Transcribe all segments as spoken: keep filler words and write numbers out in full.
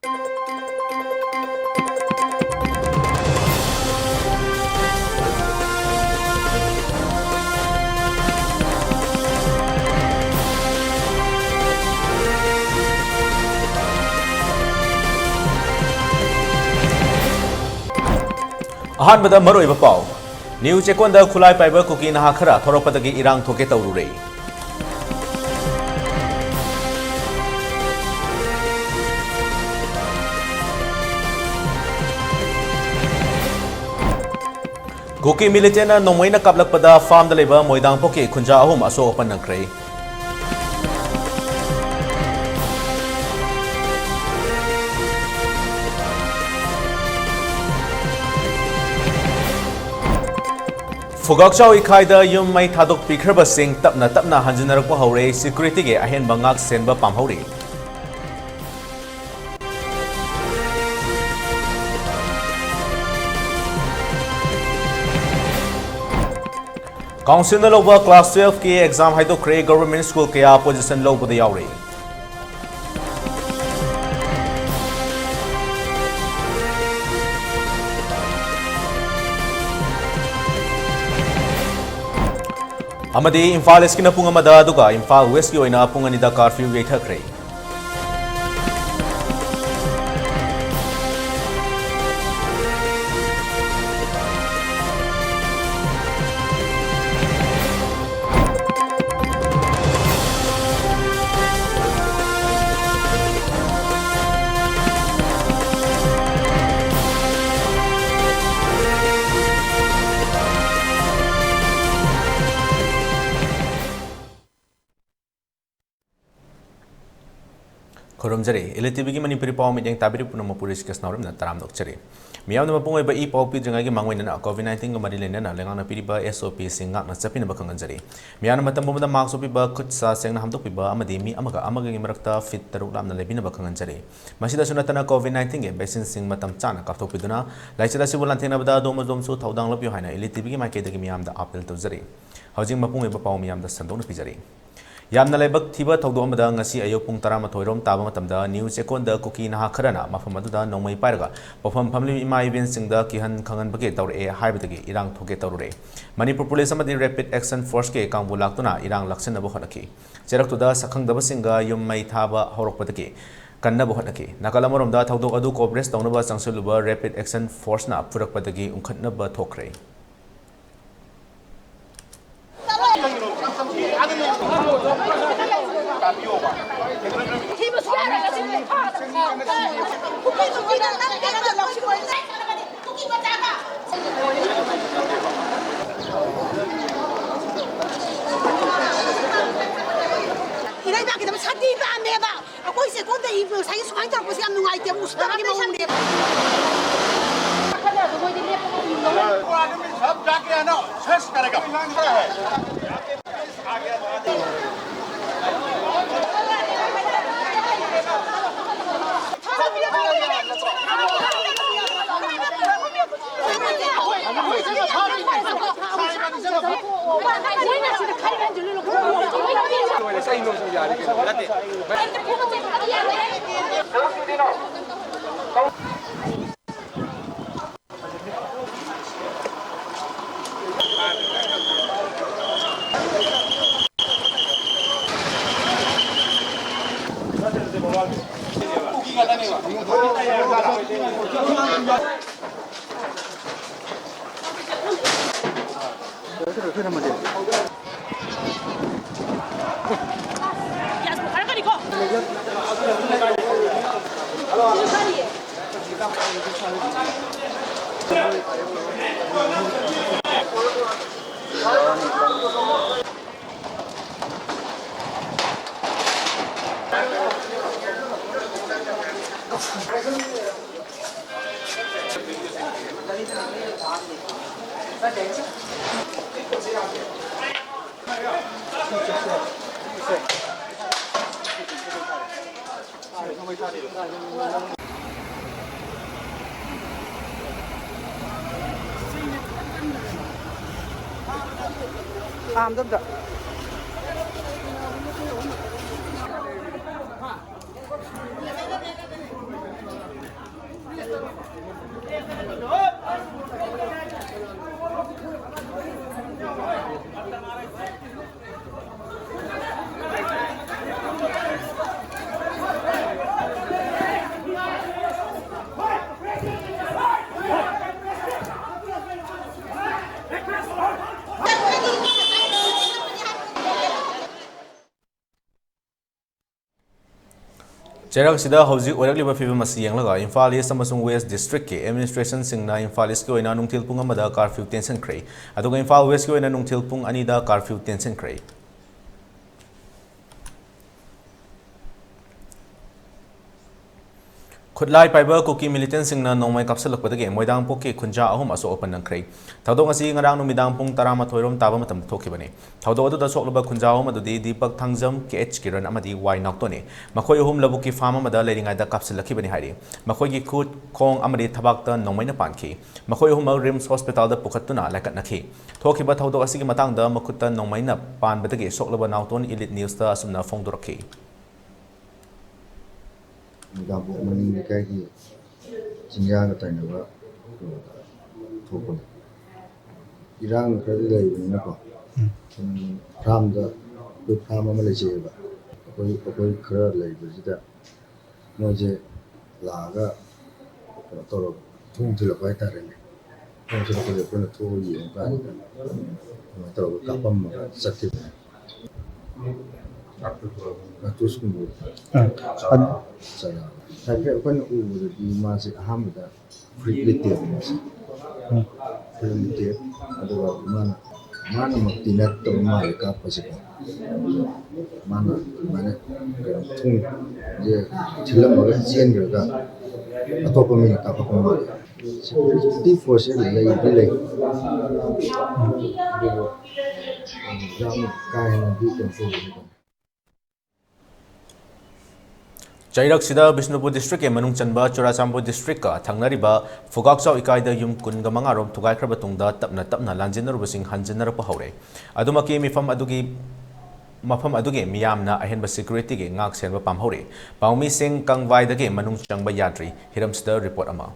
ꯑꯍꯥꯟꯕꯗ ꯃꯔꯨꯑꯣꯏꯕ ꯄꯥꯎ꯫ ꯅ꯭ꯌꯨ ꯆꯦꯛꯀꯣꯟꯗ ꯈꯨꯠꯂꯥꯏ ꯄꯥꯏꯕ ꯀꯨꯀꯤ ꯅꯍꯥ ꯈꯔ ꯊꯣꯔꯛꯄꯗꯒꯤ ꯏꯔꯥꯡ ꯊꯣꯛꯀꯦ ꯇꯧꯔꯨꯔꯦ꯫ ꯀꯨꯀꯤ ꯃꯤꯂꯤꯇꯦꯟꯅ ꯅꯣꯡꯃꯩꯅ ꯀꯥꯞꯂꯛꯄꯗ ꯐꯥꯔꯝꯗ ꯂꯩꯕ ꯃꯣꯏꯗꯥꯡꯄꯣꯛꯀꯤ ꯈꯨꯟꯖꯥ ꯑꯍꯨꯝ ꯑꯁꯣꯛ ꯑꯄꯟ ꯅꯪꯈ꯭ꯔꯦ꯫ ꯐꯨꯒꯥꯛꯆꯥꯎ ꯏꯈꯥꯏꯗ ꯌꯨꯝ ꯃꯩ ꯊꯥꯗꯣꯛꯄꯤꯈ꯭ꯔꯕꯁꯤꯡ ꯇꯞꯅ ꯇꯞꯅ ꯍꯟꯖꯤꯟꯅꯔꯛꯄ ꯍꯧꯔꯦ꯫ ꯁꯦꯀ꯭ꯌꯨꯔꯤꯇꯤꯒꯤ ꯑꯍꯦꯟꯕ ꯉꯥꯛ ꯁꯦꯟꯕ ꯄꯥꯝꯍꯧꯔꯤ꯫ ꯀꯥꯎꯟꯁꯤꯜꯅ ꯂꯧꯕ ꯀ꯭ꯂꯥꯁ ꯇꯨꯌꯦꯜꯐꯀꯤ ꯑꯦꯛꯖꯥꯝ ꯍꯥꯏꯗꯣꯛꯈ꯭ꯔꯦ꯫ ꯒꯚꯔꯟꯃꯦꯟꯠ ꯁ꯭ꯀꯨꯜ ꯀꯌꯥ ꯄꯣꯖꯤꯁꯟ ꯂꯧꯕꯗ ꯌꯥꯎꯔꯦ꯫ ꯑꯃꯗꯤ ꯏꯝꯐꯥꯜ ꯏꯁ꯭ꯠꯀꯤꯅ ꯄꯨꯡ ꯑꯃꯗ, ꯑꯗꯨꯒ ꯏꯝꯐꯥꯜ ꯋꯦꯁ꯭ꯠꯀꯤ ꯑꯣꯏꯅ ꯄꯨꯡ ꯑꯅꯤꯗ ꯀꯥꯔꯐ꯭ꯌꯨ ꯌꯩꯊꯈ꯭ꯔꯦ꯫ ꯈꯨꯔꯨꯝꯖꯔꯤ꯫ ꯏꯂꯤꯠ ꯇꯤꯚꯤꯒꯤ ꯃꯅꯤꯄꯨꯔꯤ ꯄꯥꯎ ꯃꯤꯠꯌꯦꯡ ꯇꯥꯕꯤꯔꯤꯕ ꯄꯨꯝꯅꯃꯛꯄꯨ ꯔꯤꯁꯤꯀꯦꯁ ꯅꯥꯎꯔꯦꯝꯅ ꯇꯔꯥꯝꯅ ꯑꯣꯛꯆꯔꯤ꯫ ꯃꯤꯌꯥꯝꯅ ꯃꯄꯨꯡ ꯑꯣꯏꯕ ꯏ ꯄꯥꯎ ꯄꯤꯗ꯭ꯔꯤꯉꯩꯒꯤ ꯃꯥꯡꯑꯣꯏꯅꯅ ꯀꯣꯚꯤꯗ ꯅꯥꯏꯟꯇꯤꯟꯒ ꯃꯔꯤ ꯂꯩꯅꯅ ꯂꯩꯉꯥꯛꯅ ꯄꯤꯔꯤꯕ ꯑꯦꯁ ꯑꯣ ꯄꯤꯁꯤꯡ ꯉꯥꯛꯅ ꯆꯠꯄꯤꯅꯕ ꯈꯪꯍꯟꯖꯔꯤ꯫ ꯃꯤꯌꯥꯝꯅ ꯃꯇꯝ ꯄꯨꯝꯕꯗ ꯃꯥꯛꯁ ꯎꯞꯄꯤꯕ, ꯈꯨꯠ ꯁꯥ ꯁꯦꯡꯅ ꯍꯥꯝꯗꯣꯛꯄꯤꯕ ꯑꯃꯗꯤ ꯃꯤ ꯑꯃꯒ ꯑꯃꯒꯒꯤ ꯃꯔꯛꯇ ꯐꯤꯠ ꯇꯔꯨꯛ ꯂꯥꯞꯅ ꯂꯩꯕꯤꯅꯕ ꯈꯪꯍꯟꯖꯔꯤ꯫ ꯃꯁꯤꯗꯁꯨ ꯅꯠꯇꯅ ꯀꯣꯚꯤꯗ ꯅꯥꯏꯟꯇꯤꯟꯒꯤ ꯚꯦꯛꯁꯤꯟꯁꯤꯡ ꯃꯇꯝ ꯆꯥꯅ ꯀꯥꯞꯊꯣꯛꯄꯤꯗꯨꯅ ꯂꯥꯏꯆꯠ ꯑꯁꯤꯕꯨ ꯂꯥꯟꯊꯦꯡꯅꯕꯗ ꯑꯗꯣꯝ ꯑꯗꯣꯝꯁꯨ ꯊꯧꯗꯥꯡ ꯂꯧꯕꯤꯌꯨ ꯍꯥꯏꯅ ꯏꯂꯤꯠ ꯇꯤꯚꯤꯒꯤ ꯃꯥꯏꯀꯩꯗꯒꯤ ꯃꯤꯌꯥꯝꯗ ꯑꯥꯄꯤꯜ ꯇꯧꯖꯔꯤ꯫ ꯍꯧꯖꯤꯛ ꯃꯄꯨꯡ ꯑꯣꯏꯕ ꯄꯥꯎ ꯃꯤꯌꯥꯝꯗ ꯁꯟꯗꯣꯛꯅ ꯄꯤꯖꯔꯤ꯫ ꯌꯥꯝꯅ ꯂꯥꯏꯕꯛ ꯊꯤꯕ ꯊꯧꯗꯣꯛ ꯑꯃꯗ ꯉꯁꯤ ꯑꯌꯨꯛ ꯄꯨꯡ ꯇꯔꯥꯃꯥꯊꯣꯏ ꯔꯣꯝ ꯇꯥꯕ ꯃꯇꯝꯗ ꯅ꯭ꯌꯨ ꯆꯦꯛꯀꯣꯟꯗ ꯀꯨꯀꯤ ꯅꯍꯥ ꯈꯔꯅ ꯃꯐꯝ ꯑꯗꯨꯗ ꯅꯣꯡꯃꯩ ꯄꯥꯏꯔꯒ ꯄꯣꯛꯐꯝ ꯐꯝꯂꯤꯕ ꯏꯃꯥ ꯏꯕꯦꯟꯁꯤꯡꯗ ꯀꯤꯍꯟ ꯈꯪꯍꯟꯕꯒꯤ ꯇꯧꯔꯛꯑꯦ ꯍꯥꯏꯕꯗꯒꯤ ꯏꯔꯥꯡ ꯊꯣꯛꯀꯦ ꯇꯧꯔꯨꯔꯦ꯫ ꯃꯅꯤꯄꯨꯔ ꯄꯨꯂꯤꯁ ꯑꯃꯗꯤ ꯔꯦꯄꯤꯗ ꯑꯦꯛꯁꯟ ꯐꯣꯔꯁꯀꯤ ꯀꯥꯡꯕꯨ ꯂꯥꯛꯇꯨꯅ ꯏꯔꯥꯡ ꯂꯥꯛꯁꯤꯟꯅꯕ ꯍꯣꯠꯅꯈꯤ꯫ ꯆꯦꯔꯛꯇꯨꯗ ꯁꯛꯈꯪꯗꯕꯁꯤꯡꯒ ꯌꯨꯝ ꯃꯩ ꯊꯥꯕ ꯍꯧꯔꯛꯄꯗꯒꯤ ꯀꯟꯅꯕ ꯍꯣꯠꯅꯈꯤ꯫ ꯅꯥꯀꯜ ꯑꯃꯔꯣꯝꯗ ꯊꯧꯗꯣꯛ ꯑꯗꯨ ꯀꯣꯚꯔꯦꯖ ꯇꯧꯅꯕ ꯆꯪꯁꯤꯜꯂꯨꯕ ꯔꯦꯄꯤꯗ ꯑꯦꯛꯁꯟ ꯐꯣꯔꯁꯅ ꯐꯨꯔꯛꯄꯗꯒꯤ ꯎꯪꯈꯠꯅꯕ ꯊꯣꯛꯈ꯭ꯔꯦ꯫ ꯏꯔꯩꯕꯥꯛꯀꯤꯗꯃꯛ ꯁꯥꯟꯇꯤ ꯄꯥꯝꯃꯦꯕ꯫ ꯑꯩꯈꯣꯏ ꯆꯦꯛꯀꯣꯟꯗ ꯉꯁꯥꯏꯒꯤ ꯁꯨꯃꯥꯏꯅ ꯇꯧꯔꯛꯄꯁꯦ ꯌꯥꯝ ꯅꯨꯡꯉꯥꯏꯇꯦꯕ, ꯎꯁꯤꯠꯇꯕꯒꯤ ꯃꯑꯣꯡꯅꯦꯕ꯫ ꯑꯥ, ꯑꯝꯇ, ꯑꯝꯇ꯫ ꯆꯩꯔꯥꯛꯁꯤꯗ ꯍꯧꯖꯤꯛ ꯑꯣꯏꯔꯛꯂꯤꯕ ꯐꯤꯕꯝ ꯑꯁꯤ ꯌꯦꯡꯂꯒ ꯏꯝꯐꯥꯜ ꯏꯁ ꯑꯃꯁꯨꯡ ꯋꯦꯁ ꯗꯤꯁꯇ꯭ꯔꯤꯛꯀꯤ ꯑꯦꯗꯃꯤꯅꯤꯁꯇ꯭ꯔꯦꯁꯟꯁꯤꯡꯅ ꯏꯝꯐꯥꯜ ꯏꯁꯀꯤ ꯑꯣꯏꯅ ꯅꯨꯡꯊꯤꯜ ꯄꯨꯡ ꯑꯃꯗ ꯀꯥꯔꯐ꯭ꯌꯨ ꯇꯦꯟꯁꯤꯟꯈ꯭ꯔꯦ꯫ ꯑꯗꯨꯒ ꯏꯝꯐꯥꯜ ꯋꯦꯁꯀꯤ ꯑꯣꯏꯅ ꯅꯨꯡꯊꯤꯜ ꯄꯨꯡ ꯑꯅꯤꯗ ꯀꯥꯔꯐ꯭ꯌꯨ ꯇꯦꯟꯁꯤꯟꯈ꯭ꯔꯦ꯫ ꯈꯨꯠꯂꯥꯏ ꯄꯥꯏꯕ ꯀꯨꯀꯤ ꯃꯤꯂꯤꯇꯦꯟꯁꯤꯡꯅ ꯅꯣꯡꯃꯩ ꯀꯥꯞꯁꯤꯜꯂꯛꯄꯗꯒꯤ ꯃꯣꯏꯗꯥꯡꯄꯣꯛꯀꯤ ꯈꯨꯟꯖꯥ ꯑꯍꯨꯝ ꯑꯁꯣꯛ ꯑꯄꯟ ꯅꯪꯈ꯭ꯔꯦ꯫ ꯊꯧꯗꯣꯛ ꯑꯁꯤ ꯉꯔꯥꯡ ꯅꯨꯃꯤꯗꯥꯡ ꯄꯨꯡ ꯇꯔꯥꯃꯥꯊꯣꯏ ꯔꯣꯝ ꯇꯥꯕ ꯃꯇꯝꯗ ꯊꯣꯛꯈꯤꯕꯅꯤ꯫ ꯊꯧꯗꯣꯛ ꯑꯗꯨꯗ ꯁꯣꯛꯂꯕ ꯈꯨꯟꯖꯥ ꯑꯍꯨꯝ ꯑꯗꯨꯗꯤ ꯗꯤꯄꯛ ꯊꯥꯡꯖꯝ, ꯀꯦ ꯑꯩꯆ ꯀꯤꯔꯟ ꯑꯃꯗꯤ ꯋꯥꯏ ꯅꯥꯎꯇꯣꯟꯅꯤ꯫ ꯃꯈꯣꯏ ꯑꯍꯨꯝ ꯂꯧꯕꯨꯛꯀꯤ ꯐꯥꯔꯝ ꯑꯃꯗ ꯂꯩꯔꯤꯉꯩꯗ ꯀꯥꯞꯁꯤꯜꯂꯛꯈꯤꯕꯅꯤ ꯍꯥꯏꯔꯤ꯫ ꯃꯈꯣꯏꯒꯤ ꯈꯨꯠ, ꯈꯣꯡ ꯑꯃꯗꯤ ꯊꯕꯥꯛꯇ ꯅꯣꯡꯃꯩꯅ ꯄꯥꯟꯈꯤ꯫ ꯃꯈꯣꯏ ꯑꯍꯨꯝꯃꯛ ꯔꯤꯝꯁ ꯍꯣꯁꯄꯤꯇꯥꯜꯗ ꯄꯨꯈꯠꯇꯨꯅ ꯂꯥꯏꯀꯠꯅꯈꯤ꯫ ꯊꯣꯛꯈꯤꯕ ꯊꯧꯗꯣꯛ ꯑꯁꯤꯒꯤ ꯃꯇꯥꯡꯗ ꯃꯈꯨꯠꯇ ꯅꯣꯡꯃꯩꯅ ꯄꯥꯟꯕꯗꯒꯤ ꯁꯣꯛꯂꯕ ꯅꯥꯎꯇꯣꯟ ꯏꯂꯤꯠ ꯅ꯭ꯌꯨꯁꯇ ꯑꯁꯨꯝꯅ ꯐꯣꯡꯗꯣꯔꯛꯈꯤ꯫ ꯃꯣꯏꯗꯥꯡꯄꯣꯛ ꯃꯅꯤꯡ ꯂꯩꯀꯥꯏꯒꯤ ꯆꯤꯡꯌꯥꯒ ꯇꯥꯏꯅꯕ ꯀꯩꯅꯣꯗ ꯊꯣꯛꯄꯅꯤ꯫ ꯏꯔꯥꯡ ꯈꯔꯗꯤ ꯂꯩꯕꯅꯤꯅꯀꯣ, ꯎꯝ꯫ ꯁꯨꯝ ꯐꯥꯔꯝꯗ, ꯑꯩꯈꯣꯏ ꯐꯥꯔꯝ ꯑꯃ ꯂꯩꯖꯩꯑꯕ꯫ ꯑꯩꯈꯣꯏ, ꯑꯩꯈꯣꯏ ꯈꯔ ꯂꯩꯕꯁꯤꯗ ꯃꯣꯏꯁꯦ ꯂꯥꯛꯑꯒ ꯀꯩꯅꯣ ꯇꯧꯔꯒ ꯊꯣꯡ ꯊꯤꯜꯂꯛꯄ ꯍꯥꯏꯇꯥꯔꯦꯅꯦ꯫ ꯊꯣꯡ ꯊꯤꯜꯂꯛꯄꯁꯦ ꯑꯩꯈꯣꯏꯅ ꯊꯣꯛꯑꯒ ꯌꯦꯡꯕ ꯀꯥꯟꯗ ꯑꯗꯨꯃꯥꯏꯅ ꯇꯧꯔꯒ ꯀꯥꯞꯄꯝꯃꯒ ꯆꯠꯈꯤꯕꯅꯦ꯫ ꯀꯥꯔꯇꯨꯁꯀꯨꯝꯕ ꯑꯥ, ꯑꯗꯨ ꯆꯔꯥ꯫ ꯍꯥꯏꯐꯦꯠ ꯑꯩꯈꯣꯏꯅ ꯎꯕꯗꯗꯤ ꯃꯥꯁꯦ ꯑꯍꯥꯟꯕꯗ ꯐꯨꯔꯤꯠ ꯂꯤꯠꯇꯦꯕ ꯃꯥꯁꯦ꯫ ꯎꯝ꯫ ꯐꯨꯔꯤꯠ ꯂꯤꯠꯇꯦ꯫ ꯑꯗꯨꯒ ꯃꯥꯅ, ꯃꯥꯅꯃꯛꯇꯤ ꯅꯠꯇꯕ ꯃꯥꯜꯂꯦ ꯀꯥꯞꯄꯁꯦꯀꯣ꯫ ꯃꯥꯅ ꯑꯗꯨꯃꯥꯏꯅ ꯀꯩꯅꯣ ꯊꯣꯡꯁꯦ ꯊꯤꯜꯂꯝꯃꯒ ꯆꯦꯟꯈ꯭ꯔꯒ ꯑꯇꯣꯞꯄ ꯃꯤꯅ ꯀꯥꯞꯄꯛꯄ ꯃꯥꯜꯂꯦ꯫ ꯁꯦꯀ꯭ꯌꯨꯔꯤꯇꯤ ꯐꯣꯔꯁꯁꯦ ꯂꯩꯗꯤ ꯂꯩ꯫ ꯑꯗꯨꯕꯨ ꯌꯥꯝ ꯀꯥ ꯍꯦꯟꯅꯗꯤ ꯀꯩꯅꯣ ꯇꯧꯗꯦ꯫ ꯆꯩꯔꯛꯁꯤꯗ ꯕꯤꯁꯅꯨꯄꯨꯔ ꯗꯤꯁꯇ꯭ꯔꯤꯛꯀꯤ ꯃꯅꯨꯡ ꯆꯟꯕ ꯆꯨꯔꯥꯆꯥꯟꯄꯨꯔ ꯗꯤꯁꯇ꯭ꯔꯤꯛꯀ ꯊꯪꯅꯔꯤꯕ ꯐꯨꯒꯥꯛꯆꯥꯎ ꯏꯀꯥꯏꯗ ꯌꯨꯝ ꯀꯨꯟꯒ ꯃꯉꯥ ꯔꯣꯝ ꯊꯨꯒꯥꯏꯈ꯭ꯔꯕ ꯇꯨꯡꯗ ꯇꯞꯅ ꯇꯞꯅ ꯂꯥꯟꯖꯦꯟꯅꯔꯨꯕꯁꯤꯡ ꯍꯟꯖꯤꯟꯅꯔꯛꯄ ꯍꯧꯔꯦ꯫ ꯑꯗꯨꯃꯛꯀꯤ ꯃꯤꯐꯝ ꯑꯗꯨꯒꯤ, ꯃꯐꯝ ꯑꯗꯨꯒꯤ ꯃꯤꯌꯥꯝꯅ ꯑꯍꯦꯟꯕ ꯁꯦꯀ꯭ꯌꯨꯔꯤꯇꯤꯒꯤ ꯉꯥꯛ ꯁꯦꯟꯕ ꯄꯥꯝꯍꯧꯔꯦ꯫ ꯄꯥꯎꯃꯤꯁꯤꯡ ꯀꯪꯕꯥꯏꯗꯒꯤ ꯃꯅꯨꯡ ꯆꯪꯕ ꯌꯥꯗ꯭ꯔꯤ꯫ ꯍꯤꯔꯝꯁꯤꯗ ꯔꯤꯄꯣꯔꯠ ꯑꯃ꯫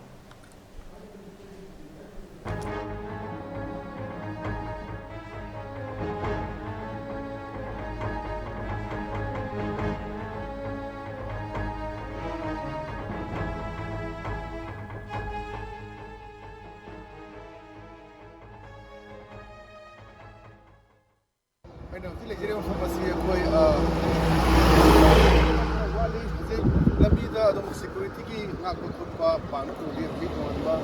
ꯑꯩꯅ ꯍꯧꯖꯤꯛ ꯂꯩꯖꯔꯤꯕ ꯃꯐꯝ ꯑꯁꯤ ꯑꯩꯈꯣꯏ, ꯑ, ꯋꯥꯠꯂꯤ꯫ ꯍꯧꯖꯤꯛ ꯁꯦꯀ꯭ꯌꯨꯔꯤꯇꯤꯒꯤ ꯉꯥꯛꯄ ꯈꯣꯠꯄ ꯄꯥꯡꯕ ꯇꯧꯔꯤ, ꯍꯧꯖꯤꯛ ꯇꯣꯉꯥꯟꯕ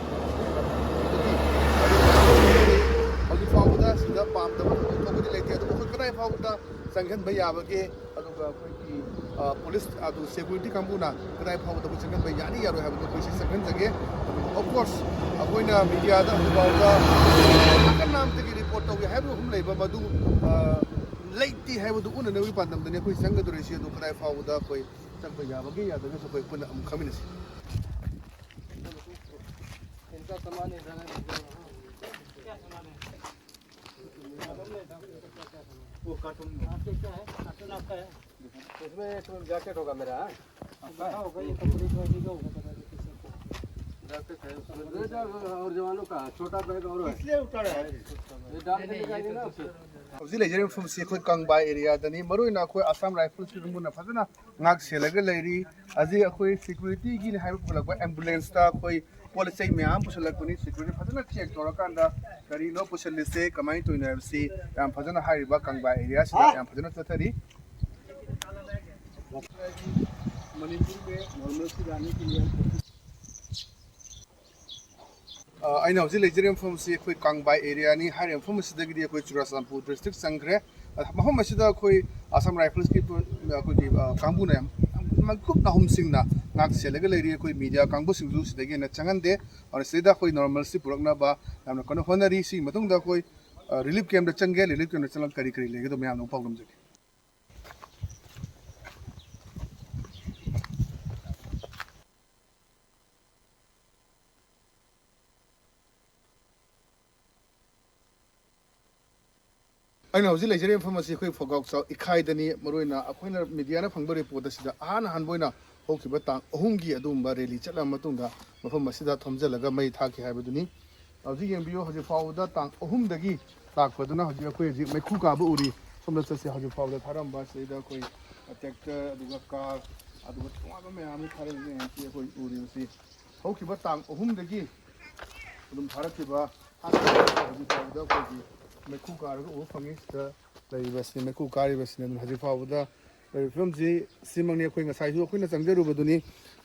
ꯍꯧꯖꯤꯛ ꯐꯥꯎꯕꯗ ꯁꯤꯗ ꯄꯥꯝꯗꯕ ꯊꯧꯗꯣꯛ ꯊꯣꯛꯄꯗꯤ ꯂꯩꯇꯦ꯫ ꯑꯗꯨꯕꯨ ꯑꯩꯈꯣꯏ ꯀꯗꯥꯏ ꯐꯥꯎꯕꯗ ꯆꯪꯍꯟꯕ ꯌꯥꯕꯒꯦ, ꯑꯗꯨꯒ ꯑꯩꯈꯣꯏꯒꯤ, ꯑ, ꯄꯨꯂꯤꯁ ꯑꯗꯨ ꯁꯦꯀ꯭ꯌꯨꯔꯤꯇꯤ ꯀꯥꯡꯕꯨꯅ ꯀꯗꯥꯏ ꯐꯥꯎꯕꯗ ꯑꯩꯈꯣꯏ ꯆꯪꯍꯟꯕ ꯌꯥꯅꯤ ꯌꯥꯔꯣꯏ ꯍꯥꯏꯕꯗꯨ ꯑꯩꯈꯣꯏ ꯁꯤ ꯆꯪꯍꯟꯖꯒꯦ꯫ ꯑꯗꯨꯒ of course ꯑꯩꯈꯣꯏꯅ ꯃꯤꯗꯤꯌꯥꯗ ꯍꯧꯖꯤꯛ ꯐꯥꯎꯕꯗ ꯅꯥꯀꯟ ꯅꯥꯝꯗꯒꯤ ꯔꯤꯄꯣꯔꯠ ꯇꯧꯒꯦ ꯍꯥꯏꯕ ꯑꯍꯨꯝ ꯂꯩꯕ ꯃꯗꯨ, ꯑ, ꯂꯩꯇꯦ ꯍꯥꯏꯕꯗꯨ ꯎꯠꯅꯅꯕꯒꯤ ꯄꯥꯟꯗꯝꯗꯅꯤ ꯑꯩꯈꯣꯏ ꯆꯪꯒꯗꯧꯔꯤꯁꯤ꯫ ꯑꯗꯨ ꯀꯗꯥꯏ ꯐꯥꯎꯕꯗ ꯑꯩꯈꯣꯏ ꯆꯪꯕ ꯌꯥꯕꯒꯦ ꯌꯥꯗꯒꯦꯁꯨ ꯑꯩꯈꯣꯏ ꯄꯨꯟꯅ ꯑꯃꯨꯛ ꯈꯪꯃꯤꯟꯅꯁꯤ꯫ इनका सामान इधर है। वो कार्टून में। आपके क्या है? कार्टून आपका है? इसमें एक जैकेट होगा मेरा, हाँ? आपका होगा, ये कपड़े का भी होगा, पता नहीं किसी को। जैकेट है उसमें। और जवानों का छोटा बैग और है। इसलिए उतारा है। ये डाल के निकालिए ना उसे। ꯍꯧꯖꯤꯛ ꯂꯩꯖꯔꯤꯕ ꯃꯐꯝꯁꯤ ꯑꯩꯈꯣꯏ ꯀꯪꯕꯥ ꯑꯦꯔꯤꯌꯥꯗꯅꯤ꯫ ꯃꯔꯨꯑꯣꯏꯅ ꯑꯩꯈꯣꯏ ꯑꯁꯥꯝ ꯔꯥꯏꯐꯜꯁꯀꯤ ꯀꯥꯡꯕꯨꯅ ꯐꯖꯅ ꯉꯥꯛ ꯁꯦꯜꯂꯒ ꯂꯩꯔꯤ꯫ ꯍꯧꯖꯤꯛ ꯑꯩꯈꯣꯏ ꯁꯦꯀ꯭ꯌꯨꯔꯤꯇꯤꯒꯤꯅꯤ ꯍꯥꯏꯕ ꯄꯨꯈꯠꯂꯛꯄ ꯑꯦꯝꯕꯨꯂꯦꯟꯁꯇ ꯑꯩꯈꯣꯏ ꯄꯣꯠ ꯆꯩ ꯃꯌꯥꯝ ꯄꯨꯁꯤꯜꯂꯛꯄꯅꯤ꯫ ꯁꯦꯀ꯭ꯌꯨꯔꯤꯇꯤ ꯐꯖꯅ ꯆꯦꯛ ꯇꯧꯔꯀꯥꯟꯗ ꯀꯔꯤꯅꯣ ꯄꯨꯁꯤꯜꯂꯤꯁꯦ, ꯀꯃꯥꯏꯅ ꯇꯧꯔꯤꯅꯣ ꯍꯥꯏꯕꯁꯤ ꯌꯥꯝ ꯐꯖꯅ ꯍꯥꯏꯔꯤꯕ ꯀꯪꯕꯥ ꯑꯦꯔꯤꯌꯥꯁꯤꯗ ꯌꯥꯝ ꯐꯖꯅ ꯆꯠꯊꯔꯤ꯫ ꯃꯅꯤꯄꯨꯔꯒꯤ ꯅꯣꯔꯃꯦꯜꯁꯤ ꯂꯥꯛꯅꯤ꯫ ꯑ, ꯑꯩꯅ ꯍꯧꯖꯤꯛ ꯂꯩꯖꯔꯤꯕ ꯃꯐꯝ ꯑꯁꯤ ꯑꯩꯈꯣꯏ ꯀꯪꯕꯥꯏ ꯑꯦꯔꯤꯌꯥꯅꯤ꯫ ꯍꯥꯏꯔꯤꯕ ꯃꯐꯝ ꯑꯁꯤꯗꯒꯤꯗꯤ ꯑꯩꯈꯣꯏ ꯆꯨꯔꯥꯆꯥꯟꯄꯨꯔ ꯗꯤꯁꯇ꯭ꯔꯤꯛ ꯆꯪꯈ꯭ꯔꯦ꯫ ꯑ, ꯃꯐꯝ ꯑꯁꯤꯗ ꯑꯩꯈꯣꯏ ꯑꯁꯥꯝ ꯔꯥꯏꯐꯜꯁꯀꯤ ꯄꯨ-, ꯑꯩꯈꯣꯏꯒꯤ, ꯑ, ꯀꯥꯡꯕꯨꯅ ꯌꯥꯝ, ꯌꯥꯝ ꯃꯈꯨꯠ ꯅꯥꯍꯨꯝꯁꯤꯡꯅ ꯉꯥꯛ ꯁꯦꯜꯂꯒ ꯂꯩꯔꯤ꯫ ꯑꯩꯈꯣꯏ ꯃꯤꯗꯤꯌꯥ ꯀꯥꯡꯕꯨꯁꯤꯡꯁꯨ ꯁꯤꯗꯒꯤ ꯍꯦꯟꯅ ꯆꯪꯍꯟꯗꯦ꯫ ꯑꯗꯨꯅ ꯁꯤꯗꯩꯗ ꯑꯩꯈꯣꯏ ꯅꯣꯔꯃꯦꯜꯁꯤ ꯄꯨꯔꯛꯅꯕ ꯌꯥꯝꯅ ꯀꯟꯅ ꯍꯣꯠꯅꯔꯤ꯫ ꯁꯤꯒꯤ ꯃꯇꯨꯡꯗ ꯑꯩꯈꯣꯏ, ꯑ, ꯔꯤꯂꯤꯐ ꯀꯦꯝꯞꯇ ꯆꯪꯒꯦ꯫ ꯔꯤꯂꯤꯐ ꯀꯦꯝꯞꯇ ꯆꯪꯂꯒ ꯀꯔꯤ ꯀꯔꯤ ꯂꯩꯒꯦꯗꯣ ꯃꯌꯥꯝꯗ ꯑꯃꯨꯛ ꯄꯥꯎꯗꯝꯖꯒꯦ꯫ ꯑꯩꯅ ꯍꯧꯖꯤꯛ ꯂꯩꯖꯔꯤꯕ ꯃꯐꯝ ꯑꯁꯤ ꯑꯩꯈꯣꯏ ꯐꯣꯒꯥꯎ ꯆꯥꯎ ꯏꯈꯥꯏꯗꯅꯤ꯫ ꯃꯔꯨꯑꯣꯏꯅ ꯑꯩꯈꯣꯏꯅ ꯃꯤꯗꯤꯌꯥꯅ ꯐꯪꯕ ꯔꯤꯄꯣꯔꯠ ꯑꯁꯤꯗ ꯑꯍꯥꯟ ꯑꯍꯥꯟꯕ ꯑꯣꯏꯅ ꯍꯧꯈꯤꯕ ꯇꯥꯡ ꯑꯍꯨꯝꯒꯤ ꯑꯗꯨꯒꯨꯝꯕ ꯔꯦꯂꯤ ꯆꯠꯂꯕ ꯃꯇꯨꯡꯗ ꯃꯐꯝ ꯑꯁꯤꯗ ꯊꯣꯝꯖꯤꯜꯂꯒ ꯃꯩ ꯊꯥꯈꯤ ꯍꯥꯏꯕꯗꯨꯅꯤ꯫ ꯍꯧꯖꯤꯛ ꯌꯦꯡꯕꯤꯌꯨ, ꯍꯧꯖꯤꯛ ꯐꯥꯎꯕꯗ ꯇꯥꯡ ꯑꯍꯨꯝꯗꯒꯤ ꯂꯥꯛꯄꯗꯨꯅ ꯍꯧꯖꯤꯛ ꯑꯩꯈꯣꯏ ꯍꯧꯖꯤꯛ ꯃꯩꯈꯨ ꯀꯥꯕ ꯎꯔꯤ꯫ ꯁꯣꯝꯗ ꯆꯠꯁꯤ꯫ ꯍꯧꯖꯤꯛ ꯐꯥꯎꯕꯗ ꯊꯥꯔꯝꯕ ꯁꯤꯗꯩꯗ ꯑꯩꯈꯣꯏ ꯇ꯭ꯔꯦꯛꯇꯔ, ꯑꯗꯨꯒ ꯀꯥꯔ, ꯑꯗꯨꯒ ꯇꯣꯉꯥꯟꯕ ꯃꯌꯥꯝ ꯑꯃ ꯊꯥꯔꯛꯏ꯫ ꯃꯌꯥꯝꯁꯤ ꯑꯩꯈꯣꯏ ꯎꯔꯤꯕꯁꯤ ꯍꯧꯈꯤꯕ ꯇꯥꯡ ꯑꯍꯨꯝꯗꯒꯤ ꯑꯗꯨꯝ ꯊꯥꯔꯛꯈꯤꯕ ꯍꯧꯖꯤꯛ ꯐꯥꯎꯕꯗ ꯑꯩꯈꯣꯏꯒꯤ ꯃꯩꯈꯨ ꯀꯥꯔꯒ ꯎꯕ ꯐꯪꯉꯤ꯫ ꯁꯤꯗ ꯂꯩꯔꯤꯕꯁꯤ, ꯃꯩꯈꯨ ꯀꯥꯔꯤꯕꯁꯤꯅ ꯑꯗꯨꯝ ꯍꯧꯖꯤꯛ ꯐꯥꯎꯕꯗ ꯂꯩꯔꯤꯕ ꯐꯤꯕꯝꯁꯤ ꯁꯤꯃꯛꯅꯤ꯫ ꯑꯩꯈꯣꯏ ꯉꯁꯥꯏꯁꯨ ꯑꯩꯈꯣꯏꯅ ꯆꯪꯖꯔꯨꯕꯗꯨꯅꯤ꯫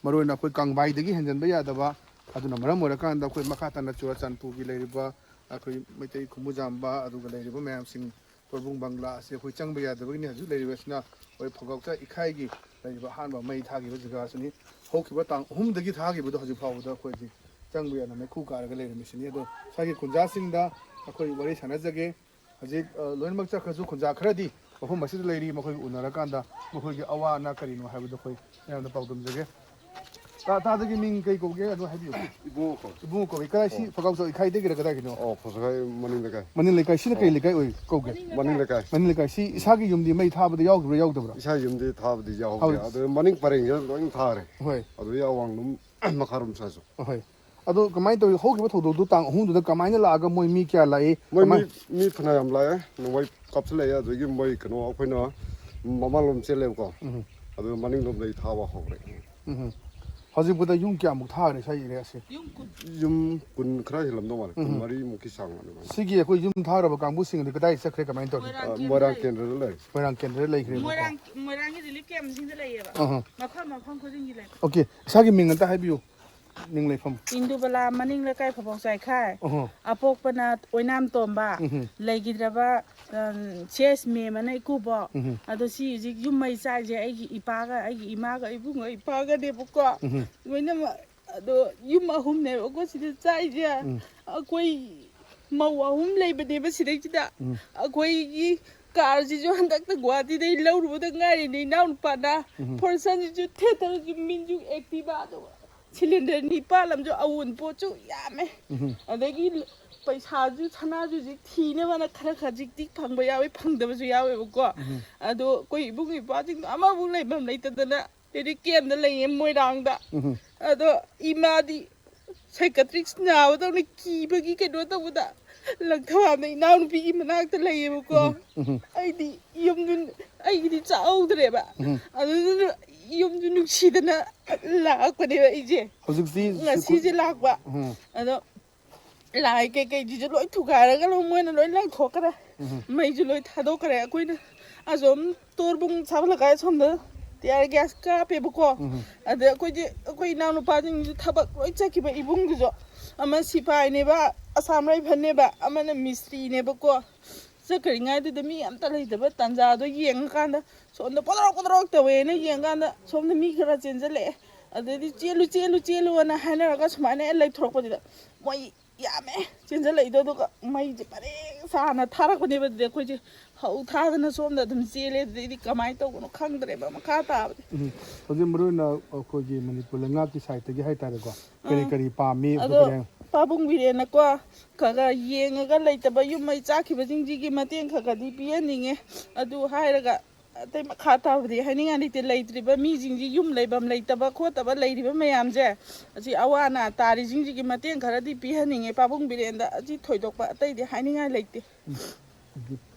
ꯃꯔꯨꯑꯣꯏꯅ ꯑꯩꯈꯣꯏ ꯀꯪꯕꯥꯏꯗꯒꯤ ꯍꯦꯟꯖꯟꯕ ꯌꯥꯗꯕ, ꯑꯗꯨꯅ ꯃꯔꯝ ꯑꯣꯏꯔꯀꯥꯟꯗ ꯑꯩꯈꯣꯏ ꯃꯈꯥ ꯇꯥꯅ ꯆꯨꯔꯆꯥꯟꯄꯨꯔꯒꯤ ꯂꯩꯔꯤꯕ ꯑꯩꯈꯣꯏ ꯃꯩꯇꯩ ꯈꯨꯃꯨꯖꯥꯝꯕ, ꯑꯗꯨꯒ ꯂꯩꯔꯤꯕ ꯃꯌꯥꯝꯁꯤꯡ, ꯇꯣꯔꯕꯨꯡ ꯕꯪꯒ꯭ꯂꯥ ꯑꯁꯤ ꯑꯩꯈꯣꯏ ꯆꯪꯕ ꯌꯥꯗꯕꯒꯤꯅꯤ꯫ ꯍꯧꯖꯤꯛ ꯂꯩꯔꯤꯕꯁꯤꯅ ꯑꯩꯈꯣꯏ ꯐꯧꯒꯥꯎꯆꯥ ꯏꯈꯥꯏꯒꯤ ꯂꯩꯔꯤꯕ ꯑꯍꯥꯟꯕ ꯃꯩ ꯊꯥꯈꯤꯕ ꯖꯒꯥꯁꯤꯅꯤ꯫ ꯍꯧꯈꯤꯕ ꯇꯥꯡ ꯑꯍꯨꯝꯗꯒꯤ ꯊꯥꯈꯤꯕꯗꯣ ꯍꯧꯖꯤꯛ ꯐꯥꯎꯕꯗ ꯑꯩꯈꯣꯏ ꯍꯧꯖꯤꯛ ꯆꯪꯕ ꯌꯥꯗꯅ ꯃꯩꯈꯨ ꯀꯥꯔꯒ ꯂꯩꯔꯝꯃꯤꯁꯤꯅꯤ꯫ ꯑꯗꯣ ꯁ꯭ꯋꯥꯏꯒꯤ ꯈꯨꯟꯖꯥꯁꯤꯡꯗ ꯑꯩꯈꯣꯏ ꯋꯥꯔꯤ ꯁꯥꯟꯅꯖꯒꯦ꯫ ꯍꯧꯖꯤꯛ, ꯑ, ꯂꯣꯏꯅꯃꯛ ꯆꯠꯈ꯭ꯔꯁꯨ ꯈꯨꯟꯖꯥ ꯈꯔꯗꯤ ꯃꯐꯝ ꯑꯁꯤꯗ ꯂꯩꯔꯤ꯫ ꯃꯈꯣꯏꯒ ꯎꯅꯔꯀꯥꯟꯗ ꯃꯈꯣꯏꯒꯤ ꯑꯋꯥ ꯑꯅꯥ ꯀꯔꯤꯅꯣ ꯍꯥꯏꯕꯗꯣ ꯑꯩꯈꯣꯏ ꯃꯌꯥꯝꯗ ꯄꯥꯎꯗꯝꯖꯒꯦ꯫ ꯇꯥ-, ꯇꯥꯗꯒꯤ ꯃꯤꯡ ꯀꯩ ꯀꯧꯒꯦ ꯑꯗꯨ ꯍꯥꯏꯕꯤꯌꯨ꯫ ꯏꯕꯨꯡꯉꯣ ꯀꯧꯏ꯫ ꯏꯕꯨꯡꯉꯣ ꯀꯧꯏ꯫ ꯀꯗꯥꯏ ꯁꯤ ꯑꯣ꯫ ꯐꯒꯥꯎ ꯆꯧ ꯏꯈꯥꯏꯗꯒꯤꯔ ꯀꯗꯥꯏꯒꯤꯅꯣ? ꯑꯣ, ꯐꯁꯒꯥꯏ ꯃꯅꯤꯡ ꯂꯩꯀꯥꯏ꯫ ꯃꯅꯤꯡ ꯂꯩꯀꯥꯏ꯫ ꯁꯤꯅ ꯀꯩ ꯑꯣ꯫ ꯂꯩꯀꯥꯏ ꯑꯣꯏ ꯀꯧꯒꯦ? ꯃꯅꯤꯡ ꯂꯩꯀꯥꯏ꯫ ꯃꯅꯤꯡ ꯂꯩꯀꯥꯏ꯫ ꯁꯤ ꯏꯁꯥꯒꯤ ꯌꯨꯝꯗꯤ ꯃꯩ ꯊꯥꯕꯗ ꯌꯥꯎꯈꯤꯕ꯭ꯔꯥ ꯌꯥꯎꯗꯕ꯭ꯔꯥ? ꯏꯁꯥ ꯌꯨꯝꯗꯤ ꯊꯥꯕꯗꯤ ꯌꯥꯎꯍꯧꯗꯦ꯫ ꯍꯧꯖꯤꯛ ꯑꯗꯨ ꯃꯅꯤꯡ ꯄꯔꯦꯡꯁꯤꯗ ꯂꯣꯏ ꯊꯥꯔꯦ꯫ ꯍꯣꯏ꯫ ꯑꯗꯨꯗꯒꯤ ꯑꯋꯥꯡꯂꯣꯝ ꯃꯈꯥꯔꯣꯝ ꯁ꯭ꯋꯥꯏꯁꯨ꯫ ꯍꯣꯏ꯫ ꯑꯗꯣ ꯀꯃꯥꯏꯅ ꯇꯧꯋꯤ? ꯍꯧꯈꯤꯕ ꯊꯧꯗꯣꯛꯇꯨ ꯇꯥꯡ ꯑꯍꯨꯝꯗꯨꯗ ꯀꯃꯥꯏꯅ ꯂꯥꯛꯑꯒ ꯃꯣꯏ ꯃꯤ ꯀꯌꯥ ꯂꯥꯛꯏ? ꯃꯣꯏ ꯃꯤ, ꯀꯃꯥꯏ- ꯃꯤ ꯐꯅꯌꯥꯝ ꯂꯥꯛꯑꯦ꯫ ꯅꯣꯡꯃꯩ ꯀꯥꯞꯁꯤꯜꯂꯛꯑꯦ꯫ ꯑꯗꯨꯗꯒꯤ ꯃꯣꯏ ꯀꯩꯅꯣ ꯑꯩꯈꯣꯏꯅ ꯃꯃꯥꯡꯂꯣꯝ ꯆꯦꯜꯂꯦꯕꯀꯣ꯫ ꯎꯝ꯫ ꯑꯗꯨ ꯃꯅꯤꯡꯂꯣꯝꯗꯒꯤ ꯊꯥꯕ ꯍꯧꯔꯦ꯫ ꯎꯝ꯫ ꯍꯧꯖꯤꯛꯄꯨꯗ ꯌꯨꯝ ꯀꯌꯥꯃꯨꯛ ꯊꯥꯈ꯭ꯔꯦ ꯁ꯭ꯋꯥꯏ ꯑꯦꯔꯤꯌꯥꯁꯦ? ꯌꯨꯝ ꯀꯨꯟ꯫ ꯌꯨꯝ ꯀꯨꯟ ꯈꯔ ꯍꯦꯜꯂꯝꯗꯧ ꯃꯥꯜꯂꯦ꯫ ꯎꯝ꯫ ꯀꯨꯟ ꯃꯔꯤꯃꯨꯛꯀꯤ ꯆꯥꯡ ꯑꯗꯨꯃꯥꯏꯅ꯫ ꯁꯤꯒꯤ ꯑꯩꯈꯣꯏ ꯌꯨꯝ ꯊꯥꯈ꯭ꯔꯕ ꯀꯥꯡꯕꯨꯁꯤꯡ ꯑꯗꯨ ꯀꯗꯥꯏ ꯆꯠꯈ꯭ꯔꯦ, ꯀꯃꯥꯏꯅ ꯇꯧꯔꯤ? ꯃꯣꯏꯔꯥꯡ ꯑ, ꯀꯦꯟꯗ꯭ꯔ ꯃꯣꯏꯔꯥꯡ ꯂꯩ꯫ ꯀꯦꯟꯗ꯭ꯔꯗ ꯂꯩ꯫ ꯃꯣꯏꯔꯥꯡ ꯀꯦꯟꯗ꯭ꯔꯗ ꯂꯩꯈ꯭ꯔꯦꯕꯀꯣ꯫ ꯃꯣꯏꯔꯥꯡ, ꯃꯣꯏꯔꯥꯡꯒꯤ ꯔꯤꯂꯤꯐ ꯀꯦꯝꯁꯤꯡꯗ ꯂꯩꯌꯦꯕ꯫ ꯑꯍ꯫ ꯃꯐꯝ ꯃꯐꯝ ꯈꯨꯗꯤꯡꯒꯤ ꯂꯩ꯫ ꯑꯣꯀꯦ, ꯏꯁꯥꯒꯤ ꯃꯤꯡ ꯑꯝꯇ ꯍꯥꯏꯕꯤꯌꯨ꯫ ꯅꯤꯡ ꯂꯩꯐꯝ꯫ ꯏꯟꯗꯨꯕꯂꯥ ꯃꯅꯤꯡ ꯂꯩꯀꯥꯏ ꯐꯕꯥꯎ ꯆꯥꯏꯈꯥꯏ꯫ ꯑꯍꯣ꯫ ꯑꯄꯣꯛꯄꯅ ꯑꯣꯏꯅꯥꯝ ꯇꯣꯝꯕ꯫ ꯎꯝꯍꯨꯝ꯫ ꯂꯩꯈꯤꯗ꯭ꯔꯕ, ꯑꯝ, ꯁꯤ ꯑꯦꯁ ꯃꯦꯝ ꯑꯅ ꯏꯀꯨꯕꯣꯛ꯫ ꯎꯝꯍꯨꯝ꯫ ꯑꯗꯣ ꯁꯤ ꯍꯧꯖꯤꯛ ꯌꯨꯝ ꯃꯩ ꯆꯥꯛꯏꯁꯦ ꯑꯩꯒꯤ ꯏꯄꯥꯒ, ꯑꯩꯒꯤ ꯏꯃꯥꯒ, ꯏꯕꯨꯡꯒ ꯏꯄꯥꯒꯅꯦꯕꯀꯣ꯫ ꯎꯝꯍꯨꯝ꯫ ꯂꯣꯏꯅꯃꯛ꯫ ꯑꯗꯣ ꯌꯨꯝ ꯑꯍꯨꯝꯅꯦꯕꯀꯣ ꯁꯤꯗ ꯆꯥꯛꯏꯁꯦ꯫ ꯎꯝ꯫ ꯑꯩꯈꯣꯏ ꯃꯧ ꯑꯍꯨꯝ ꯂꯩꯕꯅꯦꯕ ꯁꯤꯗꯩꯁꯤꯗ꯫ ꯎꯝ꯫ ꯑꯩꯈꯣꯏꯒꯤ ꯀꯥꯔꯁꯤꯁꯨ ꯍꯟꯗꯛꯇ ꯒꯨꯍꯥꯇꯤꯗꯩ ꯂꯧꯔꯨꯕꯗ ꯉꯥꯏꯔꯤꯅꯦ ꯏꯅꯥꯎꯅꯨꯄꯥꯅ꯫ ꯎꯝ꯫ ꯐꯣꯔꯁꯟꯁꯤꯁꯨ ꯊꯦꯠꯇꯔꯁꯨ ꯃꯤꯟꯁꯨ ꯑꯦꯛꯇꯤꯚꯥꯗꯣ ꯁꯤꯂꯤꯟꯗꯔ ꯅꯤꯄꯥꯜ ꯑꯃꯁꯨ ꯑꯋꯨꯟꯄꯣꯠꯁꯨ ꯌꯥꯝꯃꯦ꯫ ꯎꯝ꯫ ꯑꯗꯒꯤ ꯄꯩꯁꯥꯁꯨ ꯁꯅꯥꯁꯨ ꯍꯧꯖꯤꯛ ꯊꯤꯅꯕꯅ ꯈꯔ ꯈꯖꯤꯛꯇꯤ ꯐꯪꯕ ꯌꯥꯎꯋꯤ, ꯐꯪꯗꯕꯁꯨ ꯌꯥꯎꯋꯦꯕꯀꯣ꯫ ꯎꯝ꯫ ꯑꯗꯣ ꯑꯩꯈꯣꯏ ꯏꯕꯨꯡ ꯏꯄ꯭ꯋꯥꯁꯤꯡꯗꯣ ꯑꯃꯐꯥꯎ ꯂꯩꯐꯝ ꯂꯩꯇꯗꯅ ꯔꯤꯂꯤꯐ ꯀꯦꯝꯗ ꯂꯩꯌꯦ ꯃꯣꯏꯔꯥꯡꯗ꯫ ꯎꯝ꯫ ꯑꯗꯣ ꯏꯃꯥꯗꯤ ꯁꯥꯏꯀꯥꯇ꯭ꯔꯤꯛꯁ ꯅꯥꯕꯗꯧꯅ ꯀꯤꯕꯒꯤ ꯀꯩꯅꯣ ꯇꯧꯕꯗ ꯂꯪꯊꯕꯥꯝꯗ ꯏꯅꯥꯎꯅꯨꯄꯤꯒꯤ ꯃꯅꯥꯛꯇ ꯂꯩꯌꯦꯕꯀꯣ꯫ ꯎꯝ꯫ ꯎꯝ꯫ ꯑꯩꯗꯤ ꯌꯨꯝꯗꯨ ꯑꯩꯒꯤꯗꯤ ꯆꯥꯍꯧꯗ꯭ꯔꯦꯕ꯫ ꯎꯝ꯫ ꯑꯗꯨꯗꯨꯅ ꯌꯨꯝꯗꯨ ꯅꯨꯡꯁꯤꯗꯅ ꯂꯥꯛꯄꯅꯦꯕ ꯑꯩꯁꯦ꯫ ꯍꯧꯖꯤꯛꯇꯤ ꯉꯁꯤꯁꯦ ꯂꯥꯛꯄ꯫ ꯎꯝ꯫ ꯑꯗꯣ ꯂꯥꯏ ꯀꯩꯀꯩꯁꯤꯁꯨ ꯂꯣꯏ ꯊꯨꯒꯥꯏꯔꯒ ꯂꯣꯏ ꯃꯣꯏꯅ ꯂꯣꯏ ꯂꯪꯊꯣꯛꯈ꯭ꯔꯦ꯫ ꯎꯝ꯫ ꯃꯩꯁꯨ ꯂꯣꯏ ꯊꯥꯗꯣꯛꯈ꯭ꯔꯦ꯫ ꯑꯩꯈꯣꯏꯅ ꯑꯁꯣꯝ ꯇꯣꯔꯕꯨꯡ ꯁꯥꯕ ꯂꯩꯀꯥꯏ ꯑꯁꯣꯝꯗ ꯇꯤꯌꯥꯔ ꯒ꯭ꯌꯥꯁ ꯀꯥꯞꯄꯦꯕꯀꯣ꯫ ꯎꯝ꯫ ꯑꯗ ꯑꯩꯈꯣꯏꯗꯤ, ꯑꯩꯈꯣꯏ ꯏꯅꯥꯎꯅꯨꯄꯥꯁꯤꯡꯁꯨ ꯊꯕꯛ ꯂꯣꯏ ꯆꯠꯈꯤꯕ, ꯏꯕꯨꯡꯗꯨꯁꯨ꯫ ꯑꯃ ꯁꯤꯐꯥꯏꯅꯦꯕ, ꯑꯁꯥꯝ ꯔꯥꯏꯐꯜꯅꯦꯕ, ꯑꯃꯅ ꯃꯤꯁꯇ꯭ꯔꯤꯅꯦꯕꯀꯣ꯫ ꯆꯠꯈ꯭ꯔꯤꯉꯩꯗꯨꯗ ꯃꯤ ꯑꯝꯇ ꯂꯩꯇꯕ ꯇꯥꯟꯖꯥꯗꯣ ꯌꯦꯡꯉꯀꯥꯟꯗ, ꯁꯣꯝꯗ ꯄꯣꯗ꯭ꯔꯣꯛ ꯄꯣꯗ꯭ꯔꯣꯛ ꯇꯧꯋꯦꯅ ꯌꯦꯡꯉꯀꯥꯟꯗ, ꯁꯣꯝꯗ ꯃꯤ ꯈꯔ ꯆꯦꯟꯁꯤꯜꯂꯛꯑꯦ꯫ ꯑꯗꯩꯗꯤ "ꯆꯦꯜꯂꯨ, ꯆꯦꯜꯂꯨ, ꯆꯦꯜꯂꯨ" ꯑꯅ ꯍꯥꯏꯅꯔꯒ ꯁꯨꯃꯥꯏꯅ ꯂꯩꯊꯣꯔꯛꯄꯁꯤꯗ, ꯃꯣꯏ ꯌꯥꯝꯃꯦ ꯆꯦꯟꯁꯤꯜꯂꯛꯏꯗꯣ꯫ ꯑꯗꯨꯒ ꯃꯩꯁꯦ ꯄꯔꯦꯡ ꯁꯥꯅ ꯊꯥꯔꯛꯄꯅꯦꯕ꯫ ꯑꯗꯨꯗꯤ ꯑꯩꯈꯣꯏꯁꯦ ꯍꯧ ꯊꯥꯗꯅ ꯁꯣꯝꯗ ꯑꯗꯨꯝ ꯆꯦꯜꯂꯦ꯫ ꯑꯗꯨꯗꯩꯗꯤ ꯀꯃꯥꯏꯅ ꯇꯧꯕꯅꯣ ꯈꯪꯗ꯭ꯔꯦꯕ ꯃꯈꯥ ꯇꯥꯕꯗꯤ꯫ ꯎꯝ꯫ ꯍꯧꯖꯤꯛ ꯃꯔꯨ ꯑꯣꯏꯅ ꯑꯩꯈꯣꯏꯒꯤ ꯃꯅꯤꯄꯨꯔ ꯂꯩꯉꯥꯛꯀꯤ ꯁꯥꯏꯠꯇꯒꯤ ꯍꯥꯏꯇꯥꯔꯦꯀꯣ, ꯀꯔꯤ ꯑꯥ꯫ ꯀꯔꯤ ꯄꯥꯝꯃꯤ, ꯑꯗꯣ ꯀꯔꯤ ꯍꯥꯏ- ꯄꯥꯕꯨꯡ ꯕꯤꯔꯦꯟꯅꯀꯣ, ꯈꯔ ꯈꯔ ꯌꯦꯡꯉꯒ ꯂꯩꯇꯕ ꯌꯨꯝ ꯃꯩ ꯆꯥꯛꯈꯤꯕꯁꯤꯡꯁꯤꯒꯤ ꯃꯇꯦꯡ ꯈꯔ ꯈꯔꯗꯤ ꯄꯤꯍꯟꯅꯤꯡꯉꯦ꯫ ꯑꯗꯨ ꯍꯥꯏꯔꯒ ꯑꯇꯩ ꯃꯈꯥ ꯇꯥꯕꯗꯤ ꯍꯥꯏꯅꯤꯡꯉꯥꯏ ꯂꯩꯇꯦ꯫ ꯂꯩꯇ꯭ꯔꯤꯕ ꯃꯤꯁꯤꯡꯁꯤ, ꯌꯨꯝ ꯂꯩꯐꯝ ꯂꯩꯇꯕ ꯈꯣꯠꯇꯕ ꯂꯩꯔꯤꯕ ꯃꯌꯥꯝꯁꯦ, ꯑꯁꯤ ꯑꯋꯥ ꯑꯅꯥ ꯇꯥꯔꯤꯁꯤꯡꯁꯤꯒꯤ ꯃꯇꯦꯡ ꯈꯔꯗꯤ ꯄꯤꯍꯟꯅꯤꯡꯉꯦ ꯄꯥꯕꯨꯡ ꯕꯤꯔꯦꯟꯗ꯫ ꯑꯁꯤ ꯊꯣꯏꯗꯣꯛꯄ ꯑꯇꯩꯗꯤ ꯍꯥꯏꯅꯤꯡꯉꯥꯏ ꯂꯩꯇꯦ꯫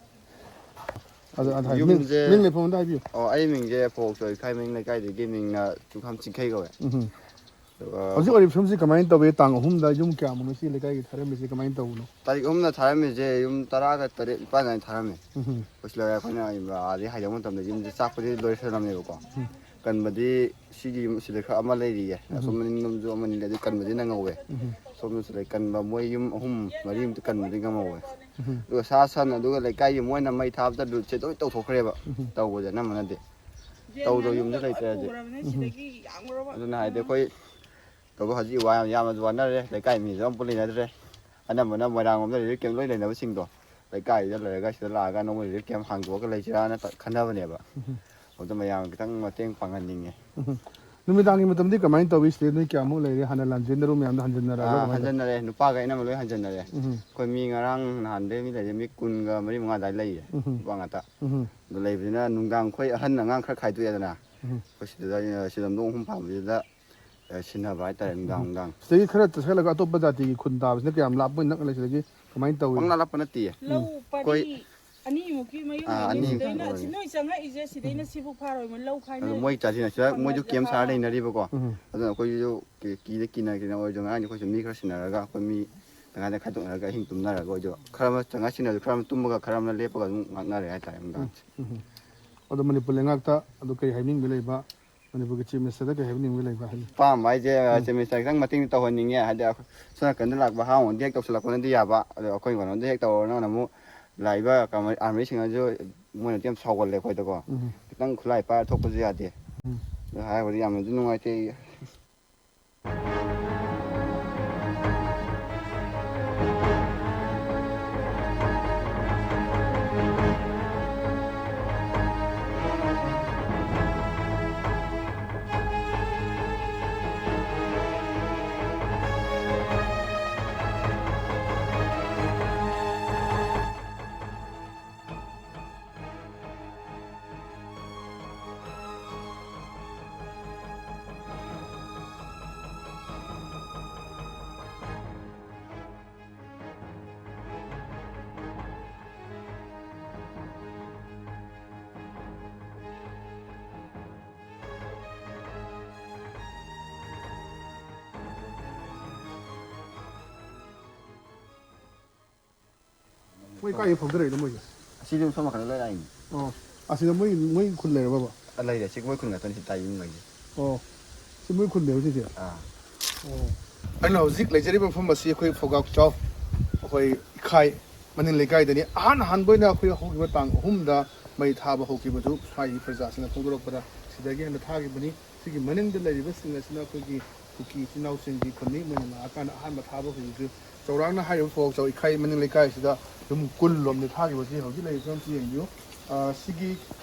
ꯑꯗ, ꯑꯗ ꯍꯥꯏ-, ꯃꯤꯡ, ꯌꯨꯝꯁꯦ ꯃꯤꯡ ꯂꯩꯐꯝ ꯑꯝꯇ ꯍꯥꯏꯕꯤꯌꯨ꯫ ꯑꯣ, ꯑꯩ ꯃꯤꯡꯁꯦ ꯐꯣꯛꯆꯣꯏ ꯈꯥꯏꯃꯦꯡ ꯂꯩꯀꯥꯏꯗꯒꯤ, ꯃꯤꯡꯅ ꯆꯨꯈꯥꯝ ꯆꯤꯡꯈꯩ ꯀꯧꯋꯦ꯫ ꯎꯝ꯫ ꯑꯗꯨꯒ ꯑꯍꯧꯖꯤꯛ ꯑꯣꯏꯔꯤꯕ ꯐꯤꯕꯝꯁꯤ ꯀꯃꯥꯏꯅ ꯇꯧꯏ? ꯇꯥꯡ ꯑꯍꯨꯝꯗ ꯌꯨꯝ ꯀꯌꯥꯃꯨꯛꯅꯣ ꯁꯤ ꯂꯩꯀꯥꯏꯒꯤ ꯊꯥꯔꯝꯃꯤꯁꯤ, ꯀꯃꯥꯏꯅ ꯇꯧꯕꯅꯣ? ꯇꯥꯔꯤꯛ ꯑꯍꯨꯝꯗ ꯊꯥꯔꯝꯃꯤꯁꯦ ꯌꯨꯝ ꯇꯔꯥꯒ ꯇꯔꯦꯠ, ꯅꯤꯄꯥꯟ ꯑꯗꯨꯃꯥꯏꯅ ꯊꯥꯔꯝꯃꯤ꯫ ꯎꯝ꯫ ꯑꯩꯈꯣꯏ ꯁꯤꯗ ꯑꯩꯈꯣꯏꯅ ꯑꯥꯗꯩ ꯍꯥꯏꯗꯧ ꯃꯇꯝꯗ ꯌꯨꯝꯁꯦ ꯆꯥꯛꯄꯗꯤ ꯂꯣꯏꯁꯜꯂꯝꯃꯦꯕꯀꯣ꯫ ꯎꯝ꯫ ꯀꯟꯕꯗꯤ ꯁꯤꯒꯤ ꯌꯨꯝ ꯁꯤꯗ ꯈꯔ ꯑꯃ ꯂꯩꯔꯤꯌꯦ꯫ ꯎꯝ꯫ ꯑꯁꯣꯝ ꯃꯅꯤꯡꯂꯣꯝꯁꯨ ꯑꯃꯅꯤ ꯂꯩ, ꯑꯗꯨ ꯀꯟꯕꯗꯤ ꯅꯪꯍꯧꯋꯦ꯫ ꯎꯝ꯫ ꯁꯣꯝꯗꯁꯨ ꯂꯩ, ꯀꯟꯕ ꯃꯣꯏ ꯌꯨꯝ ꯑꯍꯨꯝ ꯃꯔꯤ ꯑꯃꯗꯤ ꯀꯟꯕꯗꯤ ꯉꯝꯍꯧꯋꯦ꯫ ꯎꯝ꯫ ꯑꯗꯨꯒ ꯁꯥ ꯁꯟ, ꯑꯗꯨꯒ ꯂꯩꯀꯥꯏꯒꯤ ꯃꯣꯏꯅ ꯃꯩ ꯊꯥꯕꯗ ꯂꯨꯠꯁꯦ ꯂꯣꯏ ꯇꯧꯊꯣꯛꯈ꯭ꯔꯦꯕ꯫ ꯎꯝ꯫ ꯇꯧꯕꯁꯦ ꯑꯅꯝꯕꯅꯗꯤ꯫ ꯇꯧꯗꯕ ꯌꯨꯝꯁꯨ ꯂꯩꯇ꯭ꯔꯦ ꯍꯧꯖꯤꯛ꯫ ꯎꯝ꯫ ꯑꯗꯨꯅ ꯍꯥꯏꯗꯤ ꯑꯩꯈꯣꯏ ꯇꯧꯕ ꯍꯧꯖꯤꯛ ꯋꯥ-, ꯌꯥꯝꯅꯁꯨ ꯋꯥꯅꯔꯦ, ꯂꯩꯀꯥꯏ ꯃꯤꯁꯨ ꯑꯝꯄꯨ ꯂꯩꯅꯗ꯭ꯔꯦ꯫ ꯑꯅꯝꯕꯅ ꯃꯣꯏꯔꯥꯡ ꯂꯣꯝꯗ ꯔꯤꯂꯤꯐ ꯀꯦꯝ ꯂꯣꯏ ꯂꯩꯅꯕꯁꯤꯡꯗꯣ, ꯂꯩꯀꯥꯏꯗ ꯂꯩꯔꯒ ꯁꯤꯗ ꯂꯥꯛꯑꯒ ꯅꯣꯡꯃ ꯔꯤꯂꯤꯐ ꯀꯦꯝ ꯍꯥꯡꯗꯣꯛꯑꯒ ꯂꯩꯁꯤꯔꯥꯅ ꯇ-, ꯈꯟꯅꯕꯅꯦꯕ꯫ ꯎꯝ꯫ ꯑꯗꯨ ꯃꯌꯥꯝ ꯈꯤꯇꯪ ꯃꯇꯦꯡ ꯄꯥꯡꯍꯟꯅꯤꯡꯉꯦ꯫ ꯎꯝ꯫ ꯅꯨꯃꯤꯗꯥꯡꯒꯤ ꯃꯇꯝꯗꯤ ꯀꯃꯥꯏꯅ ꯇꯧꯏ? ꯁꯤꯗ ꯅꯣꯏ ꯀꯌꯥꯃꯨꯛ ꯂꯩꯔꯦ? ꯍꯥꯟꯅ ꯂꯥꯟꯖꯦꯟꯅꯔꯨ ꯃꯌꯥꯝꯗꯣ ꯍꯟꯖꯟꯅꯔꯕ꯭ꯔꯥ? ꯑꯥ, ꯀꯃꯥꯏꯅ ꯇꯧ-, ꯍꯟꯖꯟꯅꯔꯦ꯫ ꯅꯨꯄꯥꯒ ꯑꯩꯅ ꯑꯃ ꯂꯣꯏ ꯍꯟꯖꯟꯅꯔꯦ꯫ ꯎꯝ꯫ ꯑꯩꯈꯣꯏ ꯃꯤ ꯉꯔꯥꯡ ꯅꯍꯥꯟꯗꯩ ꯃꯤ ꯂꯩꯔꯦ, ꯃꯤ ꯀꯨꯟꯒ ꯃꯔꯤ ꯃꯉꯥ ꯑꯗꯨꯋꯥꯏ ꯂꯩꯌꯦ꯫ ꯎꯝ꯫ ꯅꯨꯄꯥ ꯉꯥꯛꯇ꯫ ꯎꯝ꯫ ꯑꯗꯨ ꯂꯩꯕꯅꯤꯅ ꯅꯨꯡꯗꯥꯡ ꯑꯩꯈꯣꯏ ꯑꯍꯟ ꯑꯉꯥꯡ ꯈꯔ ꯈꯥꯏꯗꯣꯛꯑꯦꯗꯅ꯫ ꯎꯝ꯫ ꯑꯩꯈꯣꯏ ꯁꯤꯗ, ꯁꯤꯗ ꯅꯣꯡ ꯑꯍꯨꯝ ꯄꯥꯟꯕꯁꯤꯗ ꯑ, ꯁꯤꯟꯅꯕ ꯍꯥꯏꯇꯥꯔꯦ, ꯅꯨꯡꯗꯥꯡ, ꯎꯝ, ꯅꯨꯡꯗꯥꯡ꯫ ꯁꯤꯗꯒꯤ ꯈꯔ ꯆꯠꯁꯤꯜꯂꯒ ꯑꯇꯣꯞꯄ ꯖꯥꯇꯤꯒꯤ ꯈꯨꯟ ꯇꯥꯕꯁꯤꯅ ꯀꯌꯥꯝ ꯂꯥꯞꯄ, ꯅꯛꯅ ꯂꯩ ꯁꯤꯗꯒꯤ? ꯀꯃꯥꯏꯅ ꯇꯧꯏ? ꯄꯪꯂꯥꯞ ꯂꯥꯞꯄ ꯅꯠꯇꯤꯌꯦ꯫ ꯎꯝ꯫ ꯂꯧ ꯄꯔꯤ ꯑꯩꯈꯣꯏ ꯑꯅꯤꯃꯨꯛꯀꯤ ꯃꯌꯨꯝ ꯑꯥ, ꯑꯣꯏꯅꯤ꯫ ꯑꯅꯤꯃꯨꯛ ꯁꯤꯗꯩꯅ, ꯑꯣꯏꯅꯤ꯫ ꯁꯤ ꯅꯣꯏ ꯆꯪꯉꯛꯏꯁꯦ ꯁꯤꯗꯩꯅ ꯎꯝ꯫ ꯁꯤꯕꯨꯛ ꯐꯥꯔꯣꯏ, ꯃꯣꯏ ꯂꯧ ꯑꯗꯨ ꯈꯥꯏꯅꯔꯤ꯫ ꯃꯣꯏ ꯆꯥꯁꯤꯟꯅ ꯁꯤꯗ ꯃꯣꯏꯁꯨ ꯀꯦꯝ ꯁꯥꯔ ꯂꯩꯅꯔꯤꯕꯀꯣ꯫ ꯎꯝ꯫ ꯑꯗꯨꯅ ꯑꯩꯈꯣꯏꯁꯨ ꯀꯤ-, ꯀꯤꯗ ꯀꯤꯅ ꯀꯤꯅ ꯑꯣꯏꯔꯁꯨ ꯉꯔꯥꯡꯗꯤ ꯑꯩꯈꯣꯏꯁꯨ ꯃꯤ ꯈꯔ ꯁꯤꯟꯅꯔꯒ ꯑꯩꯈꯣꯏ ꯃꯤ ꯇꯉꯥꯏꯗ ꯈꯥꯏꯗꯣꯛꯅꯔꯒ ꯑꯍꯤꯡ ꯇꯨꯝꯅꯔꯒ ꯑꯣꯏꯁꯨ ꯈꯔ ꯑꯃ ꯆꯪꯉꯛ ꯁꯤꯟꯅꯔꯁꯨ ꯈꯔ ꯑꯃ ꯇꯨꯝꯃꯒ ꯈꯔ ꯑꯃꯅ ꯂꯦꯞꯄꯒ ꯑꯗꯨꯝ ꯉꯥꯛꯅꯔꯦ ꯍꯥꯏꯇꯥꯔꯦ ꯅꯨꯡꯗꯥꯡꯁꯦ꯫ ꯎꯝ꯫ ꯎꯝ꯫ ꯑꯗꯣ ꯃꯅꯤꯄꯨꯔ ꯂꯩꯉꯥꯛꯇ ꯑꯗꯨ ꯀꯔꯤ ꯍꯥꯏꯅꯤꯡꯕ ꯂꯩꯕ? ꯃꯅꯤꯄꯨꯔꯒꯤ ꯆꯤꯐ ꯃꯤꯅꯤꯁꯇꯔꯗ ꯀꯔꯤ ꯍꯥꯏꯕꯤꯅꯤꯡꯕ ꯂꯩꯕ ꯍꯥꯏꯕꯤꯌꯨ꯫ ꯑꯄꯥꯝꯕ ꯍꯥꯏꯁꯦ, ꯎꯝ꯫ ꯆꯤꯐ ꯃꯤꯅꯤꯁꯇꯔ ꯈꯤꯇꯪ ꯃꯇꯦꯡꯗꯤ ꯇꯧꯍꯟꯅꯤꯡꯉꯦ꯫ ꯍꯥꯏꯗꯤ, ꯑꯩꯈꯣꯏ ꯁꯣꯝ ꯅꯥꯀꯟꯗ ꯂꯥꯛꯄ ꯍꯥꯡꯉꯗꯤ ꯍꯦꯛ ꯇꯧꯁꯤꯜꯂꯛꯄꯅꯗꯤ ꯌꯥꯕ, ꯑꯗꯣ ꯑꯩꯈꯣꯏ ꯀꯩꯅꯣꯗ ꯍꯦꯛ ꯇꯧꯔꯅ ꯑꯃꯨꯛ ꯂꯥꯛꯏꯕ ꯀꯃ-, ꯑꯥꯔꯃꯤꯁꯤꯡꯅꯁꯨ ꯃꯣꯏꯅꯗꯤ ꯌꯥꯝ ꯁꯥꯎꯒꯜꯂꯦ ꯑꯩꯈꯣꯏꯗꯀꯣ꯫ ꯎꯝ꯫ ꯈꯤꯇꯪ ꯈꯨꯠꯂꯥꯏ ꯄꯥꯏꯔ ꯊꯣꯛꯄꯁꯨ ꯌꯥꯗꯦ꯫ ꯎꯝ꯫ ꯑꯗꯨ ꯍꯥꯏꯔꯕꯗꯤ ꯌꯥꯝꯅꯁꯨ ꯅꯨꯡꯉꯥꯏꯇꯦ ꯑꯩ꯫ ꯃꯣꯏ ꯀꯥꯏꯗ ꯐꯥꯎꯗꯔꯛꯏꯅꯣ ꯃꯣꯏꯁꯦ? ꯑꯁꯤꯗꯤ ꯁꯣꯝ ꯅꯥꯀꯟꯗ ꯂꯣꯏ ꯂꯥꯛꯏꯅꯤ꯫ ꯑꯣ, ꯑꯁꯤꯗ ꯃꯣꯏ, ꯃꯣꯏ ꯈꯨꯜ ꯂꯩꯔꯕꯕ? ꯑ, ꯂꯩꯔꯦ꯫ ꯁꯤ ꯃꯣꯏ ꯈꯨꯜ ꯉꯥꯛꯇꯅꯤ ꯁꯤ ꯇꯥꯏ ꯌꯨꯝꯈꯩꯁꯦ꯫ ꯑꯣ, ꯁꯤ ꯃꯣꯏ ꯈꯨꯜꯅꯦꯕ ꯁꯤꯁꯦ? ꯑꯥ꯫ ꯑꯣ꯫ ꯑꯩꯅ ꯍꯧꯖꯤꯛ ꯂꯩꯖꯔꯤꯕ ꯃꯐꯝ ꯑꯁꯤ ꯑꯩꯈꯣꯏ ꯐꯧꯒꯥꯛꯆꯥꯎ, ꯑꯩꯈꯣꯏ ꯏꯈꯥꯏ ꯃꯅꯤꯡ ꯂꯩꯀꯥꯏꯗꯅꯤ꯫ ꯑꯍꯥꯟ ꯑꯍꯥꯟꯕ ꯑꯣꯏꯅ ꯑꯩꯈꯣꯏ ꯍꯧꯈꯤꯕ ꯇꯥꯡ ꯑꯍꯨꯝꯗ ꯃꯩ ꯊꯥꯕ ꯍꯧꯈꯤꯕꯗꯨ ꯁ꯭ꯋꯥꯏꯒꯤ ꯄ꯭ꯔꯖꯥꯁꯤꯡꯅ ꯐꯣꯡꯗꯣꯔꯛꯄꯗ ꯁꯤꯗꯒꯤ ꯍꯦꯟꯅ ꯊꯥꯈꯤꯕꯅꯤ꯫ ꯁꯤꯒꯤ ꯃꯅꯤꯡꯗ ꯂꯩꯔꯤꯕꯁꯤꯡ ꯑꯁꯤꯅ ꯑꯩꯈꯣꯏꯒꯤ ꯀꯨꯀꯤ ꯏꯆꯤꯟ ꯏꯅꯥꯎꯁꯤꯡꯒꯤ ꯈꯨꯟꯅꯤ꯫ ꯃꯣꯏꯅ ꯂꯥꯛꯑꯀꯥꯟꯗ ꯑꯍꯥꯟꯕ ꯊꯥꯕ ꯍꯧꯈꯤꯕꯁꯤ ꯆꯥꯎꯔꯥꯛꯅ ꯍꯥꯏꯔꯤꯕ ꯐꯧꯆꯥꯎ ꯏꯈꯥꯏ ꯃꯅꯤꯡ ꯂꯩꯀꯥꯏꯁꯤꯗ ꯌꯨꯝ ꯀꯨꯟ ꯂꯣꯝꯅꯤ ꯊꯥꯈꯤꯕꯁꯤ꯫ ꯍꯧꯖꯤꯛ ꯂꯩꯔꯤꯕ ꯐꯤꯕꯝꯁꯤ ꯌꯦꯡꯕꯤꯌꯨ꯫ ꯑ, ꯁꯤꯒꯤ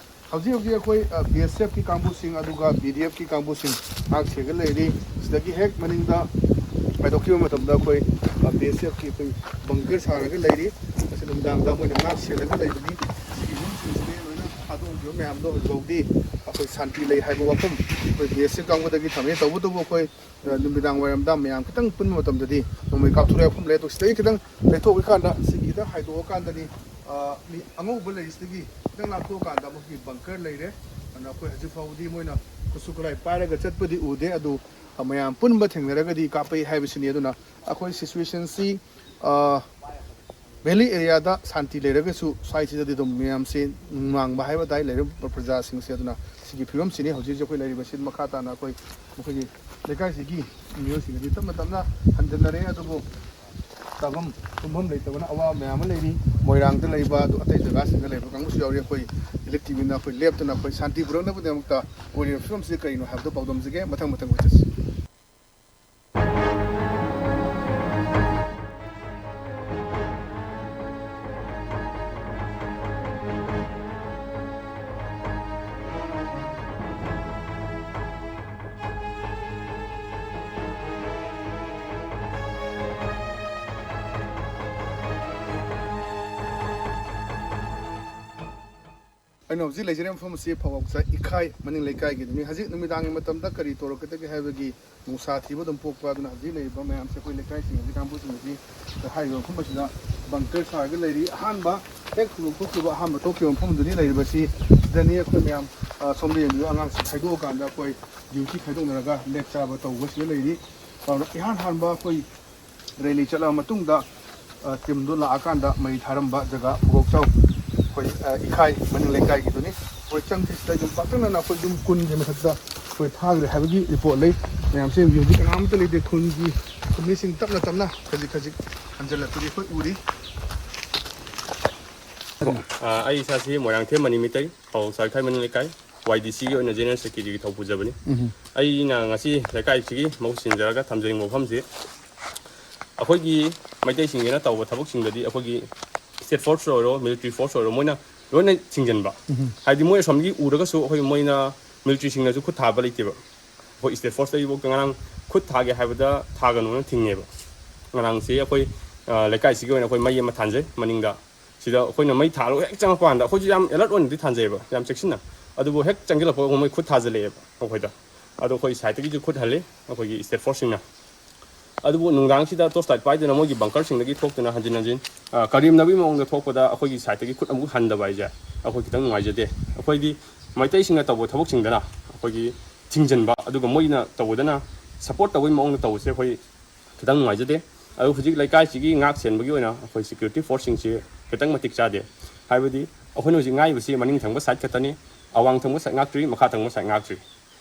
ꯍꯧꯖꯤꯛ ꯍꯧꯖꯤꯛ ꯑꯩꯈꯣꯏ, ꯑ, ꯕꯤ ꯑꯦꯁ ꯑꯦꯐꯀꯤ ꯀꯥꯡꯕꯨꯁꯤꯡ ꯑꯗꯨꯒ ꯕꯤ ꯗꯤ ꯑꯦꯐꯀꯤ ꯀꯥꯡꯕꯨꯁꯤꯡ ꯉꯥꯛ ꯁꯦꯜꯂꯒ ꯂꯩꯔꯤ꯫ ꯁꯤꯗꯒꯤ ꯍꯦꯛ ꯃꯅꯤꯡꯗ ꯄꯥꯏꯊꯣꯛꯈꯤꯕ ꯃꯇꯝꯗ ꯑꯩꯈꯣꯏ, ꯑ, ꯕꯤ ꯑꯦꯁ ꯑꯦꯐꯀꯤ ꯑꯩꯈꯣꯏ ꯕꯪꯀꯔ ꯁꯥꯔꯒ ꯂꯩꯔꯤ꯫ ꯃꯁꯤ ꯅꯨꯡꯗꯥꯡꯗ ꯃꯣꯏꯅ ꯉꯥꯛ ꯁꯦꯜꯂꯒ ꯂꯩꯕꯅꯤ꯫ ꯁꯤꯒꯤ ꯌꯨꯝꯁꯤꯡꯁꯤꯗꯤ ꯂꯣꯏꯅ ꯊꯥꯗꯣꯛꯈꯤꯕ ꯃꯌꯥꯝꯗꯣ ꯍꯧꯖꯤꯛ ꯐꯥꯎꯗꯤ ꯑꯩꯈꯣꯏ ꯁꯥꯟꯇꯤ ꯂꯩ ꯍꯥꯏꯕ ꯋꯥꯐꯝ ꯑꯩꯈꯣꯏ ꯕꯤ ꯑꯦꯁ ꯑꯦꯐ ꯀꯥꯡꯕꯨꯗꯒꯤ ꯊꯝꯃꯤ꯫ ꯇꯧꯕꯇꯕꯨ ꯑꯩꯈꯣꯏ, ꯑ, ꯅꯨꯃꯤꯗꯥꯡ ꯋꯥꯏꯔꯝꯗ ꯃꯌꯥꯝ ꯈꯤꯇꯪ ꯄꯨꯟꯕ ꯃꯇꯝꯗꯗꯤ ꯅꯣꯡꯃꯩ ꯀꯥꯞꯊꯣꯔꯛꯑꯦ ꯋꯥꯐꯝ ꯂꯩ꯫ ꯑꯗꯣ ꯁꯤꯗꯒꯤ ꯈꯤꯇꯪ ꯂꯩꯊꯣꯛꯏꯀꯥꯟꯗ ꯁꯤꯒꯤꯗ ꯍꯥꯏꯗꯣꯛꯑꯀꯥꯟꯗꯗꯤ, ꯑ, ꯃꯤ ꯑꯉꯧꯕ ꯂꯩꯔꯤꯁꯤꯗꯒꯤ ꯈꯤꯇꯪ ꯂꯥꯞꯊꯣꯛꯑꯀꯥꯟꯗ ꯃꯈꯣꯏꯒꯤ ꯕꯪꯀꯔ ꯂꯩꯔꯦ꯫ ꯑꯗꯨꯅ ꯑꯩꯈꯣꯏ ꯍꯧꯖꯤꯛ ꯐꯥꯎꯕꯗꯤ ꯃꯣꯏꯅ ꯈꯨꯠꯁꯨ ꯈꯨꯠꯂꯥꯏ ꯄꯥꯏꯔꯒ ꯆꯠꯄꯗꯤ ꯎꯗꯦ꯫ ꯑꯗꯨ, ꯑ, ꯃꯌꯥꯝ ꯄꯨꯟꯕ ꯊꯦꯡꯅꯔꯒꯗꯤ ꯀꯥꯞꯄꯛꯏ ꯍꯥꯏꯕꯁꯤꯅꯤ꯫ ꯑꯗꯨꯅ ꯑꯩꯈꯣꯏ ꯁꯤꯆꯨꯋꯦꯁꯟꯁꯤ, ꯑ, ꯚꯦꯂꯤ ꯑꯦꯔꯤꯌꯥꯗ ꯁꯥꯟꯇꯤ ꯂꯩꯔꯒꯁꯨ ꯁ꯭ꯋꯥꯏꯁꯤꯗꯗꯤ ꯑꯗꯨꯝ ꯃꯌꯥꯝꯁꯦ ꯅꯨꯡꯅꯥꯡꯕ ꯍꯥꯏꯕ ꯇꯥꯏ, ꯂꯩꯔꯤꯕ ꯄ꯭ꯔꯖꯥꯁꯤꯡꯁꯦ꯫ ꯑꯗꯨꯅ ꯁꯤꯒꯤ ꯐꯤꯕꯝꯁꯤꯅꯤ ꯍꯧꯖꯤꯛ ꯍꯧꯖꯤꯛ ꯑꯩꯈꯣꯏ ꯂꯩꯔꯤꯕꯁꯤ꯫ ꯃꯈꯥ ꯇꯥꯅ ꯑꯩꯈꯣꯏ ꯃꯈꯣꯏꯒꯤ ꯂꯩꯀꯥꯏꯁꯤꯒꯤ ꯃꯤꯑꯣꯏꯁꯤꯡ ꯑꯗꯨ ꯇꯞꯅ ꯇꯞꯅ ꯍꯟꯖꯤꯟꯅꯔꯦ꯫ ꯑꯗꯨꯕꯨ ꯆꯥꯐꯝ ꯇꯨꯝꯐꯝ ꯂꯩꯇꯕꯅ ꯑꯋꯥꯕ ꯃꯌꯥꯝ ꯑꯃ ꯂꯩꯔꯤ꯫ ꯃꯣꯏꯔꯥꯡꯗ ꯂꯩꯕ, ꯑꯗꯨ ꯑꯇꯩ ꯖꯒꯥꯁꯤꯡꯗ ꯂꯩꯕ ꯀꯥꯡꯕꯨꯁꯨ ꯌꯥꯎꯔꯤ꯫ ꯑꯩꯈꯣꯏ ꯏꯂꯤꯠ ꯇꯤꯚꯤꯅ ꯑꯩꯈꯣꯏ ꯂꯦꯞꯇꯅ ꯑꯩꯈꯣꯏ ꯁꯥꯟꯇꯤ ꯄꯨꯔꯛꯅꯕꯒꯤꯗꯃꯛꯇ ꯑꯣꯏꯔꯤꯕ ꯐꯤꯕꯝꯁꯤꯗ ꯀꯔꯤꯅꯣ ꯍꯥꯏꯕꯗꯨ ꯄꯥꯎꯗꯝꯖꯒꯦ꯫ ꯃꯊꯪ ꯃꯊꯪ ꯑꯣꯏ ꯆꯠꯁꯤ꯫ ꯑꯩꯅ ꯍꯧꯖꯤꯛ ꯂꯩꯖꯔꯤꯕ ꯃꯐꯝ ꯑꯁꯤ ꯐꯧꯋꯥꯎꯆꯥꯏ ꯏꯈꯥꯏ ꯃꯅꯤꯡ ꯂꯩꯀꯥꯏꯒꯤꯗꯨꯅꯤ꯫ ꯍꯧꯖꯤꯛ ꯅꯨꯃꯤꯗꯥꯡꯒꯤ ꯃꯇꯝꯗ ꯀꯔꯤ ꯇꯧꯔꯛꯀꯗꯒꯦ ꯍꯥꯏꯕꯒꯤ ꯅꯨꯡꯁꯥ ꯊꯤꯕ ꯑꯗꯨꯝ ꯄꯣꯛꯄ꯫ ꯑꯗꯨꯅ ꯍꯧꯖꯤꯛ ꯂꯩꯔꯤꯕ ꯃꯌꯥꯝꯁꯦ ꯑꯩꯈꯣꯏ ꯂꯩꯀꯥꯏꯁꯤꯡ ꯑꯁꯤ ꯀꯥꯡꯕꯨꯁꯤꯡ ꯑꯁꯤ ꯍꯥꯏꯔꯤꯕ ꯃꯐꯝ ꯑꯁꯤꯗ ꯕꯪꯀꯔ ꯁꯥꯔꯒ ꯂꯩꯔꯤ꯫ ꯑꯍꯥꯟꯕ ꯍꯦꯛ ꯊꯧꯗꯣꯛ ꯊꯣꯛꯈꯤꯕ, ꯑꯍꯥꯟꯕ ꯊꯣꯛꯈꯤꯕ ꯃꯐꯝꯗꯨꯅꯤ ꯂꯩꯔꯤꯕꯁꯤ꯫ ꯁꯤꯗꯅꯤ ꯑꯩꯈꯣꯏ ꯃꯌꯥꯝ, ꯑ, ꯁꯣꯝꯗ ꯌꯦꯡꯕꯤꯌꯨ, ꯑꯉꯥꯡꯁꯤꯡ ꯈꯥꯏꯗꯣꯛꯑꯀꯥꯟꯗ ꯑꯩꯈꯣꯏ ꯗ꯭ꯌꯨꯇꯤ ꯈꯥꯏꯗꯣꯛꯅꯔꯒ ꯂꯦꯛ ꯆꯥꯕ ꯇꯧꯕ ꯁꯤꯗ ꯂꯩꯔꯤ꯫ ꯑꯗꯨꯅ ꯏꯍꯥꯟ ꯍꯥꯟꯕ ꯑꯩꯈꯣꯏ ꯔꯦꯂꯤ ꯆꯠꯂꯕ ꯃꯇꯨꯡꯗ, ꯑ, ꯇꯤꯝꯗꯣ ꯂꯥꯛꯑꯀꯥꯟꯗ ꯃꯩ ꯊꯥꯔꯝꯕ ꯖꯒꯥ ꯐꯧꯋꯥꯎꯆꯥꯏ ꯑꯩꯈꯣꯏ, ꯑ, ꯏꯈꯥꯏ ꯃꯅꯤꯡ ꯂꯩꯀꯥꯏꯒꯤꯗꯨꯅꯤ꯫ ꯑꯩꯈꯣꯏ ꯆꯪꯁꯤ꯫ ꯁꯤꯗ ꯌꯨꯝ ꯄꯥꯛꯇꯛꯅꯅ ꯑꯩꯈꯣꯏ ꯌꯨꯝ ꯀꯨꯟꯒꯤ ꯃꯊꯛꯇ ꯑꯩꯈꯣꯏ ꯊꯥꯈ꯭ꯔꯦ ꯍꯥꯏꯕꯒꯤ ꯔꯤꯄꯣꯔꯠ ꯂꯩ꯫ ꯃꯌꯥꯝꯁꯦ ꯌꯦꯡꯕꯤꯌꯨ, ꯍꯧꯖꯤꯛ ꯀꯅꯥꯝꯇ ꯂꯩꯇꯦ꯫ ꯈꯨꯟꯒꯤ ꯐꯦꯃꯤꯂꯤꯁꯤꯡ ꯇꯞꯅ ꯇꯞꯅ ꯈꯖꯤꯛ ꯈꯖꯤꯛ ꯍꯟꯖꯤꯜꯂꯛꯄꯗꯤ ꯑꯩꯈꯣꯏ ꯎꯔꯤ꯫ ꯑ, ꯑꯩ ꯏꯁꯥꯁꯤ ꯃꯣꯏꯔꯥꯡꯊꯦꯝ ꯃꯅꯤ ꯃꯤꯇꯩ, ꯐꯧꯋꯥꯎꯆꯥꯏ ꯏꯈꯥꯏ ꯃꯅꯤꯡ ꯂꯩꯀꯥꯏ, ꯋꯥꯏ ꯗꯤ ꯁꯤꯒꯤ ꯑꯣꯏꯅ ꯖꯦꯅꯦꯔꯦꯜ ꯁꯦꯀ꯭ꯔꯦꯇꯔꯤꯒꯤ ꯊꯧ ꯄꯨꯖꯕꯅꯤ꯫ ꯎꯝ꯫ ꯑꯩꯅ ꯉꯁꯤ ꯂꯩꯀꯥꯏꯁꯤꯒꯤ ꯃꯍꯨꯠ ꯁꯤꯟꯖꯔꯒ ꯊꯝꯖꯅꯤꯡꯕ ꯋꯥꯐꯝꯁꯤ, ꯑꯩꯈꯣꯏꯒꯤ ꯃꯩꯇꯩꯁꯤꯡꯁꯤꯅ ꯇꯧꯕ ꯊꯕꯛꯁꯤꯡꯗꯗꯤ ꯑꯩꯈꯣꯏꯒꯤ ꯁ꯭ꯇꯦꯠ ꯐꯣꯔꯁ ꯑꯣꯏꯔꯣ, ꯃꯤꯂꯤꯇꯔꯤ ꯐꯣꯔꯁ ꯑꯣꯏꯔꯣ, ꯃꯣꯏꯅ ꯂꯣꯏꯅ ꯊꯤꯡꯖꯤꯟꯕ꯫ ꯎꯝ꯫ ꯍꯥꯏꯗꯤ ꯃꯣꯏ ꯑꯁꯣꯝꯒꯤ ꯎꯔꯒꯁꯨ ꯑꯩꯈꯣꯏ ꯃꯣꯏꯅ ꯃꯤꯂꯤꯇꯔꯤꯁꯤꯡꯅꯁꯨ ꯈꯨꯠ ꯊꯥꯕ ꯂꯩꯇꯦꯕ꯫ ꯑꯩꯈꯣꯏ ꯁ꯭ꯇꯦꯠ ꯐꯣꯔꯁꯇꯒꯤꯐꯥꯎꯗ ꯉꯔꯥꯡ ꯈꯨꯠ ꯊꯥꯒꯦ ꯍꯥꯏꯕꯗ ꯊꯥꯒꯅꯨꯅ ꯊꯤꯡꯉꯦꯕ꯫ ꯉꯔꯥꯡꯁꯤ ꯑꯩꯈꯣꯏ, ꯑ, ꯂꯩꯀꯥꯏꯁꯤꯒꯤ ꯑꯣꯏꯅ ꯑꯩꯈꯣꯏ ꯃꯩ ꯑꯃ ꯊꯥꯟꯖꯩ ꯃꯅꯤꯡꯗ꯫ ꯁꯤꯗ ꯑꯩꯈꯣꯏꯅ ꯃꯩ ꯊꯥꯜꯂꯒ ꯍꯦꯛ ꯆꯪꯉꯛꯄ ꯀꯥꯟꯗ, ꯑꯩꯈꯣꯏꯁꯨ ꯌꯥꯝ ꯑꯦꯂꯔꯠ ꯑꯣꯏꯅꯗꯤ ꯊꯥꯟꯖꯩꯑꯕ, ꯌꯥꯝ ꯆꯦꯛꯁꯤꯟꯅ꯫ ꯑꯗꯨꯕꯨ ꯍꯦꯛ ꯆꯪꯁꯤꯜꯂꯛꯄꯒ ꯃꯣꯏ ꯈꯨꯠ ꯊꯥꯖꯤꯜꯂꯛꯑꯦꯕ ꯑꯩꯈꯣꯏꯗ꯫ ꯑꯗꯣ ꯑꯩꯈꯣꯏ ꯁꯥꯏꯠꯇꯒꯤꯁꯨ ꯈꯨꯠ ꯍꯜꯂꯤ, ꯑꯩꯈꯣꯏꯒꯤ ꯁ꯭ꯇꯦꯠ ꯐꯣꯔꯁꯁꯤꯡꯅ꯫ ꯑꯗꯨꯕꯨ ꯅꯨꯡꯗꯥꯡꯁꯤꯗ ꯇꯣꯔꯆ ꯂꯥꯏꯠ ꯄꯥꯏꯗꯨꯅ ꯃꯣꯏꯒꯤ ꯕꯪꯀꯔꯁꯤꯡꯗꯒꯤ ꯊꯣꯛꯇꯨꯅ ꯍꯟꯖꯤꯟ ꯍꯟꯖꯤꯟ, ꯑ, ꯀꯔꯦꯝꯅꯕꯒꯤ ꯃꯑꯣꯡꯗ ꯊꯣꯛꯄꯗ ꯑꯩꯈꯣꯏꯒꯤ ꯁꯥꯏꯠꯇꯒꯤ ꯈꯨꯠ ꯑꯃꯨꯛ ꯍꯟꯗꯕ ꯍꯥꯏꯁꯦ ꯑꯩꯈꯣꯏ ꯈꯤꯇꯪ ꯅꯨꯡꯉꯥꯏꯖꯗꯦ꯫ ꯑꯩꯈꯣꯏꯗꯤ ꯃꯩꯇꯩꯁꯤꯡꯅ ꯇꯧꯕ ꯊꯕꯛꯁꯤꯡꯗꯅ ꯑꯩꯈꯣꯏꯒꯤ ꯊꯤꯡꯖꯤꯟꯕ, ꯑꯗꯨꯒ ꯃꯣꯏꯅ ꯇꯧꯕꯗꯅ ꯁꯞꯄꯣꯔꯠ ꯇꯧꯕꯒꯤ ꯃꯑꯣꯡꯗ ꯇꯧꯕꯁꯦ ꯑꯩꯈꯣꯏ ꯈꯤꯇꯪ ꯅꯨꯡꯉꯥꯏꯖꯗꯦ꯫ ꯑꯗꯨ ꯍꯧꯖꯤꯛ ꯂꯩꯀꯥꯏꯁꯤꯒꯤ ꯉꯥꯛ ꯁꯦꯟꯕꯒꯤ ꯑꯣꯏꯅ ꯑꯩꯈꯣꯏ ꯁꯦꯀ꯭ꯌꯨꯔꯤꯇꯤ ꯐꯣꯔꯁꯁꯤꯡꯁꯤ ꯈꯤꯇꯪ ꯃꯇꯤꯛ ꯆꯥꯗꯦ꯫ ꯍꯥꯏꯕꯗꯤ ꯑꯩꯈꯣꯏꯅ ꯍꯧꯖꯤꯛ ꯉꯥꯛꯏꯕꯁꯤ ꯃꯅꯤꯡ ꯊꯪꯕ ꯁꯥꯏꯠ ꯈꯛꯇꯅꯤ, ꯑꯋꯥꯡ ꯊꯪꯕ ꯁꯥꯏꯠ ꯉꯥꯛꯇ꯭ꯔꯤ, ꯃꯈꯥ ꯊꯪꯕ ꯁꯥꯏꯠ ꯉꯥꯛꯇ꯭ꯔꯤ꯫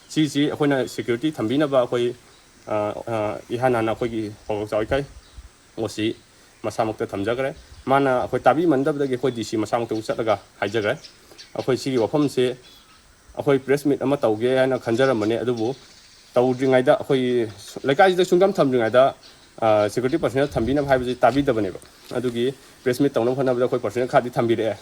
ꯁꯤꯁꯤ ꯑꯩꯈꯣꯏꯅ ꯁꯦꯀ꯭ꯌꯨꯔꯤꯇꯤ ꯊꯝꯕꯤꯅꯕ ꯑꯩꯈꯣꯏ, ꯑ, ꯑ, ꯏꯍꯥꯟ ꯍꯥꯟꯅ ꯑꯩꯈꯣꯏꯒꯤ ꯄꯥꯎꯔꯧ ꯆꯥꯎꯏꯈꯩ ꯑꯣ ꯁꯤ ꯃꯁꯥꯃꯛꯇ ꯊꯝꯖꯈ꯭ꯔꯦ꯫ ꯃꯥꯅ ꯑꯩꯈꯣꯏ ꯇꯥꯕꯤꯃꯟꯗꯕꯗꯒꯤ ꯑꯩꯈꯣꯏ ꯗꯤ ꯁꯤ ꯃꯁꯥꯃꯛꯇꯕꯨ ꯆꯠꯂꯒ ꯍꯥꯏꯖꯈ꯭ꯔꯦ꯫ ꯑꯩꯈꯣꯏ ꯁꯤꯒꯤ ꯋꯥꯐꯝꯁꯦ ꯑꯩꯈꯣꯏ ꯄ꯭ꯔꯦꯁ ꯃꯤꯠ ꯑꯃ ꯇꯧꯒꯦ ꯍꯥꯏꯅ ꯈꯟꯖꯔꯝꯕꯅꯦ, ꯑꯗꯨꯕꯨ ꯇꯧꯗ꯭ꯔꯤꯉꯩꯗ, ꯑꯩꯈꯣꯏ ꯂꯩꯀꯥꯏꯁꯤꯗ ꯁꯨꯡꯊꯝ ꯊꯝꯗ꯭ꯔꯤꯉꯩꯗ, ꯁꯦꯀ꯭ꯌꯨꯔꯤꯇꯤ ꯄꯔꯁꯅꯦꯜ ꯊꯝꯕꯤꯅꯕ ꯍꯥꯏꯕꯁꯤ ꯇꯥꯕꯤꯗꯕꯅꯦꯕ꯫ ꯑꯗꯨꯒꯤ ꯄ꯭ꯔꯦꯁ ꯃꯤꯠ ꯇꯧꯅꯕ ꯍꯣꯠꯅꯕꯗ ꯑꯩꯈꯣꯏ ꯄꯔꯁꯅꯦꯜ ꯈꯔꯗꯤ ꯊꯝꯕꯤꯔꯛꯑꯦ꯫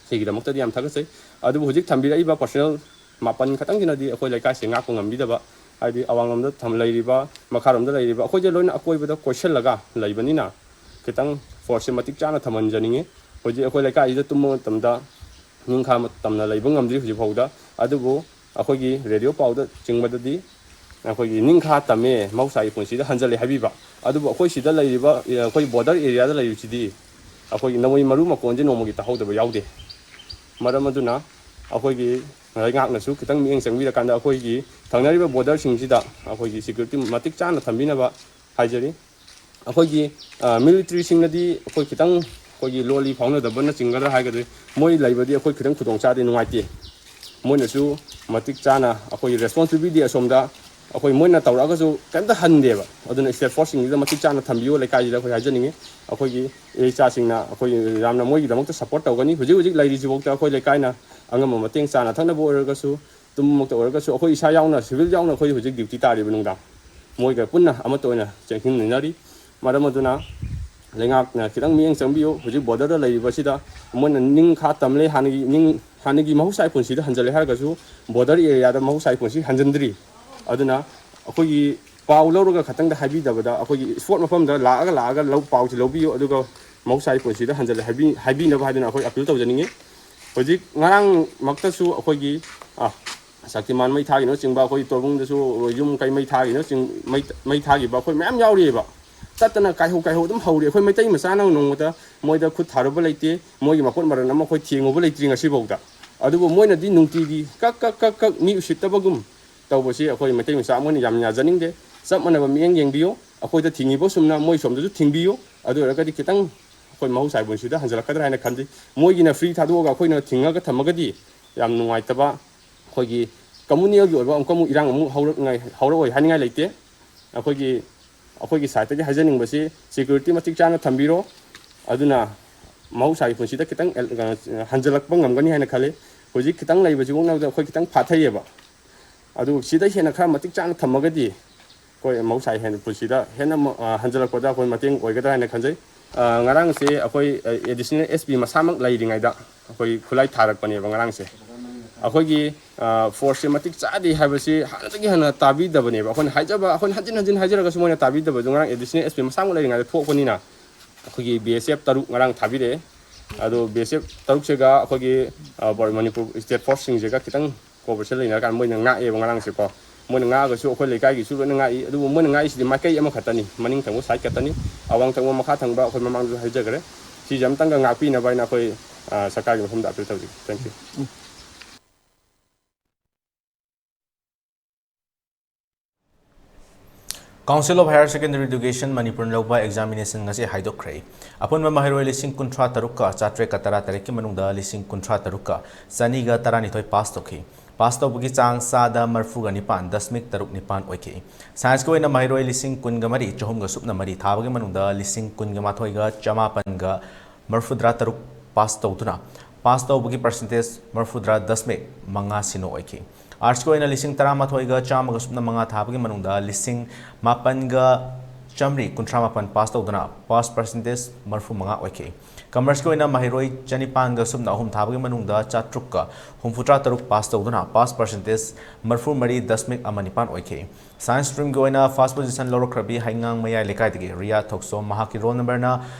ꯁꯤꯒꯤꯗꯃꯛꯇꯗꯤ ꯌꯥꯝ ꯊꯥꯒꯠꯆꯩ꯫ ꯑꯗꯨꯕꯨ ꯍꯧꯖꯤꯛ ꯊꯝꯕꯤꯔꯛꯏꯕ ꯄꯔꯁꯅꯦꯜ ꯃꯥꯄꯟ ꯈꯛꯇꯪꯁꯤꯅꯗꯤ ꯑꯩꯈꯣꯏ ꯂꯩꯀꯥꯏꯁꯦ ꯉꯥꯛꯄ ꯉꯝꯕꯤꯗꯕ, ꯍꯥꯏꯗꯤ ꯑꯋꯥꯡꯂꯣꯝꯗ ꯊꯝ-, ꯂꯩꯔꯤꯕ, ꯃꯈꯥꯔꯣꯝꯗ ꯂꯩꯔꯤꯕ, ꯑꯩꯈꯣꯏꯁꯦ ꯂꯣꯏꯅ ꯑꯀꯣꯏꯕꯗ ꯀꯣꯏꯁꯤꯜꯂꯒ ꯂꯩꯕꯅꯤꯅ, ꯈꯤꯇꯪ ꯐꯣꯔꯁꯁꯦ ꯃꯇꯤꯛ ꯆꯥꯅ ꯊꯝꯍꯟꯖꯅꯤꯡꯉꯤ꯫ ꯍꯧꯖꯤꯛ ꯑꯩꯈꯣꯏ ꯂꯩꯀꯥꯏꯁꯤꯗ ꯇꯨꯝꯕ ꯃꯇꯝꯗ ꯅꯤꯡꯈꯥ ꯇꯝꯅ ꯂꯩꯕ ꯉꯝꯗ꯭ꯔꯤ ꯍꯧꯖꯤꯛ ꯐꯥꯎꯗ꯫ ꯑꯗꯨꯕꯨ ꯑꯩꯈꯣꯏꯒꯤ ꯔꯦꯗꯤꯑꯣ ꯄꯥꯎꯗ ꯆꯤꯡꯕꯗꯗꯤ ꯑꯩꯈꯣꯏꯒꯤ ꯅꯤꯡꯈꯥ ꯇꯝꯃꯦ, ꯃꯍꯧꯁꯥꯒꯤ ꯄꯨꯟꯁꯤꯗ ꯍꯟꯖꯜꯂꯦ ꯍꯥꯏꯕꯤꯕ꯫ ꯑꯗꯨꯕꯨ ꯑꯩꯈꯣꯏ ꯁꯤꯗ ꯂꯩꯔꯤꯕ, ꯑꯩꯈꯣꯏ ꯕꯣꯔꯗꯔ ꯑꯦꯔꯤꯌꯥꯗ ꯂꯩꯔꯤꯕꯁꯤꯗꯤ ꯑꯩꯈꯣꯏꯒꯤ ꯅꯣꯡꯃꯩ ꯃꯔꯨ ꯃꯀꯣꯟꯁꯦ ꯅꯣꯡꯃꯒꯤ ꯇꯥꯍꯧꯗꯕ ꯌꯥꯎꯗꯦ꯫ ꯃꯔꯝ ꯑꯗꯨꯅ ꯑꯩꯈꯣꯏꯒꯤ ꯂꯩꯉꯥꯛꯅꯁꯨ ꯈꯤꯇꯪ ꯃꯤꯠꯌꯦꯡ ꯆꯪꯕꯤꯔꯀꯥꯟꯗ ꯑꯩꯈꯣꯏꯒꯤ ꯊꯪꯅꯔꯤꯕ ꯕꯣꯔꯗꯔꯁꯤꯡꯁꯤꯗ ꯑꯩꯈꯣꯏꯒꯤ ꯁꯦꯀ꯭ꯌꯨꯔꯤꯇꯤ ꯃꯇꯤꯛ ꯆꯥꯅ ꯊꯝꯕꯤꯅꯕ ꯍꯥꯏꯖꯔꯤ꯫ ꯑꯩꯈꯣꯏꯒꯤ, ꯑ, ꯃꯤꯂꯤꯇ꯭ꯔꯤꯁꯤꯡꯅꯗꯤ ꯑꯩꯈꯣꯏ ꯈꯤꯇꯪ ꯑꯩꯈꯣꯏꯒꯤ ꯂꯣꯜꯂꯤ ꯐꯥꯎꯅꯗꯕꯅ ꯆꯤꯡꯒꯗ꯭ꯔꯥ ꯍꯥꯏꯒꯗ꯭ꯔꯥ, ꯃꯣꯏ ꯂꯩꯕꯗꯤ ꯑꯩꯈꯣꯏ ꯈꯤꯇꯪ ꯈꯨꯗꯣꯡ ꯆꯥꯗꯦ, ꯅꯨꯡꯉꯥꯏꯇꯦ꯫ ꯃꯣꯏꯅꯁꯨ ꯃꯇꯤꯛ ꯆꯥꯅ ꯑꯩꯈꯣꯏꯒꯤ ꯔꯦꯁꯄꯣꯟꯁꯤꯕꯤꯂꯤꯇꯤ ꯑꯁꯣꯝꯗ ꯑꯩꯈꯣꯏ ꯃꯣꯏꯅ ꯇꯧꯔꯛꯑꯒꯁꯨ ꯀꯩꯝꯇ ꯍꯟꯗꯦꯕ꯫ ꯑꯗꯨꯅ ꯁ꯭ꯇꯦꯠ ꯐꯣꯔꯁꯁꯤꯡꯁꯤꯗ ꯃꯇꯤꯛ ꯆꯥꯅ ꯊꯝꯕꯤꯌꯨ ꯂꯩꯀꯥꯏꯁꯤꯗ ꯑꯩꯈꯣꯏ ꯍꯥꯏꯖꯅꯤꯡꯉꯤ꯫ ꯑꯩꯈꯣꯏꯒꯤ ꯏꯆꯥꯁꯤꯡꯅ ꯑꯩꯈꯣꯏ ꯌꯥꯝꯅ ꯃꯣꯏꯒꯤꯗꯃꯛꯇ ꯁꯞꯄꯣꯔꯠ ꯇꯧꯒꯅꯤ꯫ ꯍꯧꯖꯤꯛ ꯍꯧꯖꯤꯛ ꯂꯩꯔꯤꯁꯤꯐꯥꯎꯗ ꯑꯩꯈꯣꯏ ꯂꯩꯀꯥꯏꯅ ꯑꯉꯝꯕ ꯃꯇꯦꯡ ꯆꯥꯅ ꯊꯛꯅꯕ ꯑꯣꯏꯔꯒꯁꯨ, ꯇꯨꯝꯕꯃꯛꯇ ꯑꯣꯏꯔꯒꯁꯨ, ꯑꯩꯈꯣꯏ ꯏꯁꯥ ꯌꯥꯎꯅ, ꯁꯤꯚꯤꯜ ꯌꯥꯎꯅ ꯑꯩꯈꯣꯏ ꯍꯧꯖꯤꯛ ꯗ꯭ꯌꯨꯇꯤ ꯇꯥꯔꯤꯕ ꯅꯨꯡꯗꯥꯡ ꯃꯣꯏꯒ ꯄꯨꯟꯅ ꯑꯃꯠꯇ ꯑꯣꯏꯅ ꯆꯦꯟꯃꯤꯟꯅꯔꯤ꯫ ꯃꯔꯝ ꯑꯗꯨꯅ ꯂꯩꯉꯥꯛꯅ ꯈꯤꯇꯪ ꯃꯤꯠꯌꯦꯡ ꯆꯪꯕꯤꯌꯨ꯫ ꯍꯧꯖꯤꯛ ꯕꯣꯔꯗꯔꯗ ꯂꯩꯔꯤꯕꯁꯤꯗ ꯃꯣꯏꯅ ꯅꯤꯡꯈꯥ ꯇꯝꯂꯦ, ꯍꯥꯟꯅꯒꯤ ꯅꯤꯡ-, ꯍꯥꯟꯅꯒꯤ ꯃꯍꯧꯁꯥꯒꯤ ꯄꯨꯟꯁꯤꯗ ꯍꯟꯖꯤꯜꯂꯦ ꯍꯥꯏꯔꯒꯁꯨ ꯕꯣꯔꯗꯔ ꯑꯦꯔꯤꯌꯥꯗ ꯃꯍꯧꯁꯥꯒꯤ ꯄꯨꯟꯁꯤ ꯍꯟꯖꯤꯟꯗ꯭ꯔꯤ꯫ ꯑꯗꯨꯅ ꯑꯩꯈꯣꯏꯒꯤ ꯄꯥꯎ ꯂꯧꯔꯒ ꯈꯛꯇꯪꯗ ꯍꯥꯏꯕꯤꯗꯕꯗ ꯑꯩꯈꯣꯏꯒꯤ ꯏꯁꯄꯣꯔꯠ ꯃꯐꯝꯗ ꯂꯥꯛꯑꯒ, ꯂꯥꯛꯑꯒ ꯂꯧ-, ꯄꯥꯎꯁꯤ ꯂꯧꯕꯤꯌꯨ, ꯑꯗꯨꯒ ꯃꯍꯧꯁꯥꯒꯤ ꯄꯨꯟꯁꯤꯗ ꯍꯟꯖꯤꯜꯂꯦ ꯍꯥꯏꯕꯤ-, ꯍꯥꯏꯕꯤꯅꯕ ꯍꯥꯏꯗꯨꯅ ꯑꯩꯈꯣꯏ ꯑꯄꯤꯜ ꯇꯧꯖꯅꯤꯡꯉꯤ꯫ ꯍꯧꯖꯤꯛ ꯉꯔꯥꯡꯃꯛꯇꯁꯨ ꯑꯩꯈꯣꯏꯒꯤ, ꯑ, ꯁꯛꯇꯤꯃꯥꯟ ꯃꯩ ꯊꯥꯈꯤꯅꯆꯤꯡꯕ, ꯑꯩꯈꯣꯏ ꯇꯣꯔꯕꯨꯡꯗꯁꯨ ꯌꯨꯝ ꯀꯩ ꯃꯩ ꯊꯥꯈꯤꯅꯆꯤꯡ-, ꯃꯩ, ꯃꯩ ꯊꯥꯈꯤꯕ ꯑꯩꯈꯣꯏ ꯃꯌꯥꯝ ꯌꯥꯎꯔꯤꯑꯕ꯫ ꯇꯠꯇꯅ ꯀꯥꯏꯍꯧ ꯀꯥꯏꯍꯧ ꯑꯗꯨꯝ ꯍꯧꯔꯤ꯫ ꯑꯩꯈꯣꯏ ꯃꯩꯇꯩ ꯃꯆꯥꯅ ꯅꯣꯡꯃꯗ ꯃꯣꯏꯗ ꯈꯨꯠ ꯊꯥꯔꯨꯕ ꯂꯩꯇꯦ, ꯃꯣꯏꯒꯤ ꯃꯄꯣꯠ ꯃꯔꯜ ꯑꯃ ꯑꯩꯈꯣꯏ ꯊꯦꯡꯉꯨꯕ ꯂꯩꯇ꯭ꯔꯤ ꯉꯁꯤꯐꯥꯎꯗ꯫ ꯑꯗꯨꯕꯨ ꯃꯣꯏꯅꯗꯤ ꯅꯨꯡꯇꯤꯒꯤ ꯀꯛ ꯀꯛ ꯀꯛ ꯀꯛ ꯃꯤ ꯎꯁꯤꯠꯇꯕꯒꯨꯝ ꯇꯧꯕꯁꯤ ꯑꯩꯈꯣꯏ ꯃꯩꯇꯩ ꯃꯆꯥ ꯑꯃ ꯑꯣꯏꯅ ꯌꯥꯝ ꯌꯥꯖꯅꯤꯡꯗꯦ꯫ ꯆꯞ ꯃꯥꯟꯅꯕ ꯃꯤꯠꯌꯦꯡ ꯌꯦꯡꯕꯤꯌꯨ꯫ ꯑꯩꯈꯣꯏꯗ ꯊꯤꯡꯉꯤꯕ ꯁꯨꯝꯅ ꯃꯣꯏ ꯁꯣꯝꯗꯁꯨ ꯊꯤꯡꯕꯤꯌꯨ꯫ ꯑꯗꯨ ꯑꯣꯏꯔꯒꯗꯤ ꯈꯤꯇꯪ ꯑꯩꯈꯣꯏ ꯃꯍꯧꯁꯥꯒꯤ ꯄꯨꯟꯁꯤꯗ ꯍꯟꯖꯤꯜꯂꯛꯀꯗ꯭ꯔꯥ ꯍꯥꯏꯅ ꯈꯟꯖꯩ꯫ ꯃꯣꯏꯒꯤꯅ ꯐ꯭ꯔꯤ ꯊꯥꯗꯣꯛꯑꯒ ꯑꯩꯈꯣꯏꯅ ꯊꯤꯡꯉꯒ ꯊꯝꯃꯒꯗꯤ ꯌꯥꯝ ꯅꯨꯡꯉꯥꯏꯇꯕ, ꯑꯩꯈꯣꯏꯒꯤ ꯀꯝꯃꯨꯅꯦꯜꯒꯤ ꯑꯣꯏꯕ ꯑꯃꯨꯛꯀ ꯑꯃꯨꯛ ꯏꯔꯥꯡ ꯑꯃꯨꯛ ꯍꯧꯔꯛꯉꯥꯏ ꯍꯧꯔꯛꯑꯣꯏ ꯍꯥꯏꯅꯤꯡꯉꯥꯏ ꯂꯩꯇꯦ꯫ ꯑꯩꯈꯣꯏꯒꯤ ꯑꯩꯈꯣꯏꯒꯤ ꯁꯥꯏꯠꯇꯒꯤ ꯍꯥꯏꯖꯅꯤꯡꯕꯁꯤ ꯁꯦꯀ꯭ꯌꯨꯔꯤꯇꯤ ꯃꯇꯤꯛ ꯆꯥꯅ ꯊꯝꯕꯤꯔꯣ꯫ ꯑꯗꯨꯅ ꯃꯍꯧꯁꯥꯒꯤ ꯄꯨꯟꯁꯤꯗ ꯈꯤꯇꯪ ꯑꯦꯜ-, ꯀꯩꯅꯣ, ꯍꯟꯖꯤꯜꯂꯛꯄ ꯉꯝꯒꯅꯤ ꯍꯥꯏꯅ ꯈꯜꯂꯤ꯫ ꯍꯧꯖꯤꯛ ꯈꯤꯇꯪ ꯂꯩꯕꯁꯤꯐꯥꯎꯗ ꯑꯩꯈꯣꯏ ꯈꯤꯇꯪ ꯐꯥꯊꯩꯌꯦꯕ꯫ ꯑꯗꯨ ꯁꯤꯗ ꯍꯦꯟꯅ ꯈꯔ ꯃꯇꯤꯛ ꯆꯥꯅ ꯊꯝꯃꯒꯗꯤ ꯑꯩꯈꯣꯏ ꯃꯍꯧꯁꯥꯒꯤ ꯍꯦꯟꯅ ꯄꯨꯟꯁꯤꯗ ꯍꯦꯟꯅ ꯑꯃꯨꯛ, ꯑ, ꯍꯟꯖꯤꯜꯂꯛꯄꯗ ꯑꯩꯈꯣꯏ ꯃꯇꯦꯡ ꯑꯣꯏꯒꯗ꯭ꯔꯥ ꯍꯥꯏꯅ ꯈꯟꯖꯩ꯫ ꯑ, ꯉꯔꯥꯡꯁꯦ ꯑꯩꯈꯣꯏ, ꯑ, ꯑꯦꯗꯤꯁꯅꯦꯜ ꯑꯦꯁ ꯄꯤ ꯃꯁꯥꯃꯛ ꯂꯩꯔꯤꯉꯩꯗ ꯑꯩꯈꯣꯏ ꯈꯨꯠꯂꯥꯏ ꯊꯥꯔꯛꯄꯅꯦꯕ ꯉꯔꯥꯡꯁꯦ꯫ ꯑꯩꯈꯣꯏꯒꯤ, ꯑ, ꯐꯣꯔꯁꯁꯦ ꯃꯇꯤꯛ ꯆꯥꯗꯦ ꯍꯥꯏꯕꯁꯤ ꯍꯥꯟꯅꯗꯒꯤ ꯍꯦꯟꯅ ꯇꯥꯕꯤꯗꯕꯅꯦꯕ꯫ ꯑꯩꯈꯣꯏꯅ ꯍꯥꯏꯖꯕ, ꯑꯩꯈꯣꯏꯅ ꯍꯟꯖꯤꯟ ꯍꯟꯖꯤꯟ ꯍꯥꯏꯖꯔꯒꯁꯨ ꯃꯣꯏꯅ ꯇꯥꯕꯤꯗꯕꯗꯨ ꯉꯔꯥꯡ ꯑꯦꯗꯤꯁꯅꯦꯜ ꯑꯦꯁ ꯄꯤ ꯃꯁꯥꯃꯛ ꯂꯩꯔꯤꯉꯩꯗ ꯊꯣꯛꯄꯅꯤꯅ ꯑꯩꯈꯣꯏꯒꯤ ꯕꯤ ꯑꯦꯁ ꯑꯦꯐ ꯇꯔꯨꯛ ꯉꯔꯥꯡ ꯊꯥꯕꯤꯔꯛꯑꯦ꯫ ꯑꯗꯣ ꯕꯤ ꯑꯦꯁ ꯑꯦꯐ ꯇꯔꯨꯛꯁꯤꯒ ꯑꯩꯈꯣꯏꯒꯤ, ꯑ, ꯃꯅꯤꯄꯨꯔ ꯁ꯭ꯇꯦꯠ ꯐꯣꯔꯁꯁꯤꯡꯁꯤꯒ ꯈꯤꯇꯪ ꯀꯣꯑꯣꯄꯔꯦꯁꯟ ꯂꯩꯅꯔꯀꯥꯟꯗ ꯃꯣꯏꯅ ꯉꯥꯛꯑꯦꯕ ꯉꯔꯥꯡꯁꯦꯀꯣ꯫ ꯃꯣꯏꯅ ꯉꯥꯛꯑꯒꯁꯨ ꯑꯩꯈꯣꯏ ꯂꯩꯀꯥꯏꯒꯤꯁꯨ ꯂꯣꯏꯅ ꯉꯥꯛꯏ꯫ ꯑꯗꯨꯕꯨ ꯃꯣꯏꯅ ꯉꯥꯛꯏꯁꯤꯗꯤ ꯃꯥꯏꯀꯩ ꯑꯃꯈꯛꯇꯅꯤ, ꯃꯅꯤꯡ ꯊꯪꯕ ꯁꯥꯏꯠ ꯈꯛꯇꯅꯤ꯫ ꯑꯋꯥꯡ ꯊꯪꯕ, ꯃꯈꯥ ꯊꯪꯕ ꯑꯩꯈꯣꯏ ꯃꯃꯥꯡꯗꯁꯨ ꯍꯥꯏꯖꯈ꯭ꯔꯦ꯫ ꯁꯤꯁꯦ ꯑꯃꯇꯪꯒ ꯉꯥꯛꯄꯤꯅꯕ ꯍꯥꯏꯅ ꯑꯩꯈꯣꯏ, ꯑ, ꯁꯔꯀꯥꯔꯒꯤ ꯃꯐꯝꯗ ꯑꯄꯤꯜ ꯇꯧꯖꯒꯦ꯫ Thank you꯫ Council of Higher Secondary Education ꯃꯅꯤꯄꯨꯔꯅ ꯂꯧꯕ ꯑꯦꯛꯖꯥꯃꯤꯅꯦꯁꯟ ꯉꯁꯤ ꯍꯥꯏꯗꯣꯛꯈ꯭ꯔꯦ꯫ ꯑꯄꯨꯟꯕ ꯃꯍꯩꯔꯣꯏ ꯂꯤꯁꯤꯡ ꯀꯨꯟꯊ꯭ꯔꯥ ꯇꯔꯨꯛꯀ ꯆꯥꯇ꯭ꯔꯦꯠꯀ ꯇꯔꯥ ꯇꯔꯦꯠꯀꯤ ꯃꯅꯨꯡꯗ ꯂꯤꯁꯤꯡ ꯀꯨꯟꯊ꯭ꯔꯥ ꯇꯔꯨꯛꯀ ꯆꯅꯤꯒ ꯇꯔꯥꯅꯤꯊꯣꯏ ꯄꯥꯁ ꯇꯧꯈꯤ꯫ ꯄꯥꯁ ꯇꯧꯕꯒꯤ ꯆꯥꯡ ꯆꯥꯗ ꯃꯔꯤꯐꯨꯒ ꯅꯤꯄꯥꯟ ꯗꯁꯃꯤꯛ ꯇꯔꯨꯛ ꯅꯤꯄꯥꯟ ꯑꯣꯏꯈꯤ꯫ ꯁꯥꯏꯟꯁꯀꯤ ꯑꯣꯏꯅ ꯃꯍꯩꯔꯣꯏ ꯂꯤꯁꯤꯡ ꯀꯨꯟꯒ ꯃꯔꯤ ꯆꯍꯨꯝꯒ ꯁꯨꯞꯅ ꯃꯔꯤ ꯊꯥꯕꯒꯤ ꯃꯅꯨꯡꯗ ꯂꯤꯁꯤꯡ ꯀꯨꯟꯒ ꯃꯥꯊꯣꯏꯒ ꯆꯃꯥꯄꯟꯒ ꯃꯔꯤꯐꯨꯇꯔꯥ ꯇꯔꯨꯛ ꯄꯥꯁ ꯇꯧꯗꯨꯅ ꯄꯥꯁ ꯇꯧꯕꯒꯤ ꯄꯥꯔꯁꯦꯟꯇꯦꯖ ꯃꯔꯤꯐꯨꯇꯔꯥ ꯗꯁꯃꯤꯛ ꯃꯉꯥ ꯁꯤꯅꯣ ꯑꯣꯏꯈꯤ꯫ ꯑꯥꯔꯠꯁꯀꯤ ꯑꯣꯏꯅ ꯂꯤꯁꯤꯡ ꯇꯔꯥꯃꯥꯊꯣꯏꯒ ꯆꯥꯝꯃꯒ ꯁꯨꯞꯅ ꯃꯉꯥ ꯊꯥꯕꯒꯤ ꯃꯅꯨꯡꯗ ꯂꯤꯁꯤꯡ ꯃꯥꯄꯟꯒ ꯆꯥꯃꯔꯤ ꯀꯨꯟꯊ꯭ꯔꯥ ꯃꯥꯄꯟ ꯄꯥꯁ ꯇꯧꯗꯨꯅ ꯄꯥꯁ ꯄꯥꯔꯁꯦꯟꯇꯦꯖ ꯃꯔꯤꯐꯨ ꯃꯉꯥ ꯑꯣꯏꯈꯤ꯫ ꯀꯃꯔꯁꯀꯤ ꯑꯣꯏꯅ ꯃꯍꯩꯔꯣꯏ ꯆꯅꯤꯄꯥꯟꯒ ꯁꯨꯞꯅ ꯑꯍꯨꯝ ꯊꯥꯕꯒꯤ ꯃꯅꯨꯡꯗ ꯆꯥꯇ꯭ꯔꯨꯛꯀ ꯍꯨꯝꯐꯨꯇꯔꯥ ꯇꯔꯨꯛ ꯄꯥꯁ ꯇꯧꯗꯨꯅ ꯄꯥꯁ ꯄꯥꯔꯁꯦꯟꯇꯦꯖ ꯃꯔꯤꯐꯨ ꯃꯔꯤ ꯗꯁꯃꯤꯛ ꯑꯃ ꯅꯤꯄꯥꯟ ꯑꯣꯏꯈꯤ꯫ ꯁꯥꯏꯟꯁ ꯁ꯭ꯇ꯭ꯔꯤꯝꯒꯤ ꯑꯣꯏꯅ ꯐꯥꯔꯁ ꯄꯣꯖꯤꯁꯟ ꯂꯧꯔꯛꯈ꯭ꯔꯕꯤ ꯍꯩꯉꯥꯡ ꯃꯌꯥꯏ ꯂꯩꯀꯥꯏꯗꯒꯤ ꯔꯤꯌꯥ ꯊꯣꯛꯆꯣꯝ, ꯃꯍꯥꯛꯀꯤ ꯔꯣꯜ ꯅꯝꯕꯔꯅ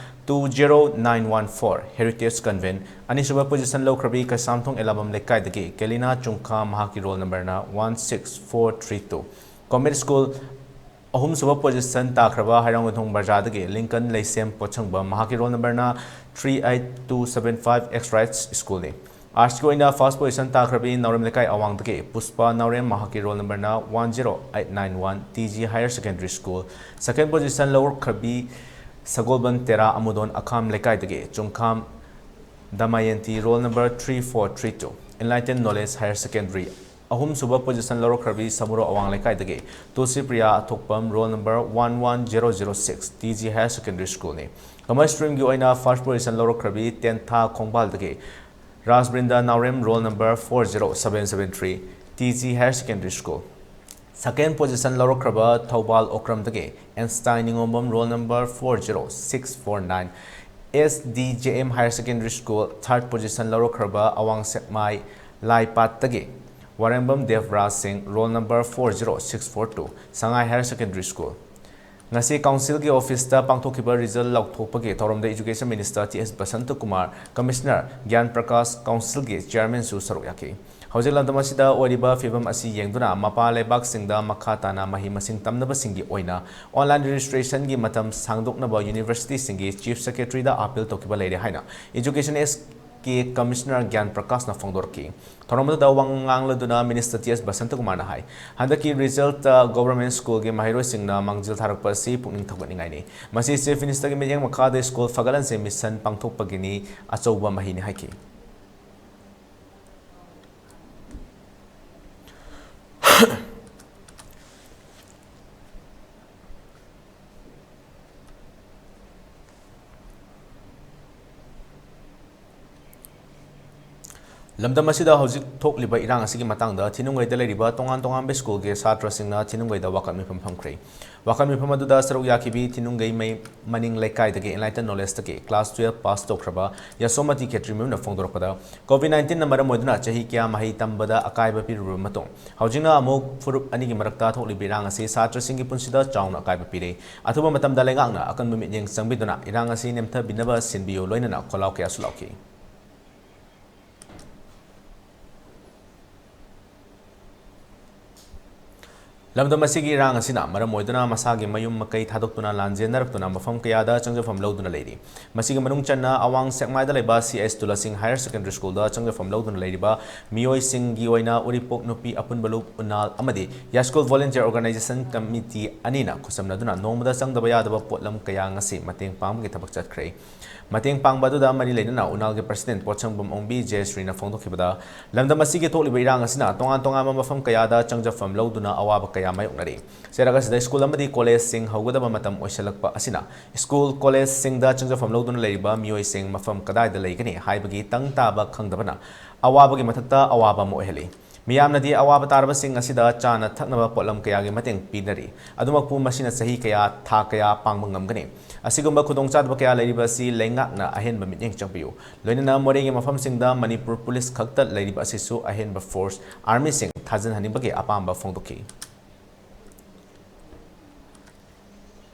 two zero nine one four, heritage convent. ꯑꯅꯤꯁꯨꯕ ꯄꯣꯖꯤꯁꯟ ꯂꯧꯈ꯭ꯔꯕꯤ ꯀꯩꯁꯥꯝꯊꯣꯡ ꯑꯦꯂꯥꯕꯝ ꯂꯩꯀꯥꯏꯗꯒꯤ ꯀꯦꯂꯤꯅꯥ ꯆꯨꯡꯈꯥ, ꯃꯍꯥꯛꯀꯤ ꯔꯣꯜ ꯅꯝꯕꯔꯅ one six four three two. Comet school ꯑꯍꯨꯝꯁꯨꯕ ꯄꯣꯖꯤꯁꯟ ꯇꯥꯈ꯭ꯔꯕ ꯍꯩꯔꯥꯡꯒꯣꯏꯊꯣꯡ ꯕꯖꯥꯔꯗꯒꯤ ꯂꯤꯡꯀꯟ ꯂꯩꯁꯦꯝ ꯄꯣꯠꯁꯪꯕꯝ, ꯃꯍꯥꯛꯀꯤ ꯔꯣꯜ ꯅꯝꯕꯔꯅ three eight two seven five, ꯑꯦꯛꯁ ꯔꯥꯏꯠꯁ ꯁ꯭ꯀꯨꯜꯅꯤ꯫ Arts ꯀꯤ ꯑꯣꯏꯅ first position ꯇꯥꯈ꯭ꯔꯕꯤ ꯅꯥꯎꯔꯦꯝ ꯂꯩꯀꯥꯏ ꯑꯋꯥꯡꯗꯒꯤ ꯄꯨꯁꯄꯥ ꯅꯥꯎꯔꯦꯝ, ꯃꯍꯥꯛꯀꯤ roll number ꯅ one zero eight nine one, T G Higher Secondary School꯫ Second position ꯂꯧꯔꯛꯈ꯭ꯔꯕꯤ ꯁꯒꯣꯜꯕꯟ ꯇꯦꯔꯥ ꯑꯃꯨꯗꯣꯟ ꯑꯈꯥꯝ ꯂꯩꯀꯥꯏꯗꯒꯤ ꯆꯨꯡꯈꯥꯝ ꯗꯃꯥꯌꯟꯇꯤ, roll number three four three two, Enlighten Knowledge Higher Secondary꯫ ꯑꯍꯨꯝꯁꯨꯕ position ꯂꯧꯔꯛꯈ꯭ꯔꯕꯤ ꯁꯃꯨꯔꯣ ꯑꯋꯥꯡ ꯂꯩꯀꯥꯏꯗꯒꯤ ꯇꯨꯜꯁꯤꯄ꯭ꯔꯤꯌꯥ ꯑꯊꯣꯛꯄꯝ, roll number one one zero zero six, T G Higher Secondary School ꯅꯤ꯫ Commerce stream ꯒꯤ ꯑꯣꯏꯅ first position ꯂꯧꯔꯛꯈ꯭ꯔꯕꯤ ꯇꯦꯟꯊꯥ ꯈꯣꯡꯕꯥꯜꯗꯒꯤ ꯔꯥꯖꯕ꯭ꯔꯤꯟꯗ ꯅꯥꯎꯔꯦꯝ, roll number four zero seven seven three, T G Higher Secondary School꯫ Second position ꯂꯧꯔꯛꯈ꯭ꯔꯕ Thoubal ꯑꯣꯀ꯭ꯔꯝꯗꯒꯤ ꯑꯦꯟꯁꯇꯥꯏꯟ ꯅꯤꯉꯣꯝꯕꯝ, roll number four zero six four nine, S D J M Higher Secondary School꯫ Third position ꯂꯧꯔꯛꯈ꯭ꯔꯕ ꯑꯋꯥꯡ ꯁꯦꯛꯃꯥꯏ ꯂꯥꯏꯄꯥꯠꯇꯒꯤ ꯋꯥꯔꯦꯡꯕꯝ ꯗꯦꯕꯔꯥꯖ ꯁꯤꯡ, roll number four zero six four two, ꯁꯉꯥꯏ Higher Secondary School꯫ ꯉꯁꯤ council ꯒꯤ office ꯇ ꯄꯥꯡꯊꯣꯛꯈꯤꯕ result ꯂꯥꯎꯊꯣꯛꯄꯒꯤ ꯊꯧꯔꯝꯗ Education Minister T S ꯕꯁꯟꯇꯀꯨꯃꯥꯔ, Commissioner ꯒ꯭ꯌꯥꯟ Prakash, council ꯒꯤ chairman ꯁꯨ ꯁꯔꯨꯛ ꯌꯥꯈꯤ꯫ ꯍꯧꯖꯤꯛ ꯂꯝꯗꯝ ꯑꯁꯤꯗ ꯑꯣꯏꯔꯤꯕ ꯐꯤꯕꯝ ꯑꯁꯤ ꯌꯦꯡꯗꯨꯅ ꯃꯄꯥꯟ ꯂꯩꯕꯥꯛꯁꯤꯡꯗ ꯃꯈꯥ ꯇꯥꯅ ꯃꯍꯩ ꯃꯁꯤꯡ ꯇꯝꯅꯕꯁꯤꯡꯒꯤ ꯑꯣꯏꯅ online registration ꯒꯤ ꯃꯇꯝ ꯁꯥꯡꯗꯣꯛꯅꯕ university ꯁꯤꯡꯒꯤ Chief Secretary ꯗ appeal ꯇꯧꯈꯤꯕ ꯂꯩꯔꯦ ꯍꯥꯏꯅ Education S K Commissioner ꯒ꯭ꯌꯥꯟ ꯄ꯭ꯔꯀꯥꯁꯅ ꯐꯣꯡꯗꯣꯔꯛꯈꯤ꯫ ꯊꯧꯔꯝ ꯑꯗꯨꯗ ꯋꯥ ꯉꯥꯡꯂꯗꯨꯅ Minister T S ꯕꯁꯟꯇꯀꯨꯃꯥꯔꯅ ꯍꯥꯏ, ꯍꯟꯗꯛꯀꯤ result ꯇ government school ꯒꯤ ꯃꯍꯩꯔꯣꯏꯁꯤꯡꯅ ꯃꯥꯡꯖꯤꯜ ꯊꯥꯔꯛꯄ ꯑꯁꯤ ꯄꯨꯛꯅꯤꯡ ꯊꯧꯒꯠꯅꯤꯡꯉꯥꯏꯅꯤ꯫ ꯃꯁꯤ Chief Minister ꯒꯤ ꯃꯤꯠꯌꯦꯡ ꯃꯈꯥꯗ school ꯐꯒꯠꯍꯟꯁꯦ mission ꯄꯥꯡꯊꯣꯛꯄꯒꯤꯅꯤ, ꯑꯆꯧꯕ ꯃꯍꯩꯅꯤ ꯍꯥꯏꯈꯤ꯫ ꯂꯝꯗꯝ ꯑꯁꯤꯗ ꯍꯧꯖꯤꯛ ꯊꯣꯛꯂꯤꯕ ꯏꯔꯥꯡ ꯑꯁꯤꯒꯤ ꯃꯇꯥꯡꯗ ꯊꯤꯅꯨꯡꯒꯩꯗ ꯂꯩꯔꯤꯕ ꯇꯣꯉꯥꯟ ꯇꯣꯉꯥꯟꯕ school ꯒꯤ ꯁꯥꯇ꯭ꯔꯁꯤꯡꯅ ꯊꯤꯅꯨꯡꯒꯩꯗ ꯋꯥꯀꯠ ꯃꯤꯐꯝ ꯐꯝꯈ꯭ꯔꯦ꯫ ꯋꯥꯀꯠ ꯃꯤꯐꯝ ꯑꯗꯨꯗ ꯁꯔꯨꯛ ꯌꯥꯈꯤꯕꯤ ꯊꯤꯅꯨꯡꯒꯩ ꯃꯩ-, ꯃꯅꯤꯡ ꯂꯩꯀꯥꯏꯗꯒꯤ Enlighten Knowledge ꯇꯒꯤ class twelve pass ꯇꯧꯈ꯭ꯔꯕ ꯌꯥꯁꯣꯃꯇꯤ ꯈꯦꯇ꯭ꯔꯤꯃꯌꯨꯝꯅ ꯐꯣꯡꯗꯣꯔꯛꯄꯗ, COVID nineteen ꯅ ꯃꯔꯝ ꯑꯣꯏꯗꯨꯅ ꯆꯍꯤ ꯀꯌꯥ ꯃꯍꯩ ꯇꯝꯕꯗ ꯑꯀꯥꯏꯕ ꯄꯤꯔꯨꯔꯕ ꯃꯇꯨꯡ, ꯍꯧꯖꯤꯛꯅ ꯑꯃꯨꯛ ꯐꯨꯔꯨꯞ ꯑꯅꯤꯒꯤ ꯃꯔꯛꯇ ꯊꯣꯛꯂꯤꯕ ꯏꯔꯥꯡ ꯑꯁꯤ ꯁꯥꯇ꯭ꯔꯁꯤꯡꯒꯤ ꯄꯨꯟꯁꯤꯗ ꯆꯥꯎꯅ ꯑꯀꯥꯏꯕ ꯄꯤꯔꯦ꯫ ꯑꯊꯨꯕ ꯃꯇꯝꯗ ꯂꯩꯉꯥꯛꯅ ꯑꯀꯟꯕ ꯃꯤꯠꯌꯦꯡ ꯆꯪꯕꯤꯗꯨꯅ ꯏꯔꯥꯡ ꯑꯁꯤ ꯅꯦꯝꯊꯕꯤꯅꯕ ꯁꯤꯟꯕꯤꯌꯨ ꯂꯣꯏꯅꯅ ꯈꯣꯜꯂꯥꯎ ꯀꯌꯥꯁꯨ ꯂꯥꯎꯈꯤ꯫ ꯂꯝꯗꯝ ꯑꯁꯤꯒꯤ ꯏꯔꯥꯡ ꯑꯁꯤꯅ ꯃꯔꯝ ꯑꯣꯏꯗꯨꯅ ꯃꯁꯥꯒꯤ ꯃꯌꯨꯝ ꯃꯀꯩ ꯊꯥꯗꯣꯛꯇꯨꯅ ꯂꯥꯟꯖꯦꯟꯅꯔꯛꯇꯨꯅ ꯃꯐꯝ ꯀꯌꯥꯗ ꯆꯪꯖꯐꯝ ꯂꯧꯗꯨꯅ ꯂꯩꯔꯤ꯫ ꯃꯁꯤꯒꯤ ꯃꯅꯨꯡ ꯆꯟꯅ ꯑꯋꯥꯡ ꯁꯦꯛꯃꯥꯏꯗ ꯂꯩꯕ ꯁꯤ ꯑꯦꯁ ꯇꯨꯂꯁꯤꯡ ꯍꯥꯌꯔ ꯁꯦꯀꯦꯟꯗꯔꯤ ꯁ꯭ꯀꯨꯜꯗ ꯆꯪꯖꯐꯝ ꯂꯧꯗꯨꯅ ꯂꯩꯔꯤꯕ ꯃꯤꯑꯣꯏꯁꯤꯡꯒꯤ ꯑꯣꯏꯅ ꯎꯔꯤꯄꯣꯛ ꯅꯨꯄꯤ ꯑꯄꯨꯟꯕ ꯂꯨꯞ ꯎꯅꯥꯜ ꯑꯃꯗꯤ ꯌꯥꯏꯁ꯭ꯀꯨꯜ ꯚꯣꯂꯨꯟꯇꯤꯌꯔ ꯑꯣꯔꯒꯅꯥꯏꯖꯦꯁꯟ ꯀꯃꯤꯇꯤ ꯑꯅꯤꯅ ꯈꯨꯠꯁꯝꯅꯗꯨꯅ ꯅꯣꯡꯃꯗ ꯆꯪꯗꯕ ꯌꯥꯗꯕ ꯄꯣꯠꯂꯝ ꯀꯌꯥ ꯉꯁꯤ ꯃꯇꯦꯡ ꯄꯥꯡꯕꯒꯤ ꯊꯕꯛ ꯆꯠꯈ꯭ꯔꯦ꯫ ꯃꯇꯦꯡ ꯄꯥꯡꯕ ꯑꯗꯨꯗ ꯃꯔꯤ ꯂꯩꯅꯅ ꯎꯅꯥꯜꯒꯤ ꯄ꯭ꯔꯁꯤꯗꯦꯟꯠ ꯄꯣꯠꯁꯪꯕꯝ ꯑꯣꯡꯕꯤ ꯖꯦꯁ꯭ꯔꯤꯅ ꯐꯣꯡꯗꯣꯛꯈꯤꯕꯗ, ꯂꯝꯗꯝ ꯑꯁꯤꯒꯤ ꯊꯣꯛꯂꯤꯕ ꯏꯔꯥꯡ ꯑꯁꯤꯅ ꯇꯣꯉꯥꯟ ꯇꯣꯉꯥꯟꯕ ꯃꯐꯝ ꯀꯌꯥꯗ ꯆꯪꯖꯐꯝ ꯂꯧꯗꯨꯅ ꯑꯋꯥꯕ ꯀꯌꯥ ꯃꯥꯌꯣꯛꯅꯔꯤ꯫ ꯆꯩꯔꯛ ꯑꯁꯤꯗ ꯁ꯭ꯀꯨꯜ ꯑꯃꯗꯤ ꯀꯣꯂꯦꯖꯁꯤꯡ ꯍꯧꯒꯗꯕ ꯃꯇꯝ ꯑꯣꯏꯁꯤꯜꯂꯛꯄ ꯑꯁꯤꯅ ꯁ꯭ꯀꯨꯜ ꯀꯣꯂꯦꯖꯁꯤꯡꯗ ꯆꯪꯖꯐꯝ ꯂꯧꯗꯨꯅ ꯂꯩꯔꯤꯕ ꯃꯤꯑꯣꯏꯁꯤꯡ ꯃꯐꯝ ꯀꯗꯥꯏꯗ ꯂꯩꯒꯅꯤ ꯍꯥꯏꯕꯒꯤ ꯇꯪ ꯇꯥꯕ ꯈꯪꯗꯕꯅ ꯑꯋꯥꯕꯒꯤ ꯃꯊꯛꯇ ꯑꯋꯥꯕ ꯑꯃ ꯑꯣꯏꯍꯜꯂꯤ꯫ ꯃꯤꯌꯥꯝꯅꯗꯤ ꯑꯋꯥꯕ ꯇꯥꯔꯕꯁꯤꯡ ꯑꯁꯤꯗ ꯆꯥꯅ ꯊꯛꯅꯕ ꯄꯣꯠꯂꯝ ꯀꯌꯥꯒꯤ ꯃꯇꯦꯡ ꯄꯤꯅꯔꯤ꯫ ꯑꯗꯨꯃꯛꯄꯨ ꯃꯁꯤꯅ ꯆꯍꯤ ꯀꯌꯥ, ꯊꯥ ꯀꯌꯥ ꯄꯥꯡꯕ ꯉꯝꯒꯅꯤ? ꯑꯁꯤꯒꯨꯝꯕ ꯈꯨꯗꯣꯡꯆꯥꯗꯕ ꯀꯌꯥ ꯂꯩꯔꯤꯕ ꯑꯁꯤ ꯂꯩꯉꯥꯛꯅ ꯑꯍꯦꯟꯕ ꯃꯤꯠꯌꯦꯡ ꯆꯪꯕꯤꯌꯨ꯫ ꯂꯣꯏꯅꯅ ꯃꯣꯔꯦꯒꯤ ꯃꯐꯝꯁꯤꯡꯗ ꯃꯅꯤꯄꯨꯔ ꯄꯨꯂꯤꯁ ꯈꯛꯇ ꯂꯩꯔꯤꯕ ꯑꯁꯤꯁꯨ ꯑꯍꯦꯟꯕ ꯐꯣꯔꯁ, ꯑꯥꯔꯃꯤꯁꯤꯡ ꯊꯥꯖꯤꯟꯍꯟꯅꯤꯡꯕꯒꯤ ꯑꯄꯥꯝꯕ ꯐꯣꯡꯗꯣꯛꯈꯤ꯫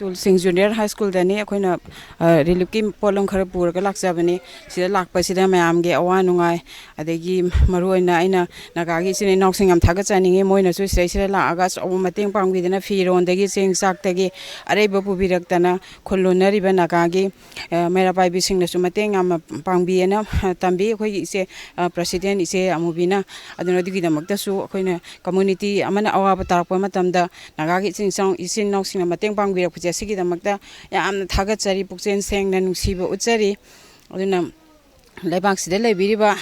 ꯇꯨꯜꯁꯤꯡ ꯖꯨꯅꯤꯌꯔ ꯍꯥꯏ ꯁ꯭ꯀꯨꯜꯗꯅꯤ꯫ ꯑꯩꯈꯣꯏꯅ, ꯑ, ꯔꯤꯂꯤꯐꯀꯤ ꯄꯣꯠꯂꯝ ꯈꯔ ꯄꯨꯔꯒ ꯂꯥꯛꯆꯕꯅꯤ꯫ ꯁꯤꯗ ꯂꯥꯛꯄꯁꯤꯗ ꯃꯌꯥꯝꯒꯤ ꯑꯋꯥ ꯅꯨꯡꯉꯥꯏ, ꯑꯗꯒꯤ ꯃꯔꯨꯑꯣꯏꯅ ꯑꯩꯅ ꯅꯥꯒꯥꯒꯤ ꯏꯆꯤꯟ ꯏꯅꯥꯎꯁꯤꯡ ꯌꯥꯝ ꯊꯥꯒꯠꯆꯅꯤꯡꯉꯤ꯫ ꯃꯣꯏꯅꯁꯨ ꯁꯤꯗꯩꯁꯤꯗ ꯂꯥꯛꯑꯒ ꯑꯆꯧꯕ ꯃꯇꯦꯡ ꯄꯥꯡꯕꯤꯗꯨꯅ ꯐꯤꯔꯣꯟꯗꯒꯤ ꯆꯦꯡ ꯆꯥꯛꯇꯒꯤ ꯑꯔꯩꯕ ꯄꯨꯕꯤꯔꯛꯇꯅ ꯈꯨꯜ ꯍꯨꯟꯅꯔꯤꯕ ꯅꯥꯒꯥꯒꯤ, ꯑ, ꯃꯩꯔꯥ ꯄꯥꯏꯕꯤꯁꯤꯡꯅꯁꯨ ꯃꯇꯦꯡ ꯌꯥꯝꯅ ꯄꯥꯡꯕꯤꯑꯅ, ꯑ, ꯇꯝꯕꯤ ꯑꯩꯈꯣꯏꯒꯤ ꯏꯆꯦ, ꯑ, ꯄ꯭ꯔꯁꯤꯗꯦꯟꯠ ꯏꯆꯦ ꯑꯃꯨꯕꯤꯅ꯫ ꯑꯗꯨꯅ ꯑꯗꯨꯒꯤꯗꯃꯛꯇꯁꯨ ꯑꯩꯈꯣꯏꯅ ꯀꯝꯃ꯭ꯌꯨꯅꯤꯇꯤ ꯑꯃꯅ ꯑꯋꯥꯕ ꯇꯥꯔꯛꯄ ꯃꯇꯝꯗ ꯅꯥꯒꯥꯒꯤ ꯏꯆꯤꯟ ꯏꯆꯥꯎ-, ꯏꯆꯤꯟ ꯏꯅꯥꯎꯁꯤꯡꯅ ꯃꯇꯦꯡ ꯄꯥꯡꯕꯤꯔꯛꯄꯁꯦ, ꯑꯁꯤꯒꯤꯗꯃꯛꯇ ꯌꯥꯝꯅ ꯊꯥꯒꯠꯆꯔꯤ, ꯄꯨꯛꯆꯦꯜ ꯁꯦꯡꯅ ꯅꯨꯡꯁꯤꯕ ꯎꯠꯆꯔꯤ꯫ ꯑꯗꯨꯅ ꯂꯩꯕꯥꯛꯁꯤꯗ ꯂꯩꯕꯤꯔꯤꯕ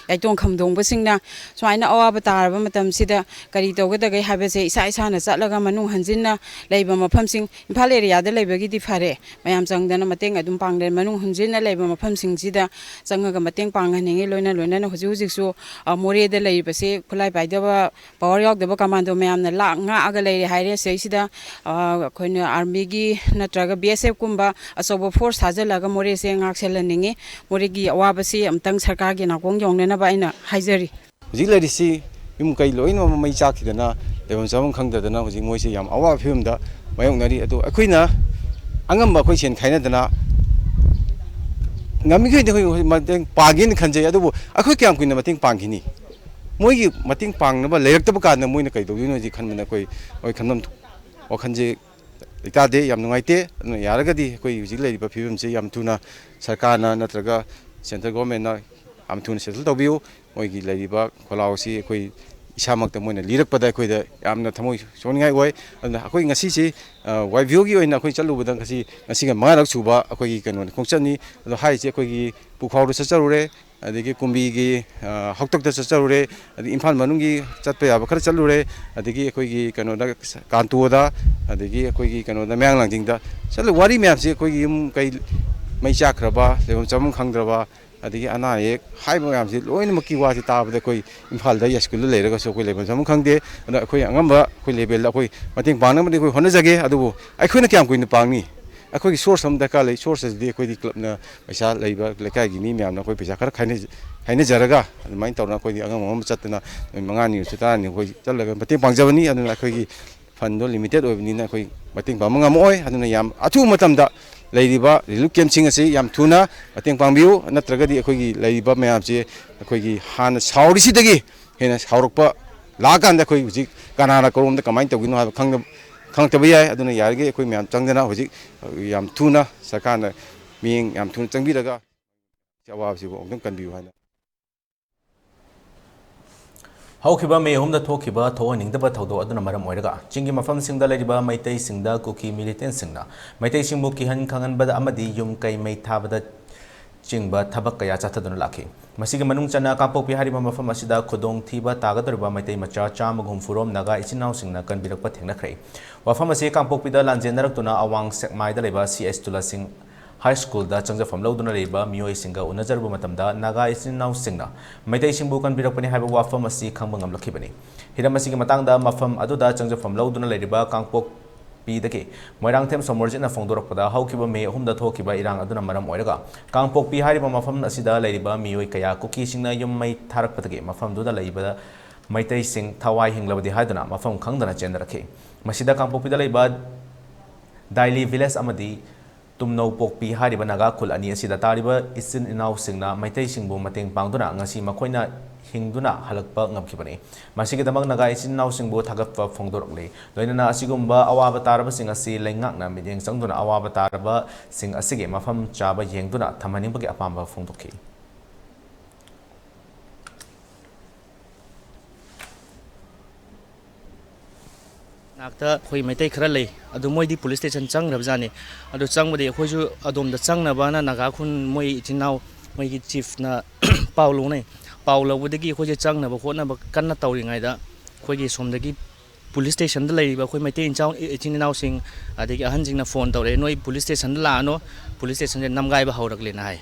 ꯌꯥꯏꯇꯣꯡ ꯈꯝꯗꯣꯡꯕꯁꯤꯡꯅ ꯁꯨꯃꯥꯏꯅ ꯑꯋꯥꯕ ꯇꯥꯔꯕ ꯃꯇꯝꯁꯤꯗ ꯀꯔꯤ ꯇꯧꯒꯗꯒꯦ ꯍꯥꯏꯕꯁꯦ ꯏꯁꯥ ꯏꯁꯥꯅ ꯆꯠꯂꯒ ꯃꯅꯨꯡ ꯍꯟꯖꯤꯟꯅ ꯂꯩꯕ ꯃꯐꯝꯁꯤꯡ, ꯏꯝꯐꯥꯜ ꯑꯦꯔꯤꯌꯥꯗ ꯂꯩꯕꯒꯤꯗꯤ ꯐꯔꯦ, ꯃꯌꯥꯝ ꯆꯪꯗꯅ ꯃꯇꯦꯡ ꯑꯗꯨꯝ ꯄꯥꯡꯅꯔꯦ꯫ ꯃꯅꯨꯡ ꯍꯟꯖꯤꯟꯅ ꯂꯩꯕ ꯃꯐꯝꯁꯤꯡꯁꯤꯗ ꯆꯪꯉꯒ ꯃꯇꯦꯡ ꯄꯥꯡꯍꯟꯅꯤꯡꯉꯤ꯫ ꯂꯣꯏꯅ ꯂꯣꯏꯅꯅ ꯍꯧꯖꯤꯛ ꯍꯧꯖꯤꯛꯁꯨ, ꯑ, ꯃꯣꯔꯦꯗ ꯂꯩꯔꯤꯕꯁꯦ ꯈꯨꯠꯂꯥꯏ ꯄꯥꯏꯗꯕ ꯄꯋꯥꯔ ꯌꯥꯎꯗꯕ ꯀꯃꯥꯟꯗꯣ ꯃꯌꯥꯝꯅ ꯂꯥꯛ ꯉꯥꯛꯑꯒ ꯂꯩꯔꯦ ꯍꯥꯏꯔꯦ꯫ ꯁꯤꯗꯩꯁꯤꯗ, ꯑ, ꯑꯩꯈꯣꯏꯅ ꯑꯥꯔꯃꯤꯒꯤ ꯅꯠꯇ꯭ꯔꯒ ꯕꯤ ꯑꯦꯁ ꯑꯦꯐ ꯀꯨꯝꯕ ꯑꯆꯧꯕ ꯐꯣꯔꯁ ꯊꯥꯖꯤꯜꯂꯒ ꯃꯣꯔꯦꯁꯦ ꯉꯥꯛꯁꯦꯜꯍꯟꯅꯤꯡꯉꯤ꯫ ꯃꯣꯔꯦꯒꯤ ꯑꯋꯥꯕꯁꯤ ꯑꯃꯨꯛꯇꯪ ꯁꯔꯀꯥꯔꯒꯤ ꯅꯥꯀꯣꯡ ꯌꯧꯅꯅꯕ ꯑꯩꯅ ꯍꯥꯏꯖꯔꯤ꯫ ꯍꯧꯖꯤꯛ ꯂꯩꯔꯤꯁꯤ ꯌꯨꯝ ꯀꯩ ꯂꯣꯏꯅꯃꯛ ꯃꯩ ꯆꯥꯛꯈꯤꯗꯅ ꯂꯩꯐꯝ ꯆꯥꯐꯝ ꯈꯪꯗꯗꯅ ꯍꯧꯖꯤꯛ ꯃꯣꯏꯁꯦ ꯌꯥꯝ ꯑꯋꯥꯕ ꯐꯤꯕꯝꯗ ꯃꯥꯌꯣꯛꯅꯔꯤ꯫ ꯑꯗꯣ ꯑꯩꯈꯣꯏꯅ ꯑꯉꯝꯕ ꯑꯩꯈꯣꯏ ꯁꯦꯟ ꯈꯥꯏꯅꯗꯅ ꯉꯝꯃꯤꯈꯩꯗꯤ ꯑꯩꯈꯣꯏ ꯃꯇꯦꯡ ꯄꯥꯡꯒꯦꯅ ꯈꯟꯖꯩ꯫ ꯑꯗꯨꯕꯨ ꯑꯩꯈꯣꯏ ꯀꯌꯥꯝ ꯀꯨꯏꯅ ꯃꯇꯦꯡ ꯄꯥꯡꯈꯤꯅꯤ? ꯃꯣꯏꯒꯤ ꯃꯇꯦꯡ ꯄꯥꯡꯅꯕ ꯂꯩꯔꯛꯇꯕ ꯀꯥꯟꯗ ꯃꯣꯏꯅ ꯀꯩ ꯇꯧꯗꯣꯏꯅꯣ ꯍꯥꯏꯁꯤ ꯈꯟꯕꯗ ꯑꯩꯈꯣꯏ, ꯑꯩꯈꯣꯏ ꯈꯟꯐꯝ ꯋꯥꯈꯜꯁꯦ ꯂꯩꯇꯥꯗꯦ꯫ ꯌꯥꯝ ꯅꯨꯡꯉꯥꯏꯇꯦ꯫ ꯑꯗꯨꯅ ꯌꯥꯔꯒꯗꯤ ꯑꯩꯈꯣꯏ ꯍꯧꯖꯤꯛ ꯂꯩꯔꯤꯕ ꯐꯤꯕꯝꯁꯦ ꯌꯥꯝ ꯊꯨꯅ ꯁꯔꯀꯥꯔꯅ ꯅꯠꯇ꯭ꯔꯒ central government ꯅ ꯌꯥꯝ ꯊꯨꯅ settle ꯇꯧꯕꯤꯌꯨ꯫ ꯃꯣꯏꯒꯤ ꯂꯩꯔꯤꯕ ꯈꯣꯜꯂꯥꯎ ꯑꯁꯤ ꯑꯩꯈꯣꯏ ꯏꯁꯥꯃꯛꯇ ꯃꯣꯏꯅ ꯂꯤꯔꯛꯄꯗ ꯑꯩꯈꯣꯏꯗ ꯌꯥꯝꯅ ꯊꯃꯣꯏ ꯁꯣꯛꯅꯤꯡꯉꯥꯏ ꯑꯣꯏ꯫ ꯑꯗꯨꯅ ꯑꯩꯈꯣꯏ ꯉꯁꯤꯁꯤ, ꯑ, ꯋꯥꯏ ꯕꯤ ꯑꯣꯒꯤ ꯑꯣꯏꯅ ꯑꯩꯈꯣꯏ ꯆꯠꯂꯨꯕꯗ ꯉꯁꯤ, ꯉꯁꯤꯒ ꯃꯉꯥꯔꯛ ꯁꯨꯕ ꯑꯩꯈꯣꯏꯒꯤ ꯀꯩꯅꯣꯅꯤ, ꯈꯣꯡꯆꯠꯅꯤ꯫ ꯑꯗꯣ ꯍꯥꯏꯔꯤꯁꯦ ꯑꯩꯈꯣꯏꯒꯤ ꯄꯨꯈ꯭ꯔꯥꯎꯗ ꯆꯠꯆꯔꯨꯔꯦ, ꯑꯗꯒꯤ ꯀꯨꯝꯕꯤꯒꯤ, ꯑ, ꯍꯥꯎꯇꯛꯇ ꯆꯠꯆꯔꯨꯔꯦ, ꯑꯗꯒꯤ ꯏꯝꯐꯥꯜ ꯃꯅꯨꯡꯒꯤ ꯆꯠꯄ ꯌꯥꯕ ꯈꯔ ꯆꯠꯂꯨꯔꯦ, ꯑꯗꯒꯤ ꯑꯩꯈꯣꯏꯒꯤ ꯀꯩꯅꯣꯗ, ꯀꯥꯟꯇꯣꯗ, ꯑꯗꯒꯤ ꯑꯩꯈꯣꯏꯒꯤ ꯀꯩꯅꯣꯗ, ꯃꯌꯥꯡ ꯂꯥꯡꯖꯤꯡꯗ ꯆꯠꯂ ꯋꯥꯔꯤ ꯃꯌꯥꯝꯁꯦ ꯑꯩꯈꯣꯏꯒꯤ ꯌꯨꯝ ꯀꯩ ꯃꯩ ꯆꯥꯛꯈ꯭ꯔꯕ, ꯂꯩꯐꯝ ꯆꯥꯐꯝ ꯈꯪꯗ꯭ꯔꯕ, ꯑꯗꯒꯤ ꯑꯅꯥ ꯑꯌꯦꯛ ꯍꯥꯏꯕ ꯃꯌꯥꯝꯁꯤ ꯂꯣꯏꯅꯃꯛꯀꯤ ꯋꯥꯁꯤ ꯇꯥꯕꯗ ꯑꯩꯈꯣꯏ ꯏꯝꯐꯥꯜꯗ ꯌꯥꯏꯁ꯭ꯀꯨꯜꯗ ꯂꯩꯔꯒꯁꯨ ꯑꯩꯈꯣꯏ ꯂꯩꯐꯝ ꯆꯥꯐꯝ ꯈꯪꯗꯦ꯫ ꯑꯗꯨꯅ ꯑꯩꯈꯣꯏ ꯑꯉꯝꯕ ꯑꯩꯈꯣꯏ level ꯗ ꯑꯩꯈꯣꯏ ꯃꯇꯦꯡ ꯄꯥꯡꯅꯕꯗꯤ ꯑꯩꯈꯣꯏ ꯍꯣꯠꯅꯖꯒꯦ꯫ ꯑꯗꯨꯕꯨ ꯑꯩꯈꯣꯏꯅ ꯀꯌꯥꯝ ꯀꯨꯏꯅ ꯄꯥꯡꯅꯤ? ꯑꯩꯈꯣꯏꯒꯤ source ꯑꯃ ꯗꯔꯀꯥꯔ ꯂꯩ꯫ Source ꯑꯁꯤꯗꯤ ꯑꯩꯈꯣꯏꯗꯤ club ꯅ ꯄꯩꯁꯥ ꯂꯩꯕ ꯂꯩꯀꯥꯏꯒꯤ ꯃꯤ ꯃꯌꯥꯝꯅ ꯑꯩꯈꯣꯏ ꯄꯩꯁꯥ ꯈꯔ ꯈꯥꯏꯅ-, ꯈꯥꯏꯅꯖꯔꯒ ꯑꯗꯨꯃꯥꯏꯅ ꯇꯧꯔꯒ ꯑꯩꯈꯣꯏꯗꯤ ꯑꯉꯝ ꯑꯉꯝꯕ ꯆꯠꯇꯅ ꯅꯨꯃꯤꯠ ꯃꯉꯥꯅꯤ ꯑꯣꯏꯔꯁꯨ ꯇꯔꯥꯅꯤ ꯑꯩꯈꯣꯏ ꯆꯠꯂꯒ ꯃꯇꯦꯡ ꯄꯥꯡꯖꯕꯅꯤ꯫ ꯑꯗꯨꯅ ꯑꯩꯈꯣꯏꯒꯤ fund ꯗꯣ limited ꯑꯣꯏꯕꯅꯤꯅ ꯑꯩꯈꯣꯏ ꯃꯇꯦꯡ ꯄꯥꯡꯕ ꯉꯝꯃꯛꯑꯣꯏ꯫ ꯑꯗꯨꯅ ꯌꯥꯝ ꯑꯊꯨꯕ ꯃꯇꯝꯗ ꯂꯩꯔꯤꯕ relief camp ꯁꯤꯡ ꯑꯁꯤ ꯌꯥꯝ ꯊꯨꯅ ꯃꯇꯦꯡ ꯄꯥꯡꯕꯤꯌꯨ, ꯅꯠꯇ꯭ꯔꯒꯗꯤ ꯑꯩꯈꯣꯏꯒꯤ ꯂꯩꯔꯤꯕ ꯃꯌꯥꯝꯁꯦ ꯑꯩꯈꯣꯏꯒꯤ ꯍꯥꯟꯅ ꯁꯥꯎꯔꯤꯁꯤꯗꯒꯤ ꯍꯦꯟꯅ ꯁꯥꯎꯔꯛꯄ ꯂꯥꯛꯑꯀꯥꯟꯗ ꯑꯩꯈꯣꯏ ꯍꯧꯖꯤꯛ ꯀꯅꯥꯅ ꯀꯔꯣꯝꯗ ꯀꯃꯥꯏꯅ ꯇꯧꯗꯣꯏꯅꯣ ꯍꯥꯏꯕ ꯈꯪꯗ-, ꯈꯪꯉꯛꯇꯕ ꯌꯥꯏ꯫ ꯑꯗꯨꯅ ꯌꯥꯔꯤꯈꯩ ꯑꯩꯈꯣꯏ ꯃꯌꯥꯝ ꯆꯪꯗꯅ ꯍꯧꯖꯤꯛ ꯌꯥꯝ ꯊꯨꯅ ꯁꯔꯀꯥꯔꯅ ꯃꯤꯠꯌꯦꯡ ꯌꯥꯝ ꯊꯨꯅ ꯆꯪꯕꯤꯔꯒ ꯑꯋꯥꯕꯁꯤꯕꯨ ꯑꯃꯨꯛꯇꯪ ꯀꯟꯕꯤꯌꯨ ꯍꯥꯏꯅ꯫ ꯍꯧꯈꯤꯕ ꯃꯦ ꯑꯍꯨꯝꯗ ꯊꯣꯛꯈꯤꯕ ꯊꯣꯛꯍꯟꯅꯤꯡꯗꯕ ꯊꯧꯗꯣꯛ ꯑꯗꯨꯅ ꯃꯔꯝ ꯑꯣꯏꯔꯒ ꯆꯤꯡꯒꯤ ꯃꯐꯝꯁꯤꯡꯗ ꯂꯩꯔꯤꯕ ꯃꯩꯇꯩꯁꯤꯡꯗ ꯀꯨꯀꯤ militant ꯁꯤꯡꯅ ꯃꯩꯇꯩꯁꯤꯡꯕꯨ ꯀꯤꯍꯟ ꯈꯪꯍꯟꯕꯗ ꯑꯃꯗꯤ ꯌꯨꯝ ꯀꯩ ꯃꯩ ꯊꯥꯕꯗ ꯆꯤꯡꯕ ꯊꯕꯛ ꯀꯌꯥ ꯆꯠꯊꯗꯨꯅ ꯂꯥꯛꯈꯤ꯫ ꯃꯁꯤꯒꯤ ꯃꯅꯨꯡ ꯆꯟꯅ ꯀꯥꯡꯄꯣꯛꯄꯤ ꯍꯥꯏꯔꯤꯕ ꯃꯐꯝ ꯑꯁꯤꯗ ꯈꯨꯗꯣꯡꯊꯤꯕ ꯇꯥꯒꯗꯧꯔꯤꯕ ꯃꯩꯇꯩ ꯃꯆꯥ ꯆꯥꯝꯃꯒ ꯍꯨꯝꯐꯨ ꯔꯣꯝ ꯅꯥꯒꯥ ꯏꯆꯤꯟ ꯏꯅꯥꯎꯁꯤꯡꯅ ꯀꯟꯕꯤꯔꯛꯄ ꯊꯦꯡꯅꯈ꯭ꯔꯦ꯫ ꯋꯥꯐꯝ ꯑꯁꯤ ꯀꯥꯡꯄꯣꯛꯄꯤꯗ ꯂꯥꯟꯖꯦꯟꯅꯔꯛꯇꯨꯅ ꯑꯋꯥꯡ ꯁꯦꯛꯃꯥꯏꯗ ꯂꯩꯕ ꯁꯤ ꯑꯩꯆ ꯇꯨꯂꯥꯁꯤꯡ ꯍꯥꯏ ꯁ꯭ꯀꯨꯜꯗ ꯆꯪꯖꯐꯝ ꯂꯧꯗꯨꯅ ꯂꯩꯔꯤꯕ ꯃꯤꯑꯣꯏꯁꯤꯡꯒ ꯎꯅꯖꯔꯨꯕ ꯃꯇꯝꯗ ꯅꯥꯒꯥ ꯏꯆꯤꯟ ꯏꯅꯥꯎꯁꯤꯡꯅ ꯃꯩꯇꯩꯁꯤꯡꯕꯨ ꯀꯟꯕꯤꯔꯛꯄꯅꯤ ꯍꯥꯏꯕ ꯋꯥꯐꯝ ꯑꯁꯤ ꯈꯪꯕ ꯉꯝꯂꯛꯈꯤꯕꯅꯤ꯫ ꯍꯤꯔꯝ ꯑꯁꯤꯒꯤ ꯃꯇꯥꯡꯗ ꯃꯐꯝ ꯑꯗꯨꯗ ꯆꯪꯖꯐꯝ ꯂꯧꯗꯨꯅ ꯂꯩꯔꯤꯕ ꯀꯥꯡꯄꯣꯛꯄꯤꯗꯒꯤ ꯃꯣꯏꯔꯥꯡꯊꯦꯝ ꯁꯣꯃꯣꯔꯖꯤꯠꯅ ꯐꯣꯡꯗꯣꯔꯛꯄꯗ, ꯍꯧꯈꯤꯕ ꯃꯦ ꯑꯍꯨꯝꯗ ꯊꯣꯛꯈꯤꯕ ꯏꯔꯥꯡ ꯑꯗꯨꯅ ꯃꯔꯝ ꯑꯣꯏꯔꯒ ꯀꯥꯡꯄꯣꯛꯄꯤ ꯍꯥꯏꯔꯤꯕ ꯃꯐꯝ ꯑꯁꯤꯗ ꯂꯩꯔꯤꯕ ꯃꯤꯑꯣꯏ ꯀꯌꯥ ꯀꯨꯀꯤꯁꯤꯡꯅ ꯌꯨꯝ ꯃꯩ ꯊꯥꯔꯛꯄꯗꯒꯤ ꯃꯐꯝꯗꯨꯗ ꯂꯩꯕ ꯃꯩꯇꯩꯁꯤꯡ ꯊꯋꯥꯏ ꯍꯤꯡꯂꯕꯗꯤ ꯍꯥꯏꯗꯨꯅ ꯃꯐꯝ ꯈꯪꯗꯅ ꯆꯦꯟꯅꯔꯛꯈꯤ꯫ ꯃꯁꯤꯗ ꯀꯥꯡꯄꯣꯛꯄꯤꯗ ꯂꯩꯕ ꯗꯥꯏꯂꯤ ꯚꯤꯂꯦꯖ ꯑꯃꯗꯤ ꯇꯨꯝꯅꯧ ꯄꯣꯛꯄꯤ ꯍꯥꯏꯔꯤꯕ ꯅꯥꯒꯥ ꯈꯨꯜ ꯑꯅꯤ ꯑꯁꯤꯗ ꯇꯥꯔꯤꯕ ꯏꯆꯤꯟ ꯏꯅꯥꯎꯁꯤꯡꯅ ꯃꯩꯇꯩꯁꯤꯡꯕꯨ ꯃꯇꯦꯡ ꯄꯥꯡꯗꯨꯅ ꯉꯁꯤ ꯃꯈꯣꯏꯅ ꯍꯤꯡꯗꯨꯅ ꯍꯜꯂꯛꯄ ꯉꯝꯈꯤꯕꯅꯤ꯫ ꯃꯁꯤꯒꯤꯗꯃꯛ ꯅꯥꯒꯥ ꯏꯆꯤꯟ ꯏꯅꯥꯎꯁꯤꯡꯕꯨ ꯊꯥꯒꯠꯄ ꯐꯣꯡꯗꯣꯔꯛꯂꯤ꯫ ꯂꯣꯏꯅꯅ ꯑꯁꯤꯒꯨꯝꯕ ꯑꯋꯥꯕ ꯇꯥꯔꯕꯁꯤꯡ ꯑꯁꯤ ꯂꯩꯉꯥꯛꯅ ꯃꯤꯠꯌꯦꯡ ꯆꯪꯗꯨꯅ ꯑꯋꯥꯕ ꯇꯥꯔꯕꯁꯤꯡ ꯑꯁꯤꯒꯤ ꯃꯐꯝ ꯆꯥꯕ ꯌꯦꯡꯗꯨꯅ ꯊꯝꯍꯟꯅꯤꯡꯕꯒꯤ ꯑꯄꯥꯝꯕ ꯐꯣꯡꯗꯣꯛꯈꯤ꯫ ꯅꯥꯛꯇ ꯑꯩꯈꯣꯏ ꯃꯩꯇꯩ ꯈꯔ ꯂꯩ, ꯑꯗꯨ ꯃꯣꯏꯗꯤ ꯄꯨꯂꯤꯁ ꯁ꯭ꯇꯦꯁꯟ ꯆꯪꯈ꯭ꯔꯕꯖꯥꯠꯅꯤ꯫ ꯑꯗꯨ ꯆꯪꯕꯗꯤ ꯑꯩꯈꯣꯏꯁꯨ ꯑꯗꯣꯝꯗ ꯆꯪꯅꯕꯅ ꯅꯥꯒꯥ ꯈꯨꯟ ꯃꯣꯏ ꯏꯆꯤꯟ ꯏꯅꯥꯎ ꯃꯣꯏꯒꯤ ꯆꯤꯐꯅ ꯄꯥꯎ ꯂꯧꯅꯩ꯫ ꯄꯥꯎ ꯂꯧꯕꯗꯒꯤ ꯑꯩꯈꯣꯏꯁꯦ ꯆꯪꯅꯕ ꯈꯣꯠꯅꯕ ꯀꯟꯅ ꯇꯧꯔꯤꯉꯩꯗ ꯑꯩꯈꯣꯏꯒꯤ ꯁꯣꯝꯗꯒꯤ ꯄꯨꯂꯤꯁ ꯁ꯭ꯇꯦꯁꯟꯗ ꯂꯩꯔꯤꯕ ꯑꯩꯈꯣꯏ ꯃꯩꯇꯩ ꯏꯆꯥꯎ-, ꯏꯆꯤꯟ ꯏꯅꯥꯎꯁꯤꯡ ꯑꯗꯒꯤ ꯑꯍꯟꯁꯤꯡꯅ ꯐꯣꯟ ꯇꯧꯔꯛꯑꯦ, "ꯅꯣꯏ ꯄꯨꯂꯤꯁ ꯁ꯭ꯇꯦꯁꯟꯗ ꯂꯥꯛꯑꯅꯣ, ꯄꯨꯂꯤꯁ ꯁ꯭ꯇꯦꯁꯟꯁꯦ ꯅꯝꯒꯥꯏꯕ ꯍꯧꯔꯛꯂꯦꯅ" ꯍꯥꯏ꯫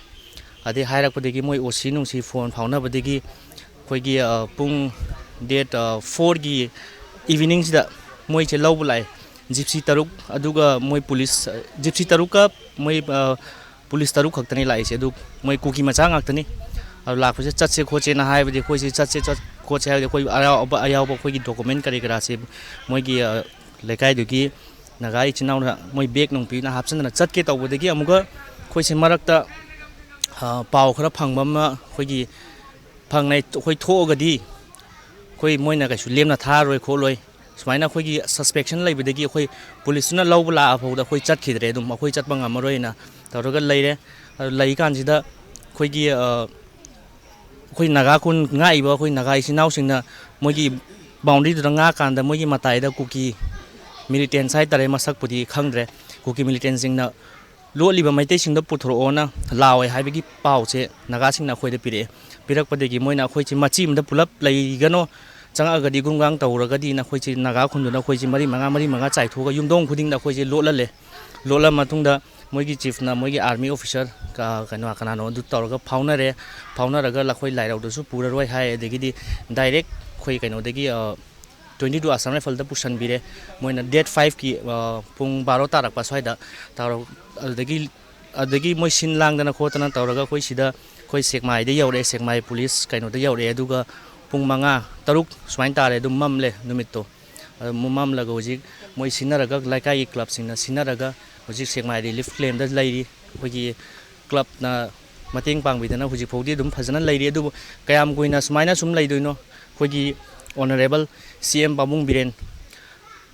ꯑꯗꯩ ꯍꯥꯏꯔꯛꯄꯗꯒꯤ ꯃꯣꯏ ꯑꯣ ꯁꯤ ꯅꯨꯡꯁꯤ ꯐꯣꯟ ꯐꯥꯎꯅꯕꯗꯒꯤ ꯑꯩꯈꯣꯏꯒꯤ, ꯑ, ꯄꯨꯡ ꯗꯦꯠ, ꯑ, ꯐꯣꯔꯒꯤ ꯏꯚꯤꯅꯤꯡꯁꯤꯗ ꯃꯣꯏꯁꯦ ꯂꯧꯕ ꯂꯥꯛꯑꯦ꯫ ꯖꯤꯞꯁꯤ ꯇꯔꯨꯛ, ꯑꯗꯨꯒ ꯃꯣꯏ ꯄꯨꯂꯤꯁ, ꯑ, ꯖꯤꯞꯁꯤ ꯇꯔꯨꯛꯀ ꯃꯣꯏ, ꯑ, ꯄꯨꯂꯤꯁ ꯇꯔꯨꯛ ꯈꯛꯇꯅꯤ ꯂꯥꯛꯏꯁꯦ꯫ ꯑꯗꯨ ꯃꯣꯏ ꯀꯨꯀꯤ ꯃꯆꯥ ꯉꯥꯛꯇꯅꯤ꯫ ꯑꯗꯨ ꯂꯥꯛꯄꯁꯦ ꯆꯠꯁꯦ ꯈꯣꯠꯁꯦꯅ ꯍꯥꯏꯕꯗꯤ ꯑꯩꯈꯣꯏꯁꯦ ꯆꯠꯁꯦ ꯆꯠ-, ꯈꯣꯠꯁꯦ ꯍꯥꯏꯕꯗꯤ ꯑꯩꯈꯣꯏ ꯑꯌꯥꯎꯕ, ꯑꯌꯥꯎꯕ ꯑꯩꯈꯣꯏꯒꯤ ꯗꯣꯀꯨꯃꯦꯟ ꯀꯔꯤ ꯀꯔꯥꯁꯦ ꯃꯣꯏꯒꯤ, ꯑ, ꯂꯩꯀꯥꯏꯗꯨꯒꯤ ꯅꯥꯒꯥ ꯏꯆꯤꯟ ꯏꯅꯥꯎꯅ ꯃꯣꯏ ꯕꯦꯒ ꯅꯨꯡ ꯄꯤꯅ ꯍꯥꯞꯆꯤꯟꯗꯅ ꯆꯠꯀꯦ ꯇꯧꯕꯗꯒꯤ ꯑꯃꯨꯛꯀ ꯑꯩꯈꯣꯏꯁꯦ ꯃꯔꯛꯇ, ꯑ, ꯄꯥꯎ ꯈꯔ ꯐꯪꯕ ꯑꯃ ꯑꯩꯈꯣꯏꯒꯤ ꯐꯪꯅꯩ꯫ ꯑꯩꯈꯣꯏ ꯊꯣꯛꯑꯒꯗꯤ ꯑꯩꯈꯣꯏ ꯃꯣꯏꯅ ꯀꯩꯁꯨ ꯂꯦꯝꯅ ꯊꯥꯔꯣꯏ ꯈꯣꯠꯂꯣꯏ꯫ ꯁꯨꯃꯥꯏꯅ ꯑꯩꯈꯣꯏꯒꯤ ꯁꯁꯄꯦꯛꯁꯟ ꯂꯩꯕꯗꯒꯤ ꯑꯩꯈꯣꯏ ꯄꯨꯂꯤꯁꯇꯨꯅ ꯂꯧꯕ ꯂꯥꯛꯑ ꯐꯥꯎꯗ ꯑꯩꯈꯣꯏ ꯆꯠꯈꯤꯗ꯭ꯔꯦ꯫ ꯑꯗꯨꯝ ꯑꯩꯈꯣꯏ ꯆꯠꯄ ꯉꯝꯃꯔꯣꯏꯅ ꯇꯧꯔꯒ ꯂꯩꯔꯦ꯫ ꯑꯗꯨ ꯂꯩꯀꯥꯟꯁꯤꯗ ꯑꯩꯈꯣꯏꯒꯤ, ꯑ, ꯑꯩꯈꯣꯏ ꯅꯥꯒꯥ ꯈꯨꯟ ꯉꯥꯛꯏꯕ ꯑꯩꯈꯣꯏ ꯅꯥꯒꯥ ꯏꯆꯤꯟ ꯏꯅꯥꯎꯁꯤꯡꯅ ꯃꯣꯏꯒꯤ ꯕꯥꯎꯟꯗꯔꯤꯗꯨꯗ ꯉꯥꯛꯀꯥꯟꯗ ꯃꯣꯏꯒꯤ ꯃꯇꯥꯏꯗ ꯀꯨꯀꯤ ꯃꯤꯂꯤꯇꯦꯟꯁ ꯍꯥꯏꯇꯥꯔꯦ, ꯃꯁꯛꯄꯨꯗꯤ ꯈꯪꯗ꯭ꯔꯦ, ꯀꯨꯀꯤ ꯃꯤꯂꯤꯇꯦꯟꯁꯤꯡꯅ ꯂꯣꯠꯂꯤꯕ ꯃꯩꯇꯩꯁꯤꯡꯗꯣ ꯄꯨꯊꯣꯔꯛꯑꯣꯅ ꯂꯥꯎꯋꯦ ꯍꯥꯏꯕꯒꯤ ꯄꯥꯎꯁꯦ ꯅꯥꯒꯥꯁꯤꯡꯅ ꯑꯩꯈꯣꯏꯗ ꯄꯤꯔꯛꯑꯦ꯫ ꯄꯤꯔꯛꯄꯗꯒꯤ ꯃꯣꯏꯅ ꯑꯩꯈꯣꯏꯁꯦ ꯃꯆꯤ ꯑꯃꯗ ꯄꯨꯂꯞ ꯂꯩꯒꯅꯣ, ꯆꯪꯉꯛꯑꯒꯗꯤ ꯒꯨꯝꯒꯥꯡ ꯇꯧꯔꯒꯗꯤꯅ ꯑꯩꯈꯣꯏꯁꯦ ꯅꯥꯒꯥ ꯈꯨꯟꯗꯨꯅ ꯑꯩꯈꯣꯏꯁꯦ ꯃꯔꯤ ꯃꯉꯥ, ꯃꯔꯤ ꯃꯉꯥ ꯆꯥꯏꯊꯣꯛꯑꯒ ꯌꯨꯝꯊꯣꯡ ꯈꯨꯗꯤꯡꯗ ꯑꯩꯈꯣꯏꯁꯦ ꯂꯣꯠꯍꯜꯂꯦ꯫ ꯂꯣꯠꯂ ꯃꯇꯨꯡꯗ ꯃꯣꯏꯒꯤ ꯆꯤꯐꯅ ꯃꯣꯏꯒꯤ ꯑꯥꯔꯃꯤ ꯑꯣꯐꯤꯁꯥꯔ ꯀ-, ꯀꯩꯅꯣ ꯀꯅꯥꯅꯣ ꯑꯗꯨ ꯇꯧꯔꯒ ꯐꯥꯎꯅꯔꯦ꯫ ꯐꯥꯎꯅꯔꯒ ꯑꯩꯈꯣꯏ ꯂꯥꯏꯔꯧꯗꯁꯨ ꯄꯨꯔꯔꯣꯏ ꯍꯥꯏ꯫ ꯑꯗꯒꯤꯗꯤ ꯗꯥꯏꯔꯦꯛ ꯑꯩꯈꯣꯏ ꯀꯩꯅꯣꯗꯒꯤ, ꯑ, ꯇ꯭ꯋꯦꯟꯇꯤ ꯇꯨ ꯑꯁꯥꯝ ꯔꯥꯏꯐꯜꯗ ꯄꯨꯁꯟꯕꯤꯔꯦ꯫ ꯃꯣꯏꯅ ꯗꯦꯠ ꯐꯥꯏꯚꯀꯤ, ꯑ, ꯄꯨꯡ ꯕꯥꯔꯣ ꯇꯥꯔꯛꯄ ꯁ꯭ꯋꯥꯏꯗ ꯇꯧꯔ-, ꯑꯗꯨꯗꯒꯤ, ꯑꯗꯒꯤ ꯃꯣꯏ ꯁꯤꯟ ꯂꯥꯡꯗꯅ ꯈꯣꯠꯇꯅ ꯇꯧꯔꯒ ꯑꯩꯈꯣꯏ ꯁꯤꯗ ꯑꯩꯈꯣꯏ ꯁꯦꯛꯃꯥꯏꯗ ꯌꯧꯔꯛꯑꯦ, ꯁꯦꯛꯃꯥꯏ ꯄꯨꯂꯤꯁ ꯀꯩꯅꯣꯗ ꯌꯧꯔꯛꯑꯦ꯫ ꯑꯗꯨꯒ ꯄꯨꯡ ꯃꯉꯥ, ꯇꯔꯨꯛ ꯁꯨꯃꯥꯏꯅ ꯇꯥꯔꯦ, ꯑꯗꯨꯝ ꯃꯝꯂꯦ ꯅꯨꯃꯤꯠꯇꯣ꯫ ꯑꯗꯨ ꯃꯝꯂꯒ ꯍꯧꯖꯤꯛ ꯃꯣꯏ ꯁꯤꯟꯅꯔꯒ, ꯂꯩꯀꯥꯏꯒꯤ ꯀ꯭ꯂꯕꯁꯤꯡꯅ ꯁꯤꯟꯅꯔꯒ ꯍꯧꯖꯤꯛ ꯁꯦꯛꯃꯥꯏꯗꯤ ꯂꯤꯐ ꯀ꯭ꯂꯦꯝꯗ ꯂꯩꯔꯤ꯫ ꯑꯩꯈꯣꯏꯒꯤ ꯀ꯭ꯂꯕꯅ ꯃꯇꯦꯡ ꯄꯥꯡꯕꯤꯗꯅ ꯍꯧꯖꯤꯛ ꯐꯥꯎꯗꯤ ꯑꯗꯨꯝ ꯐꯖꯅ ꯂꯩꯔꯤ꯫ ꯑꯗꯨꯕꯨ ꯀꯌꯥꯝ ꯀꯨꯏꯅ ꯁꯨꯃꯥꯏꯅ ꯁꯨꯝ ꯂꯩꯗꯣꯏꯅꯣ? ꯑꯩꯈꯣꯏꯒꯤ ꯑꯣꯅꯔꯦꯕꯜ ꯁꯤ ꯑꯦꯝ ꯄꯥꯕꯨꯡ ꯕꯤꯔꯦꯟ,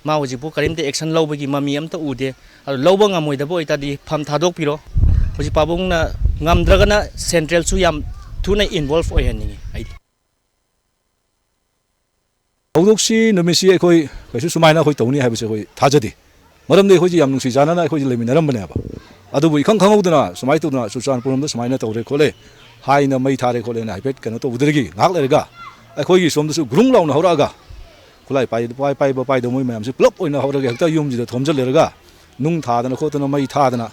ꯃꯥ ꯍꯧꯖꯤꯛꯄꯨ ꯀꯔꯤꯝꯇ ꯑꯦꯛꯁꯟ ꯂꯧꯕꯒꯤ ꯃꯃꯤ ꯑꯝꯇ ꯎꯗꯦ꯫ ꯑꯗꯨ ꯂꯧꯕ ꯉꯝꯃꯣꯏꯗꯕ ꯑꯣꯏꯇꯥꯔꯗꯤ ꯐꯝ ꯊꯥꯗꯣꯛꯄꯤꯔꯣ꯫ ꯍꯧꯖꯤꯛ ꯄꯥꯕꯨꯡꯅ ꯉꯝꯗ꯭ꯔꯒꯅ ꯁꯦꯟꯇ꯭ꯔꯦꯜꯁꯨ ꯌꯥꯝ ꯊꯨꯅ ꯏꯟꯚꯣꯜꯚ ꯑꯣꯏꯍꯟꯅꯤꯡꯉꯤ ꯑꯩꯗꯤ꯫ ꯊꯧꯗꯣꯛꯁꯤ, ꯅꯨꯃꯤꯠꯁꯤ ꯑꯩꯈꯣꯏ ꯀꯩꯁꯨ ꯁꯨꯃꯥꯏꯅ ꯑꯩꯈꯣꯏ ꯇꯧꯅꯤ ꯍꯥꯏꯕꯁꯦ ꯑꯩꯈꯣꯏ ꯊꯥꯖꯗꯦ꯫ ꯃꯔꯝꯗꯤ ꯑꯩꯈꯣꯏꯁꯤ ꯌꯥꯝ ꯅꯨꯡꯁꯤ ꯆꯥꯟꯅꯅ ꯑꯩꯈꯣꯏꯁꯤ ꯂꯩꯃꯤꯟꯅꯔꯝꯕꯅꯦꯕ꯫ ꯑꯗꯨꯕꯨ ꯏꯈꯪ ꯈꯪꯍꯧꯗꯅ ꯁꯨꯃꯥꯏꯅ ꯇꯧꯗꯅ ꯆꯨꯔꯆꯥꯟꯄꯨꯔ ꯂꯣꯝꯗ ꯁꯨꯃꯥꯏꯅ ꯇꯧꯔꯦ ꯈꯣꯠꯂꯦ ꯍꯥꯏꯅ, ꯃꯩ ꯊꯥꯔꯦ ꯈꯣꯠꯂꯦꯅ ꯍꯥꯏꯐꯦꯠ ꯀꯩꯅꯣ ꯇꯧꯕꯗꯒꯤ ꯉꯥꯏꯍꯥꯛ ꯂꯩꯔꯒ ꯑꯩꯈꯣꯏꯒꯤ ꯁꯣꯝꯗꯁꯨ ꯒ꯭ꯔꯨꯡ ꯂꯥꯎꯅ ꯍꯧꯔꯛꯑꯒ, ꯈꯨꯠꯂꯥꯏ ꯄꯥꯏ-, ꯄꯥꯏ-, ꯄꯥꯏꯕ ꯄꯥꯏꯗꯕ ꯃꯣꯏ ꯃꯌꯥꯝꯁꯤ ꯄꯨꯂꯞ ꯑꯣꯏꯅ ꯍꯧꯔꯒ ꯍꯦꯛꯇ ꯌꯨꯝꯁꯤꯗ ꯊꯣꯝꯖꯤꯜꯂꯦꯔꯒ, ꯅꯨꯡ ꯊꯥꯗꯅ ꯈꯣꯠꯇꯅ, ꯃꯩ ꯊꯥꯗꯅ,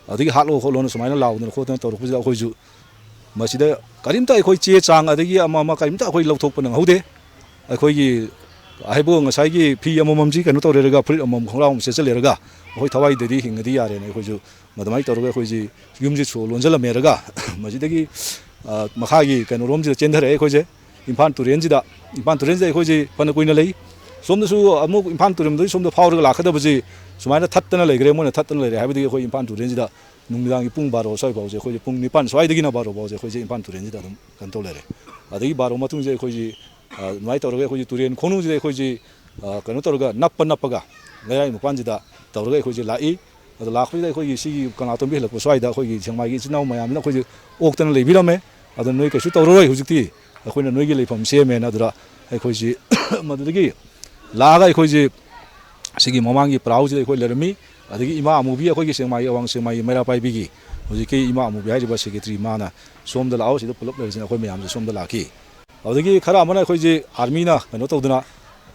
ꯑꯗꯒꯤ ꯍꯥꯠꯂꯣ ꯈꯣꯠꯂꯣꯅ ꯁꯨꯃꯥꯏꯅ ꯂꯥꯎꯗꯅ ꯈꯣꯠꯇꯅ ꯇꯧꯔꯛꯄꯁꯤꯗ, ꯑꯩꯈꯣꯏꯁꯨ ꯃꯁꯤꯗ ꯀꯔꯤꯝꯇ ꯑꯩꯈꯣꯏ ꯆꯦ ꯆꯥꯡ ꯑꯗꯒꯤ ꯑꯃ ꯑꯃ ꯀꯔꯤꯝꯇ ꯑꯩꯈꯣꯏ ꯂꯧꯊꯣꯛꯄ ꯅꯪꯍꯧꯗꯦ꯫ ꯑꯩꯈꯣꯏꯒꯤ ꯍꯥꯏꯕꯨ ꯉꯁꯥꯏꯒꯤ ꯐꯤ ꯑꯃꯃꯝꯁꯤ ꯀꯩꯅꯣ ꯇꯧꯔꯦꯔꯒ, ꯐꯨꯔꯤꯠ ꯑꯃꯃꯝ, ꯈꯣꯡꯒ꯭ꯔꯥꯎ ꯑꯃ ꯁꯦꯠꯆꯜꯂꯦꯔꯒ, ꯑꯩꯈꯣꯏ ꯊꯋꯥꯏꯗꯗꯤ ꯍꯤꯡꯉꯗꯤ ꯌꯥꯔꯦꯅ ꯑꯩꯈꯣꯏꯁꯨ ꯑꯗꯨꯃꯥꯏꯅ ꯇꯧꯔꯒ ꯑꯩꯈꯣꯏꯁꯤ ꯌꯨꯝꯁꯤ ꯁꯣ ꯂꯣꯟꯁꯤꯜꯂꯝꯃꯦꯔꯒ, ꯃꯁꯤꯗꯒꯤ, ꯑ, ꯃꯈꯥꯒꯤ ꯀꯩꯅꯣꯔꯣꯝꯁꯤꯗ ꯆꯦꯟꯊꯔꯛꯑꯦ ꯑꯩꯈꯣꯏꯁꯦ꯫ ꯏꯝꯐꯥꯜ ꯇꯨꯔꯦꯟꯁꯤꯗ, ꯏꯝꯐꯥꯜ ꯇꯨꯔꯦꯟꯁꯤꯗ ꯑꯩꯈꯣꯏꯁꯤ ꯐꯅ ꯀꯨꯏꯅ ꯂꯩ꯫ ꯁꯣꯝꯗꯁꯨ ꯑꯃꯨꯛ ꯏꯝꯐꯥꯜ ꯇꯨꯔꯦꯜꯗꯒꯤ ꯁꯣꯝꯗ ꯐꯥꯎꯔꯒ ꯂꯥꯛꯀꯗꯕꯁꯤ ꯁꯨꯃꯥꯏꯅ ꯊꯠꯇꯅ ꯂꯩꯈ꯭ꯔꯦ, ꯃꯣꯏꯅ ꯊꯠꯇꯅ ꯂꯩꯔꯦ ꯍꯥꯏꯕꯗꯒꯤ ꯑꯩꯈꯣꯏ ꯏꯝꯐꯥꯜ ꯇꯨꯔꯦꯜꯁꯤꯗ ꯅꯨꯃꯤꯗꯥꯡꯒꯤ ꯄꯨꯡ ꯕꯥꯔꯣ ꯁ꯭ꯋꯥꯏꯐꯥꯎꯁꯦ, ꯑꯩꯈꯣꯏꯁꯦ ꯄꯨꯡ ꯅꯤꯄꯥꯟ ꯁ꯭ꯋꯥꯏꯗꯒꯤꯅ ꯕꯥꯔꯣ ꯐꯥꯎꯁꯦ ꯑꯩꯈꯣꯏꯁꯦ ꯏꯝꯐꯥꯜ ꯇꯨꯔꯦꯜꯁꯤꯗ ꯑꯗꯨꯝ ꯀꯩꯅꯣ ꯇꯧ ꯂꯩꯔꯦ꯫ ꯑꯗꯒꯤ ꯕꯥꯔꯣ ꯃꯇꯨꯡꯁꯦ ꯑꯩꯈꯣꯏꯁꯤ, ꯑ, ꯑꯗꯨꯃꯥꯏꯅ ꯇꯧꯔꯒ ꯑꯩꯈꯣꯏꯁꯤ ꯇꯨꯔꯦꯟ ꯈꯣꯡꯅꯨꯡꯁꯤꯗ ꯑꯩꯈꯣꯏꯁꯤ, ꯑ, ꯀꯩꯅꯣ ꯇꯧꯔꯒ ꯅꯞꯄ ꯅꯞꯄꯒ ꯂꯩꯔꯥꯏ ꯃꯄꯥꯟꯁꯤꯗ ꯇꯧꯔꯒ ꯑꯩꯈꯣꯏꯁꯦ ꯂꯥꯛꯏ꯫ ꯑꯗꯣ ꯂꯥꯛꯄꯁꯤꯗ ꯑꯩꯈꯣꯏꯒꯤ ꯁꯤꯒꯤ ꯀꯪꯂꯥꯇꯣꯝꯕꯤ ꯍꯦꯜꯂꯛꯄ ꯁ꯭ꯋꯥꯏꯗ ꯑꯩꯈꯣꯏꯒꯤ ꯁꯦꯛꯃꯥꯏꯒꯤ ꯏꯆꯤꯟ ꯏꯅꯥꯎ ꯃꯌꯥꯝꯁꯤꯅ ꯑꯩꯈꯣꯏꯁꯦ ꯑꯣꯛꯇꯅ ꯂꯩꯕꯤꯔꯝꯃꯦ꯫ ꯑꯗꯣ ꯅꯣꯏ ꯀꯩꯁꯨ ꯇꯧꯔꯔꯣꯏ ꯍꯧꯖꯤꯛꯇꯤ, ꯑꯩꯈꯣꯏꯅ ꯅꯣꯏꯒꯤ ꯂꯩꯐꯝ ꯁꯦꯝꯃꯦꯅ꯫ ꯑꯗꯨꯗ ꯑꯩꯈꯣꯏꯁꯤ ꯃꯗꯨꯗꯒꯤ ꯂꯥꯛꯑꯒ ꯑꯩꯈꯣꯏꯁꯤ ꯁꯤꯒꯤ ꯃꯃꯥꯡꯒꯤ ꯄ꯭ꯔꯥꯎꯁꯤꯗ ꯑꯩꯈꯣꯏ ꯂꯩꯔꯝꯃꯤ꯫ ꯑꯗꯒꯤ ꯏꯃꯥ ꯑꯃꯨꯕꯤ, ꯑꯩꯈꯣꯏꯒꯤ ꯁꯦꯛꯃꯥꯏꯒꯤ, ꯑꯋꯥꯡ ꯁꯦꯛꯃꯥꯏꯒꯤ ꯃꯩꯔꯥ ꯄꯥꯏꯕꯤꯒꯤ ꯍꯧꯖꯤꯛꯀꯤ ꯏꯃꯥ ꯑꯃꯨꯕꯤ ꯍꯥꯏꯔꯤꯕ ꯁꯦꯀ꯭ꯔꯦꯇꯔꯤ, ꯃꯥꯅ ꯁꯣꯝꯗ ꯂꯥꯛꯑꯣ, ꯁꯤꯗ ꯄꯨꯂꯞ ꯂꯩꯔꯁꯤꯅ ꯑꯩꯈꯣꯏ ꯃꯌꯥꯝꯁꯦ ꯁꯣꯝꯗ ꯂꯥꯛꯈꯤ꯫ ꯑꯗꯒꯤ ꯈꯔ ꯑꯃꯅ ꯑꯩꯈꯣꯏꯁꯦ ꯑꯥꯔꯃꯤꯅ ꯀꯩꯅꯣ ꯇꯧꯗꯅ,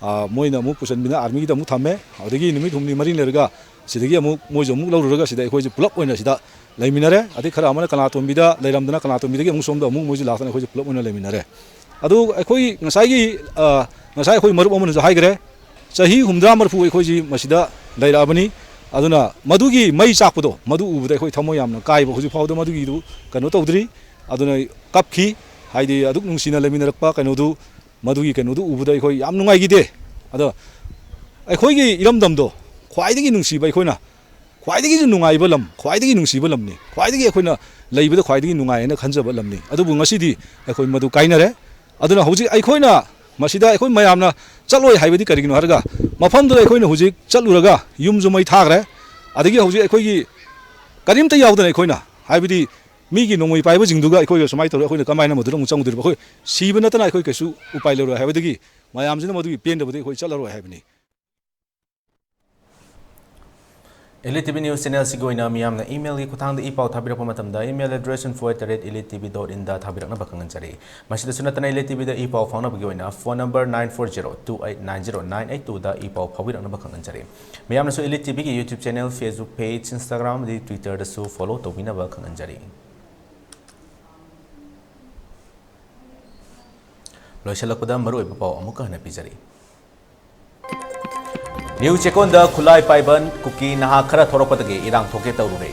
ꯑ, ꯃꯣꯏꯅ ꯑꯃꯨꯛ ꯄꯨꯁꯟꯕꯤꯅ ꯑꯥꯔꯃꯤꯒꯤꯗ ꯑꯃꯨꯛ ꯊꯝꯃꯦ꯫ ꯑꯗꯒꯤ ꯅꯨꯃꯤꯠ ꯍꯨꯝꯅꯤ ꯃꯔꯤ ꯂꯩꯔꯒ ꯁꯤꯗꯒꯤ ꯑꯃꯨꯛ ꯃꯣꯏꯁꯨ ꯑꯃꯨꯛ ꯂꯧꯔꯨꯔꯒ ꯁꯤꯗ ꯑꯩꯈꯣꯏꯁꯦ ꯄꯨꯂꯞ ꯑꯣꯏꯅ ꯁꯤꯗ ꯂꯩꯃꯤꯟꯅꯔꯦ꯫ ꯑꯗꯩ ꯈꯔ ꯑꯃꯅ ꯀꯪꯂꯥꯇꯣꯝꯕꯤꯗ ꯂꯩꯔꯝꯗꯅ, ꯀꯪꯂꯥꯇꯣꯝꯕꯤꯗꯒꯤ ꯑꯃꯨꯛ ꯁꯣꯝꯗ ꯑꯃꯨꯛ ꯃꯣꯏꯁꯦ ꯂꯥꯛꯇꯅ ꯑꯩꯈꯣꯏꯁꯦ ꯄꯨꯂꯞ ꯑꯣꯏꯅ ꯂꯩꯃꯤꯟꯅꯔꯦ꯫ ꯑꯗꯨ ꯑꯩꯈꯣꯏ ꯉꯁꯥꯏꯒꯤ, ꯑ, ꯉꯁꯥꯏ ꯑꯩꯈꯣꯏ ꯃꯔꯨꯞ ꯑꯃꯅꯁꯨ ꯍꯥꯏꯈ꯭ꯔꯦ, ꯆꯍꯤ ꯍꯨꯝꯗ꯭ꯔꯥ ꯃꯔꯤꯐꯨ ꯑꯩꯈꯣꯏꯁꯤ ꯃꯁꯤꯗ ꯂꯩꯔꯛꯑꯕꯅꯤ꯫ ꯑꯗꯨꯅ ꯃꯗꯨꯒꯤ ꯃꯩ ꯆꯥꯛꯄꯗꯣ, ꯃꯗꯨ ꯎꯕꯗ ꯑꯩꯈꯣꯏ ꯊꯃꯣꯏ ꯌꯥꯝꯅ ꯀꯥꯏꯕ, ꯍꯧꯖꯤꯛ ꯐꯥꯎꯗ ꯃꯗꯨꯒꯤꯗꯨ ꯀꯩꯅꯣ ꯇꯧꯗ꯭ꯔꯤ꯫ ꯑꯗꯨꯅ ꯀꯞꯈꯤ꯫ ꯍꯥꯏꯗꯤ ꯑꯗꯨꯛ ꯅꯨꯡꯁꯤꯅ ꯂꯩꯃꯤꯟꯅꯔꯛꯄ ꯀꯩꯅꯣꯗꯨ, ꯃꯗꯨꯒꯤ ꯀꯩꯅꯣꯗꯨ ꯎꯕꯗ ꯑꯩꯈꯣꯏ ꯌꯥꯝ ꯅꯨꯡꯉꯥꯏꯈꯤꯗꯦ꯫ ꯑꯗꯣ ꯑꯩꯈꯣꯏꯒꯤ ꯏꯔꯝꯗꯝꯗꯣ ꯈ꯭ꯋꯥꯏꯗꯒꯤ ꯅꯨꯡꯁꯤꯕ, ꯑꯩꯈꯣꯏꯅ ꯈ꯭ꯋꯥꯏꯗꯒꯤꯁꯨ ꯅꯨꯡꯉꯥꯏꯕ ꯂꯝ, ꯈ꯭ꯋꯥꯏꯗꯒꯤ ꯅꯨꯡꯁꯤꯕ ꯂꯝꯅꯤ, ꯈ꯭ꯋꯥꯏꯗꯒꯤ ꯑꯩꯈꯣꯏꯅ ꯂꯩꯕꯗ ꯈ꯭ꯋꯥꯏꯗꯒꯤ ꯅꯨꯡꯉꯥꯏ ꯍꯥꯏꯅ ꯈꯟꯖꯕ ꯂꯝꯅꯤ꯫ ꯑꯗꯨꯕꯨ ꯉꯁꯤꯗꯤ ꯑꯩꯈꯣꯏ ꯃꯗꯨ ꯀꯥꯏꯅꯔꯦ꯫ ꯑꯗꯨꯅ ꯍꯧꯖꯤꯛ ꯑꯩꯈꯣꯏꯅ ꯃꯁꯤꯗ ꯑꯩꯈꯣꯏ ꯃꯌꯥꯝꯅ ꯆꯠꯂꯣꯏ ꯍꯥꯏꯕꯗꯤ ꯀꯔꯤꯒꯤꯅꯣ ꯍꯥꯏꯔꯒ, ꯃꯐꯝꯗꯨꯗ ꯑꯩꯈꯣꯏꯅ ꯍꯧꯖꯤꯛ ꯆꯠꯂꯨꯔꯒ ꯌꯨꯝꯁꯨ ꯃꯩ ꯊꯥꯈ꯭ꯔꯦ, ꯑꯗꯒꯤ ꯍꯧꯖꯤꯛ ꯑꯩꯈꯣꯏꯒꯤ ꯀꯔꯤꯝꯇ ꯌꯥꯎꯗꯅ ꯑꯩꯈꯣꯏꯅ, ꯍꯥꯏꯕꯗꯤ ꯃꯤꯒꯤ ꯅꯣꯡꯃꯩ ꯄꯥꯏꯕꯁꯤꯡꯗꯨꯒ ꯑꯩꯈꯣꯏꯒ ꯁꯨꯃꯥꯏꯅ ꯇꯧꯔꯒ ꯑꯩꯈꯣꯏꯅ ꯀꯃꯥꯏꯅ ꯃꯗꯨꯗ ꯑꯃꯨꯛ ꯆꯪꯉꯨꯗꯣꯔꯤꯕ? ꯑꯩꯈꯣꯏ ꯁꯤꯕ ꯅꯠꯇꯅ ꯑꯩꯈꯣꯏ ꯀꯩꯁꯨ ꯎꯄꯥꯏ ꯂꯩꯔꯣꯏ ꯍꯥꯏꯕꯗꯒꯤ ꯃꯌꯥꯝꯁꯤꯅ ꯃꯗꯨꯒꯤ ꯄꯦꯟꯗꯕꯗꯒꯤ ꯑꯩꯈꯣꯏ ꯆꯠꯂꯔꯣꯏ ꯍꯥꯏꯕꯅꯤ꯫ Elite T V News Channel ꯁꯤꯒꯤ ꯑꯣꯏꯅ ꯃꯤꯌꯥꯝꯅ email ꯒꯤ ꯈꯨꯠꯊꯥꯡꯗ ꯏ ꯄꯥꯎ ꯊꯥꯕꯤꯔꯛꯄ ꯃꯇꯝꯗ, email address info at the rate elite T V dot in ꯗ ꯊꯥꯕꯤꯔꯛꯅꯕ ꯈꯪꯍꯟꯖꯔꯤ꯫ ꯃꯁꯤꯗꯁꯨ ꯅꯠꯇꯅ, Elite T V ꯗ ꯏ ꯄꯥꯎ ꯐꯥꯎꯅꯕꯒꯤ ꯑꯣꯏꯅ phone number nine four zero two eight nine zero nine eight two ꯗ ꯏ ꯄꯥꯎ ꯐꯥꯎꯕꯤꯔꯛꯅꯕ ꯈꯪꯍꯟꯖꯔꯤ꯫ ꯃꯤꯌꯥꯝꯅꯁꯨ Elite T V ꯒꯤ YouTube channel, Facebook page, Instagram ꯑꯃꯗꯤ Twitter ꯗꯁꯨ follow ꯇꯧꯕꯤꯅꯕ ꯈꯪꯍꯟꯖꯔꯤ꯫ ꯂꯣꯏꯁꯤꯜꯂꯛꯄꯗ ꯃꯔꯨꯑꯣꯏꯕ ꯄꯥꯎ ꯑꯃꯨꯛꯀ ꯍꯟꯅ ꯄꯤꯖꯔꯤ꯫ ꯅ꯭ꯌꯨ ꯆꯦꯛꯀꯣꯟꯗ ꯈꯨꯠꯂꯥꯏ ꯄꯥꯏꯕ ꯀꯨꯀꯤ ꯅꯍꯥ ꯈꯔ ꯊꯣꯔꯛꯄꯗꯒꯤ ꯏꯔꯥꯡ ꯊꯣꯛꯀꯦ ꯇꯧꯔꯨꯔꯦ꯫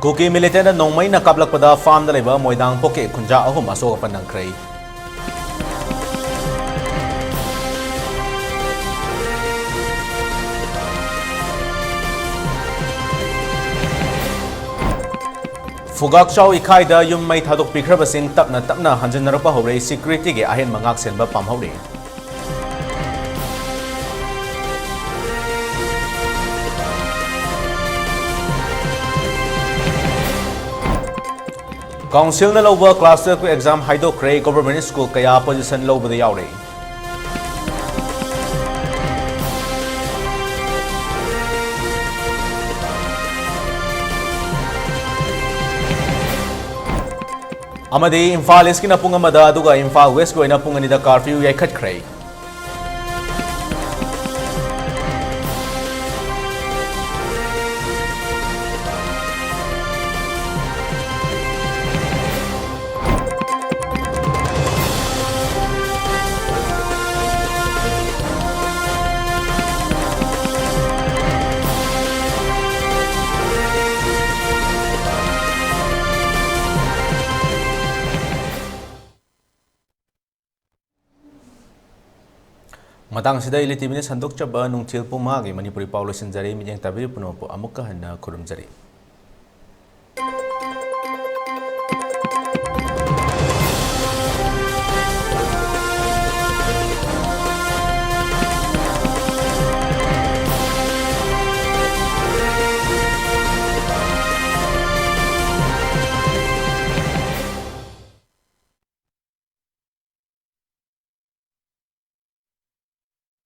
ꯀꯨꯀꯤ ꯃꯤꯂꯤꯇꯦꯟꯅ ꯅꯣꯡꯃꯩꯅ ꯀꯥꯞꯂꯛꯄꯗ farm ꯗ ꯂꯩꯕ ꯃꯣꯏꯗꯥꯡ ꯄꯣꯀꯦ ꯈꯨꯟꯖꯥ ꯑꯍꯨꯝ ꯑꯁꯣꯛ ꯑꯄꯟ ꯅꯪꯈ꯭ꯔꯦ꯫ ꯐꯨꯒꯥꯛꯆꯥꯎ ꯏꯈꯥꯏꯗ ꯌꯨꯝ ꯃꯩ ꯊꯥꯗꯣꯛꯄꯤꯈ꯭ꯔꯕꯁꯤꯡ ꯇꯞꯅ ꯇꯞꯅ ꯍꯟꯖꯤꯟꯅꯔꯛꯄ ꯍꯧꯔꯦ꯫ Security ꯒꯤ ꯑꯍꯦꯟꯕ ꯉꯥꯛꯁꯦꯟꯕ ꯄꯥꯝꯍꯧꯔꯦ꯫ Council ꯅ ꯂꯧꯕ class twelve exam ꯍꯥꯏꯗꯣꯛꯈ꯭ꯔꯦ꯫ Government school ꯀꯌꯥ position ꯂꯧꯕꯗ ꯌꯥꯎꯔꯦ꯫ ꯑꯃꯗꯤ ꯏꯝꯐꯥꯜ East ꯀꯤꯅ ꯄꯨꯡ ꯑꯃꯗ, ꯑꯗꯨꯒ ꯏꯝꯐꯥꯜ West ꯀꯤ ꯑꯣꯏꯅ ꯄꯨꯡ ꯑꯅꯤꯗ curfew ꯌꯥꯏꯈꯠꯈ꯭ꯔꯦ꯫ ꯃꯇꯥꯡꯁꯤꯗ ꯏꯂꯤ ꯇꯤꯚꯤꯅ ꯁꯟꯗꯣꯛꯆꯕ ꯅꯨꯡꯊꯤꯜ ꯄꯨꯡ ꯃꯉꯥꯒꯤ ꯃꯅꯤꯄꯨꯔꯤ ꯄꯥꯎ ꯂꯣꯏꯁꯤꯟꯖꯔꯦ꯫ ꯃꯤꯠꯌꯦꯡ ꯇꯥꯕꯤꯔꯤꯕ ꯄꯨꯝꯅꯃꯛꯄꯨ ꯑꯃꯨꯛꯀ ꯍꯟꯅ ꯈꯨꯔꯨꯝꯖꯔꯤ꯫